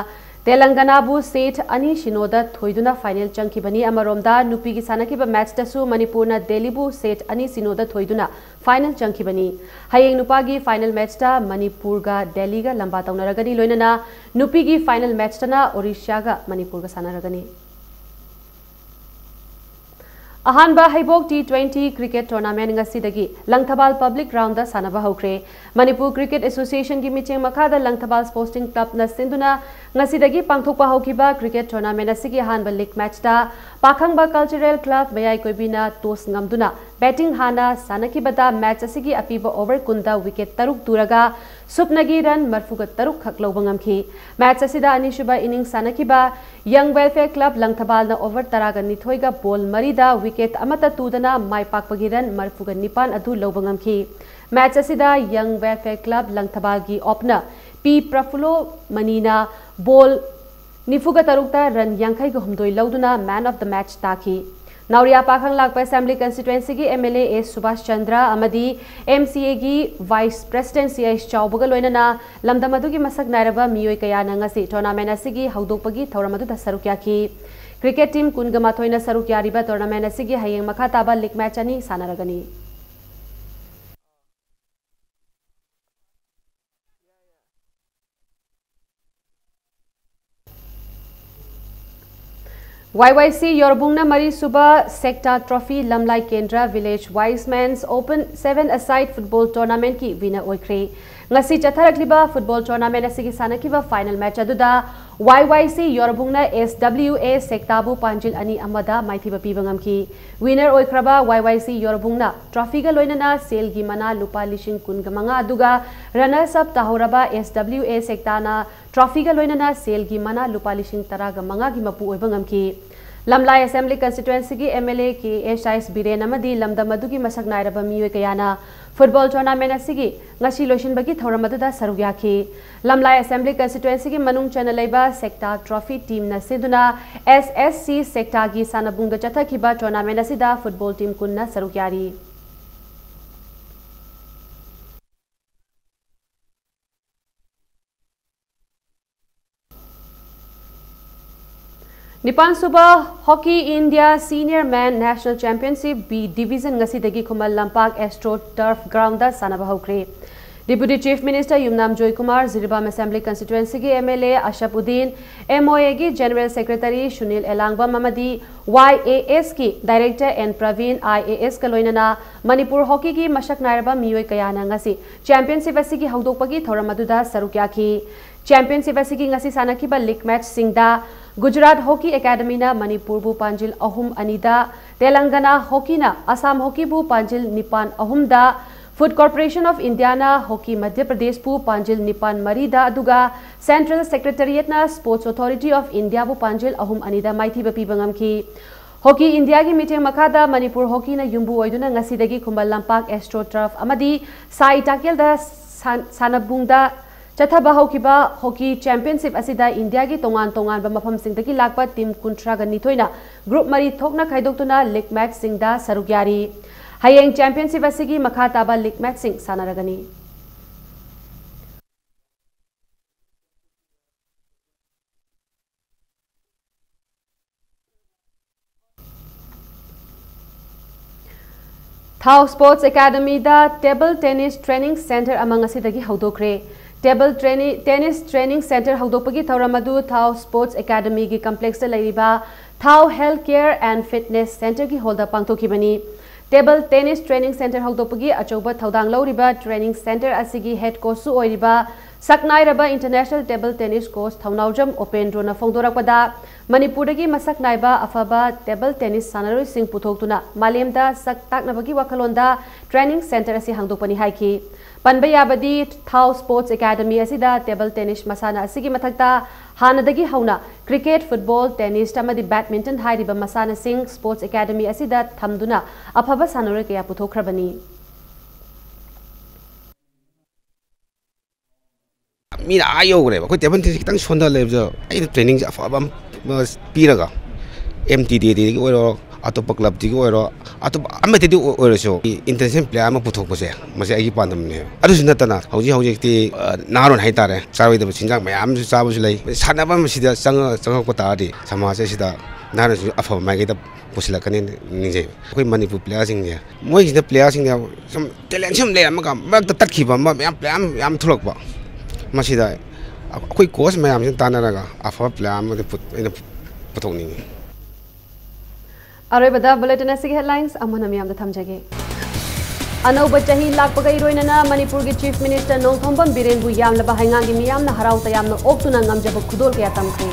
ꯇꯦꯂꯪꯒꯅꯥꯕꯨ set ꯑꯅꯤ ꯁꯤꯅꯣꯗ ꯊꯣꯏꯗꯨꯅ final ꯆꯪꯈꯤꯕꯅꯤ꯫ ꯑꯃꯔꯣꯝꯗ ꯅꯨꯄꯤꯒꯤ ꯁꯥꯟꯅꯈꯤꯕ matchꯇꯁꯨ ꯃꯅꯤꯄꯨꯔꯅ ꯗꯦꯜꯂꯤꯕꯨ set ꯑꯅꯤ ꯁꯤꯅꯣꯗ ꯊꯣꯏꯗꯨꯅ final ꯆꯪꯈꯤꯕꯅꯤ꯫ ꯍꯌꯦꯡ ꯅꯨꯄꯥꯒꯤ final matchꯇ ꯃꯅꯤꯄꯨꯔꯒ ꯗꯦꯜꯂꯤꯒ ꯂꯝꯕꯥ ꯇꯧꯅꯔꯒꯅꯤ꯫ ꯂꯣꯏꯅꯅ ꯅꯨꯄꯤꯒꯤ final matchꯇꯅ ꯑꯣꯔꯤꯁꯥꯒ ꯃꯅꯤꯄꯨꯔꯒ ꯁꯥꯟꯅꯔꯒꯅꯤ꯫ ꯑꯍꯥꯟꯕ ꯍꯩꯕꯣꯛ T twenty cricket tournament ꯉꯁꯤꯗꯒꯤ ꯂꯪꯊꯕꯥꯜ public groundꯗ ꯁꯥꯟꯅꯕ ꯍꯧꯈ꯭ꯔꯦ꯫ ꯃꯅꯤꯄꯨꯔ ꯀ꯭ꯔꯤꯀꯦꯠ ꯑꯦꯁꯣꯁꯤꯌꯦꯁꯟꯒꯤ ꯃꯤꯠꯌꯦꯡ ꯃꯈꯥꯗ ꯂꯪꯊꯕꯥꯜ ꯁ꯭ꯄꯣꯔꯠꯁꯤꯡ ꯀ꯭ꯂꯕꯅ ꯁꯤꯟꯗꯨꯅ ꯉꯁꯤꯗꯒꯤ ꯄꯥꯡꯊꯣꯛꯄ ꯍꯧꯈꯤꯕ ꯀ꯭ꯔꯤꯀꯦꯠ ꯇꯣꯔꯅꯥꯃꯦꯟꯠ ꯑꯁꯤꯒꯤ ꯑꯍꯥꯟꯕ ꯂꯤꯒ ꯃꯦꯆꯇ ꯄꯥꯈꯪꯕ ꯀꯜꯆꯔꯦꯜ ꯀ꯭ꯂꯕ ꯃꯌꯥꯏ ꯀꯣꯏꯕꯤꯅ ꯇꯣꯁ ꯉꯝꯗꯨꯅ ꯕꯦꯇꯤꯡ ꯍꯥꯟꯅ ꯁꯥꯟꯅꯈꯤꯕꯗ ꯃꯦꯆ ꯑꯁꯤꯒꯤ ꯑꯄꯤꯕ ꯑꯣꯚꯔ ꯀꯨꯟꯗ ꯋꯤꯀꯦꯠ ꯇꯔꯨꯛ ꯇꯨꯔꯒ ꯁꯨꯞꯅꯒꯤ ꯔꯟ ꯃꯔꯐꯨꯒ ꯇꯔꯨꯛ ꯈꯛ ꯂꯧꯕ ꯉꯝꯈꯤ꯫ ꯃꯦꯆ ꯑꯁꯤꯗ ꯑꯅꯤꯁꯨꯕ ꯏꯅꯤꯡ ꯁꯥꯟꯅꯈꯤꯕ ꯌꯪ ꯋꯦꯜꯐꯤꯌꯔ ꯀ꯭ꯂꯕ ꯂꯪꯊꯕꯥꯜꯅ ꯑꯣꯚꯔ ꯇꯔꯥꯒ ꯅꯤꯊꯣꯏꯒ ꯕꯣꯜ ꯃꯔꯤꯗ ꯋꯤꯀꯦꯠ ꯑꯃꯠꯇ ꯇꯨꯗꯅ ꯃꯥꯏ ꯄꯥꯛꯄꯒꯤ ꯔꯟ ꯃꯔꯐꯨꯒ ꯅꯤꯄꯥꯟ ꯑꯗꯨ ꯂꯧꯕ ꯉꯝꯈꯤ꯫ ꯃꯦꯆ ꯑꯁꯤꯗ ꯌꯪ ꯋꯦꯜꯐꯤꯌꯔ ꯀ꯭ꯂꯕ ꯂꯪꯊꯕꯥꯜꯒꯤ ꯑꯣꯄꯅꯔ ꯄꯤ ꯄ꯭ꯔꯐꯨꯂꯣ ꯃꯅꯤꯅ ꯕꯣꯜ ꯅꯤꯐꯨꯒ ꯇꯔꯨꯛꯇ ꯔꯟ ꯌꯥꯡꯈꯩꯒ ꯍꯨꯝꯗꯣꯏ ꯂꯧꯗꯨꯅ ꯃꯦꯟ ꯑꯣꯐ ꯗ ꯃꯦꯆ ꯇꯥꯈꯤ꯫ ꯅꯥꯎꯔꯤꯌꯥ ꯄꯥꯈꯪ ꯂꯥꯛꯄ ꯑꯦꯁꯦꯝꯕ꯭ꯂꯤ ꯀꯟꯁꯇꯤꯇ꯭ꯋꯦꯟꯁꯤꯒꯤ M L A S Subash Chandra ꯑꯃꯗꯤ ꯑꯦꯝ ꯁꯤ ꯑꯦꯒꯤ ꯚꯥꯏꯁ ꯄ꯭ꯔꯦꯁꯤꯗꯦꯟꯠ ꯁꯤ ꯑꯩꯆ ꯆꯥꯎꯕꯒ ꯂꯣꯏꯅꯅ ꯂꯝꯗꯝ ꯑꯗꯨꯒꯤ ꯃꯁꯛ ꯅꯥꯏꯔꯕ ꯃꯤꯑꯣꯏ ꯀꯌꯥꯅ ꯉꯁꯤ ꯇꯣꯔꯅꯥꯃꯦꯟꯠ ꯑꯁꯤꯒꯤ ꯍꯧꯗꯣꯛꯄꯒꯤ ꯊꯧꯔꯝ ꯑꯗꯨꯗ ꯁꯔꯨꯛ ꯌꯥꯈꯤ꯫ ꯀ꯭ꯔꯤꯀꯦꯠ ꯇꯤꯝ ꯀꯨꯟꯒ ꯃꯥꯊꯣꯏꯅ ꯁꯔꯨꯛ ꯌꯥꯔꯤꯕ ꯇꯣꯔꯅꯥꯃꯦꯟꯠ ꯑꯁꯤꯒꯤ ꯍꯌꯦꯡ ꯃꯈꯥ ꯇꯥꯕ ꯂꯤꯒ ꯃꯦꯆ ꯑꯅꯤ ꯁꯥꯟꯅꯔꯒꯅꯤ꯫ ꯋꯥꯏ ꯋꯥꯏ ꯁꯤ ꯌꯣꯔꯕꯨꯡꯅ ꯃꯔꯤꯁꯨꯕ ꯁꯦꯛꯇꯥ ꯇ꯭ꯔꯣꯐꯤ ꯂꯝꯂꯥꯏ ꯀꯦꯟꯗ꯭ꯔ village wise men's open seven a side football ꯇꯣꯔꯅꯥꯃꯦꯟꯠꯀꯤ ꯋꯤꯅꯔ ꯑꯣꯏꯈ꯭ꯔꯦ꯫ ꯉꯁꯤ ꯆꯠꯊꯔꯛꯂꯤꯕ ꯐꯨꯠꯕꯣꯜ ꯇꯣꯔꯅꯥꯃꯦꯟꯠ ꯑꯁꯤꯒꯤ ꯁꯥꯟꯅꯈꯤꯕ ꯐꯥꯏꯅꯦꯜ ꯃꯦꯆ ꯑꯗꯨꯗ ꯋꯥꯏ ꯋꯥꯏ ꯁꯤ ꯌꯣꯔꯕꯨꯡꯅ ꯑꯦꯁ ꯗꯕ꯭ꯂꯤꯎ ꯑꯦ ꯁꯦꯛꯇꯥꯕꯨ ꯄꯥꯟꯖꯤꯜ ꯑꯅꯤ ꯑꯃꯗ ꯃꯥꯏꯊꯤꯕ ꯄꯤꯕ ꯉꯝꯈꯤ꯫ ꯋꯤꯅꯔ ꯑꯣꯏꯈ꯭ꯔꯕ ꯋꯥꯏ ꯋꯥꯏ ꯁꯤ ꯌꯣꯔꯕꯨꯡꯅ ꯇ꯭ꯔꯣꯐꯤꯒ ꯂꯣꯏꯅꯅ ꯁꯦꯜꯒꯤ ꯃꯅꯥ ꯂꯨꯄꯥ ꯂꯤꯁꯤꯡ ꯀꯨꯟꯒ ꯃꯉꯥ ꯑꯗꯨꯒ ꯔꯅꯔꯁ ꯑꯞ ꯇꯥꯍꯧꯔꯕ ꯑꯦꯁ ꯗꯕ꯭ꯂꯤꯎ ꯑꯦ ꯁꯦꯛꯇꯥꯅ ꯇ꯭ꯔꯣꯐꯤꯒ ꯂꯣꯏꯅꯅ ꯁꯦꯜꯒꯤ ꯃꯅꯥ ꯂꯨꯄꯥ ꯂꯤꯁꯤꯡ ꯇꯔꯥꯒ ꯃꯉꯥꯒꯤ ꯃꯄꯨ ꯑꯣꯏꯕ ꯉꯝꯈꯤ꯫ ꯂꯝꯂꯥꯏ ꯑꯦꯁꯦꯝꯕ꯭ꯂꯤ ꯀꯟꯁꯇꯤꯇ꯭ꯋꯦꯟꯁꯤꯒꯤ M L A K S I S Biren ꯑꯃꯗꯤ ꯂꯝꯗꯝ ꯑꯗꯨꯒꯤ ꯃꯁꯛ ꯅꯥꯏꯔꯕ ꯃꯤꯑꯣꯏ ꯀꯌꯥꯅ ꯐꯨꯠꯕꯣꯜ ꯇꯣꯔꯅꯥꯃꯦꯟꯠ ꯑꯁꯤꯒꯤ ꯉꯁꯤ ꯂꯣꯏꯁꯤꯟꯕꯒꯤ ꯊꯧꯔꯝ ꯑꯗꯨꯗ ꯁꯔꯨꯛ ꯌꯥꯈꯤ꯫ ꯂꯝꯂꯥꯏ ꯑꯦꯁꯦꯝꯕ꯭ꯂꯤ ꯀꯟꯁꯇꯤꯇ꯭ꯋꯦꯟꯁꯤꯒꯤ ꯃꯅꯨꯡ ꯆꯟꯅ ꯂꯩꯕ ꯁꯦꯛꯇꯥ ꯇ꯭ꯔꯣꯐꯤ ꯇꯤꯝꯅ ꯁꯤꯟꯗꯨꯅ ꯑꯦꯁ ꯑꯦꯁ ꯁꯤ ꯁꯦꯛꯇꯥꯒꯤ ꯁꯥꯟꯅꯕꯨꯡꯗ ꯆꯠꯊꯈꯤꯕ ꯇꯣꯔꯅꯥꯃꯦꯟꯠ ꯑꯁꯤꯗ ꯐꯨꯠꯕꯣꯜ ꯇꯤꯝ ꯀꯨꯟꯅ ꯁꯔꯨꯛ ꯌꯥꯔꯤ꯫ ꯅꯤꯄꯥꯟꯁꯨꯕ ꯍꯣꯀꯤ ꯏꯟꯗꯤꯌꯥ ꯁꯤꯅꯤꯌꯔ ꯃꯦꯟ ꯅꯦꯁꯅꯦꯜ ꯆꯦꯝꯄꯤꯌꯟꯁꯤꯞ ꯕꯤ ꯗꯤꯕꯤꯖꯟ ꯉꯁꯤꯗꯒꯤ ꯈꯨꯃꯟ ꯂꯝꯄꯥꯛ ꯑꯦꯁꯇ꯭ꯔꯣ ꯇꯔꯐ ꯒ꯭ꯔꯥꯎꯟꯗ ꯁꯥꯟꯅꯕ ꯍꯧꯈ꯭ꯔꯦ꯫ Deputy Chief Minister ꯌꯨꯝꯅꯥꯝ ꯖꯣꯏꯀꯨꯃꯥꯔ, ꯖꯤꯔꯤꯕꯥꯝ Assembly Constituency ꯒꯤ M L A Asaf Uddin, M O A ꯒꯤ General Secretary ꯁꯨꯅꯤꯜ ꯑꯦꯂꯥꯡꯕꯝ ꯑꯃꯗꯤ Y A S ꯀꯤ Director N Praveen, I A S ꯀ ꯂꯣꯏꯅꯅ ꯃꯅꯤꯄꯨꯔ ꯍꯣꯀꯤꯒꯤ ꯃꯁꯛ ꯅꯥꯏꯔꯕ ꯃꯤꯑꯣꯏ ꯀꯌꯥꯅ ꯉꯁꯤ Championship ꯑꯁꯤꯒꯤ ꯍꯧꯗꯣꯛꯄꯒꯤ ꯊꯧꯔꯝ ꯑꯗꯨꯗ ꯁꯔꯨꯛ ꯌꯥꯈꯤ꯫ Championship ꯑꯁꯤꯒꯤ ꯉꯁꯤ ꯁꯥꯟꯅꯈꯤꯕ league matchꯁꯤꯡꯗ ꯒꯨꯖꯔꯥꯠ ꯍꯣꯀꯤ ꯑꯦꯀꯥꯗꯃꯤꯅ ꯃꯅꯤꯄꯨꯔꯕꯨ ꯄꯥꯟꯖꯤꯜ ꯑꯍꯨꯝ ꯑꯅꯤꯗ, ꯇꯦꯂꯪꯒꯅꯥ ꯍꯣꯀꯤꯅ ꯑꯁꯥꯝ ꯍꯣꯀꯤꯕꯨ ꯄꯥꯟꯖꯤꯜ ꯅꯤꯄꯥꯟ ꯑꯍꯨꯝꯗ, Food Corporation of Indiaꯅ ꯍꯣꯀꯤ ꯃꯙ꯭ꯌ ꯄ꯭ꯔꯗꯦꯁꯄꯨ ꯄꯥꯟꯖꯤꯜ ꯅꯤꯄꯥꯟ ꯃꯔꯤꯗ, ꯑꯗꯨꯒ Central Secretariatꯅ Sports Authority of Indiaꯕꯨ ꯄꯥꯟꯖꯤꯜ ꯑꯍꯨꯝ ꯑꯅꯤꯗ ꯃꯥꯏꯊꯤꯕ ꯄꯤꯕ ꯉꯝꯈꯤ꯫ ꯍꯣꯀꯤ ꯏꯟꯗꯤꯌꯥꯒꯤ ꯃꯤꯠꯌꯦꯡ ꯃꯈꯥꯗ ꯃꯅꯤꯄꯨꯔ ꯍꯣꯀꯤꯅ ꯌꯨꯝꯕꯨ ꯑꯣꯏꯗꯨꯅ ꯉꯁꯤꯗꯒꯤ ꯈꯨꯃꯟ ꯂꯝꯄꯥꯛ Astro Turf ꯑꯃꯗꯤ ꯁꯥꯏ ꯇꯥꯀꯦꯜꯗ ꯁꯥꯟ-, ꯁꯥꯟꯅꯕꯨꯡꯗ ꯆꯠꯊꯕ ꯍꯧꯈꯤꯕ ꯍꯣꯀꯤ Championship ꯑꯁꯤꯗ ꯏꯟꯗꯤꯌꯥꯒꯤ ꯇꯣꯉꯥꯟ ꯇꯣꯉꯥꯟꯕ ꯃꯐꯝꯁꯤꯡꯗꯒꯤ ꯂꯥꯛꯄ team ꯀꯨꯟꯊ꯭ꯔꯥꯒ ꯅꯤꯊꯣꯏꯅ group ꯃꯔꯤ ꯊꯣꯛꯅ ꯈꯥꯏꯗꯣꯛꯇꯨꯅ league matchꯁꯤꯡꯗ ꯁꯔꯨꯛ ꯌꯥꯔꯤ꯫ ꯍꯌꯦꯡ Championship ꯑꯁꯤꯒꯤ ꯃꯈꯥ ꯇꯥꯕ league matchꯁꯤꯡ ꯁꯥꯟꯅꯔꯒꯅꯤ꯫ ꯊꯥꯎ Sports Academyꯗ Table Tennis Training Centre ꯑꯃ ꯉꯁꯤꯗꯒꯤ ꯍꯧꯗꯣꯛꯈ꯭ꯔꯦ꯫ Table Tenni-, Tennis Training Centre ꯍꯧꯗꯣꯛꯄꯒꯤ ꯊꯧꯔꯝ ꯑꯗꯨ ꯊꯥꯎ Sports Academyꯒꯤ complexꯇ ꯂꯩꯔꯤꯕ ꯊꯥꯎ Health Care and Fitness Centreꯒꯤ hallꯗ ꯄꯥꯡꯊꯣꯛꯈꯤꯕꯅꯤ꯫ Table Tennis Training Centre ꯍꯧꯗꯣꯛꯄꯒꯤ ꯑꯆꯧꯕ ꯊꯧꯗꯥꯡ ꯂꯧꯔꯤꯕ training centre ꯑꯁꯤꯒꯤ head coachꯁꯨ ꯑꯣꯏꯔꯤꯕ ꯁꯛꯅꯥꯏꯔꯕ international table tennis coach ꯊꯧꯅꯥꯎꯖꯝ ꯎꯄꯦꯟꯗ꯭ꯔꯣꯅ ꯐꯣꯡꯗꯣꯔꯛꯄꯗ, ꯃꯅꯤꯄꯨꯔꯗꯒꯤ ꯃꯁꯛ ꯅꯥꯏꯕ ꯑꯐꯕ table tennis ꯁꯥꯟꯅꯔꯣꯏꯁꯤꯡ ꯄꯨꯊꯣꯛꯇꯨꯅ ꯃꯥꯂꯦꯝꯗ ꯁꯛ ꯇꯥꯛꯅꯕꯒꯤ ꯋꯥꯈꯜꯂꯣꯟꯗ training centre ꯑꯁꯤ ꯍꯥꯡꯗꯣꯛꯄꯅꯤ ꯍꯥꯏꯈꯤ꯫ ꯄꯟꯕ ꯌꯥꯕꯗꯤ, ꯊꯥꯎ Sports Academy ꯑꯁꯤꯗ table tennis ꯃꯁꯥꯟꯅ ꯑꯁꯤꯒꯤ ꯃꯊꯛꯇ ꯍꯥꯟꯅꯗꯒꯤ ꯍꯧꯅ cricket, football, tennis ꯑꯃꯗꯤ badminton ꯍꯥꯏꯔꯤꯕ ꯃꯁꯥꯟꯅꯁꯤꯡ Sports Academy ꯑꯁꯤꯗ ꯊꯝꯗꯨꯅ ꯑꯐꯕ ꯁꯥꯟꯅꯔꯣꯏ ꯀꯌꯥ ꯄꯨꯊꯣꯛꯈ꯭ꯔꯕꯅꯤ꯫ ꯃꯤꯅ ꯑꯥ ꯌꯧꯈ꯭ꯔꯦꯕ, ꯑꯩꯈꯣꯏ table tennisꯁꯦ ꯈꯤꯇꯪ ꯁꯣꯟꯊ ꯂꯩꯕꯗꯣ, ꯑꯩꯅ trainingꯁꯦ ꯑꯐꯕ ꯑꯃ ꯄꯤꯔꯒ, M T D Aꯗꯒꯤ ꯑꯣꯏꯔꯣ, ꯑꯇꯣꯞꯄ clubꯇꯒꯤ ꯑꯣꯏꯔꯣ, ꯑꯇꯣꯞꯄ ꯑꯃꯠꯇꯗꯤ ꯑꯣꯏ-, ꯑꯣꯏꯔꯁꯨ, international player ꯑꯃ ꯄꯨꯊꯣꯛꯄꯁꯦ, ꯃꯁꯤ ꯑꯩꯒꯤ ꯄꯥꯟꯗꯝꯅꯦꯕ꯫ ꯑꯗꯨꯁꯨ ꯅꯠꯇꯅ ꯍꯧꯖꯤꯛ ꯍꯧꯖꯤꯛꯇꯤ, ꯑ, ꯅꯍꯥꯔꯣꯟ ꯍꯥꯏꯇꯥꯔꯦ, ꯆꯥꯔꯣꯏꯗꯕ ꯆꯤꯟꯖꯥꯛ ꯃꯌꯥꯝ ꯑꯃꯁꯨ ꯆꯥꯕꯁꯨ ꯂꯩ꯫ ꯁꯥꯟꯅꯕ ꯑꯁꯤꯗ ꯆꯪꯉ-, ꯆꯪꯉꯛꯄ ꯇꯥꯔꯗꯤ ꯁꯃꯥꯖ ꯑꯁꯤꯗ ꯅꯍꯥꯔꯣꯜꯁꯤꯡꯁꯨ ꯑꯐꯕ ꯃꯥꯏꯀꯩꯗ ꯄꯨꯁꯤꯜꯂꯛꯀꯅꯤ ꯅꯤꯡꯖꯩ꯫ ꯑꯩꯈꯣꯏ ꯃꯅꯤꯄꯨꯔ ꯄ꯭ꯂꯦꯌꯥꯔꯁꯤꯡꯁꯦ, ꯃꯣꯏꯁꯤꯅ ꯄ꯭ꯂꯦꯌꯥꯔꯁꯤꯡꯁꯦ ꯁꯨꯝ ꯇꯦꯂꯦꯟꯁꯤ ꯌꯥꯝ ꯂꯩꯔꯝꯃꯒ ꯃꯔꯛꯇ ꯇꯠꯈꯤꯕ ꯑꯃ ꯃꯌꯥꯝ ꯄ꯭ꯂꯦꯌꯥꯔ ꯌꯥꯝ ꯊꯣꯛꯂꯛꯄ꯫ ꯃꯁꯤꯗ ꯑꯩꯈꯣꯏ ꯀꯣꯆ ꯃꯌꯥꯝꯁꯤꯅ ꯇꯥꯟꯅꯔꯒ ꯑꯐꯕ ꯄ꯭ꯂꯦꯌꯥꯔ ꯑꯃꯗꯤ ꯄꯨ-, ꯑꯩꯅ ꯄꯨꯊꯣꯛꯅꯤꯡꯉꯤ꯫ ꯑꯔꯣꯏꯕꯗ ꯕꯨꯂꯦꯇꯤꯟ ꯑꯁꯤꯒꯤ ꯍꯦꯗꯂꯥꯏꯟꯁ ꯑꯃꯨꯛ ꯍꯟꯅ ꯃꯤꯌꯥꯝꯗ ꯊꯝꯖꯒꯦ꯫ ꯑꯅꯧꯕ ꯆꯍꯤ ꯂꯥꯛꯄꯒ ꯏꯔꯣꯏꯅꯅ ꯃꯅꯤꯄꯨꯔꯒꯤ ꯆꯤꯐ ꯃꯤꯅꯤꯁꯇꯔ ꯅꯣꯡꯊꯣꯝꯕꯝ ꯕꯤꯔꯦꯟꯕꯨ ꯌꯥꯝꯂꯕ ꯍꯩꯉꯥꯡꯒꯤ ꯃꯤꯌꯥꯝꯅ ꯍꯔꯥꯎ ꯇꯌꯥꯝꯅ ꯑꯣꯛꯇꯨꯅ ꯉꯝꯖꯕ ꯈꯨꯗꯣꯜ ꯀꯌꯥ ꯇꯝꯈ꯭ꯔꯦ꯫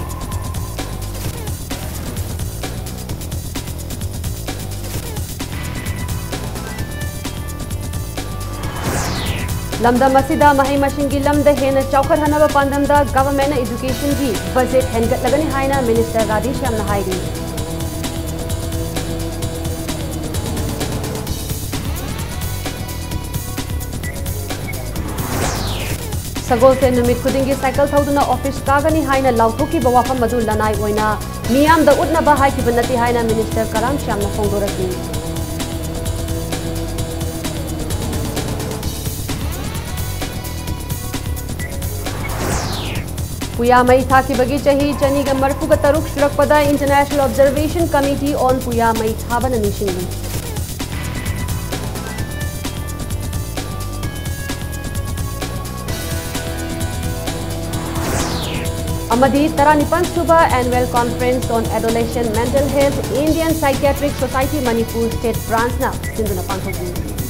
ꯂꯝꯗꯝ ꯑꯁꯤꯗ ꯃꯍꯩ ꯃꯁꯤꯡꯒꯤ ꯂꯝꯗ ꯍꯦꯟꯅ ꯆꯥꯎꯈꯠꯍꯟꯅꯕ ꯄꯥꯟꯗꯝꯗ ꯒꯚꯔꯟꯃꯦꯟꯠꯅ ꯏꯗꯨꯀꯦꯁꯟꯒꯤ ꯕꯖꯦꯠ ꯍꯦꯟꯒꯠꯂꯒꯅꯤ ꯍꯥꯏꯅ ꯃꯤꯅꯤꯁꯇꯔ ꯔꯥꯙꯦꯁ꯭ꯌꯥꯝꯅ ꯍꯥꯏꯔꯤ꯫ ꯁꯒꯣꯜꯁꯦꯟ ꯅꯨꯃꯤꯠ ꯈꯨꯗꯤꯡꯒꯤ ꯁꯥꯏꯀꯜ ꯊꯧꯗꯨꯅ ꯑꯣꯐꯤꯁ ꯀꯥꯒꯅꯤ ꯍꯥꯏꯅ ꯂꯥꯎꯊꯣꯛꯈꯤꯕ ꯋꯥꯐꯝ ꯑꯗꯨ ꯂꯅꯥꯏ ꯑꯣꯏꯅ ꯃꯤꯌꯥꯝꯗ ꯎꯠꯅꯕ ꯍꯥꯏꯈꯤꯕ ꯅꯠꯇꯦ ꯍꯥꯏꯅ ꯃꯤꯅꯤꯁꯇꯔ ꯀꯔꯥꯝ ꯁ꯭ꯌꯥꯝꯅ ꯐꯣꯡꯗꯣꯔꯛꯂꯤ꯫ ꯄꯨꯌꯥ ꯃꯩ ꯊꯥꯈꯤꯕꯒꯤ ꯆꯍꯤ ꯆꯅꯤꯒ ꯃꯔꯤꯐꯨꯒ ꯇꯔꯨꯛ ꯁꯨꯔꯛꯄꯗ International Observation Committee on ꯄꯨꯌꯥ ꯃꯩ ꯊꯥꯕꯅ ꯅꯤꯡꯁꯤꯡꯂꯤ꯫ ꯑꯃꯗꯤ ꯇꯔꯥꯅꯤꯄꯥꯟ ꯁꯨꯕ Annual Conference on Adolescent Mental Health, Indian Psychiatric Society Manipur State Branchꯅ ꯁꯤꯟꯗꯨꯅ ꯄꯥꯡꯊꯣꯛꯂꯤ꯫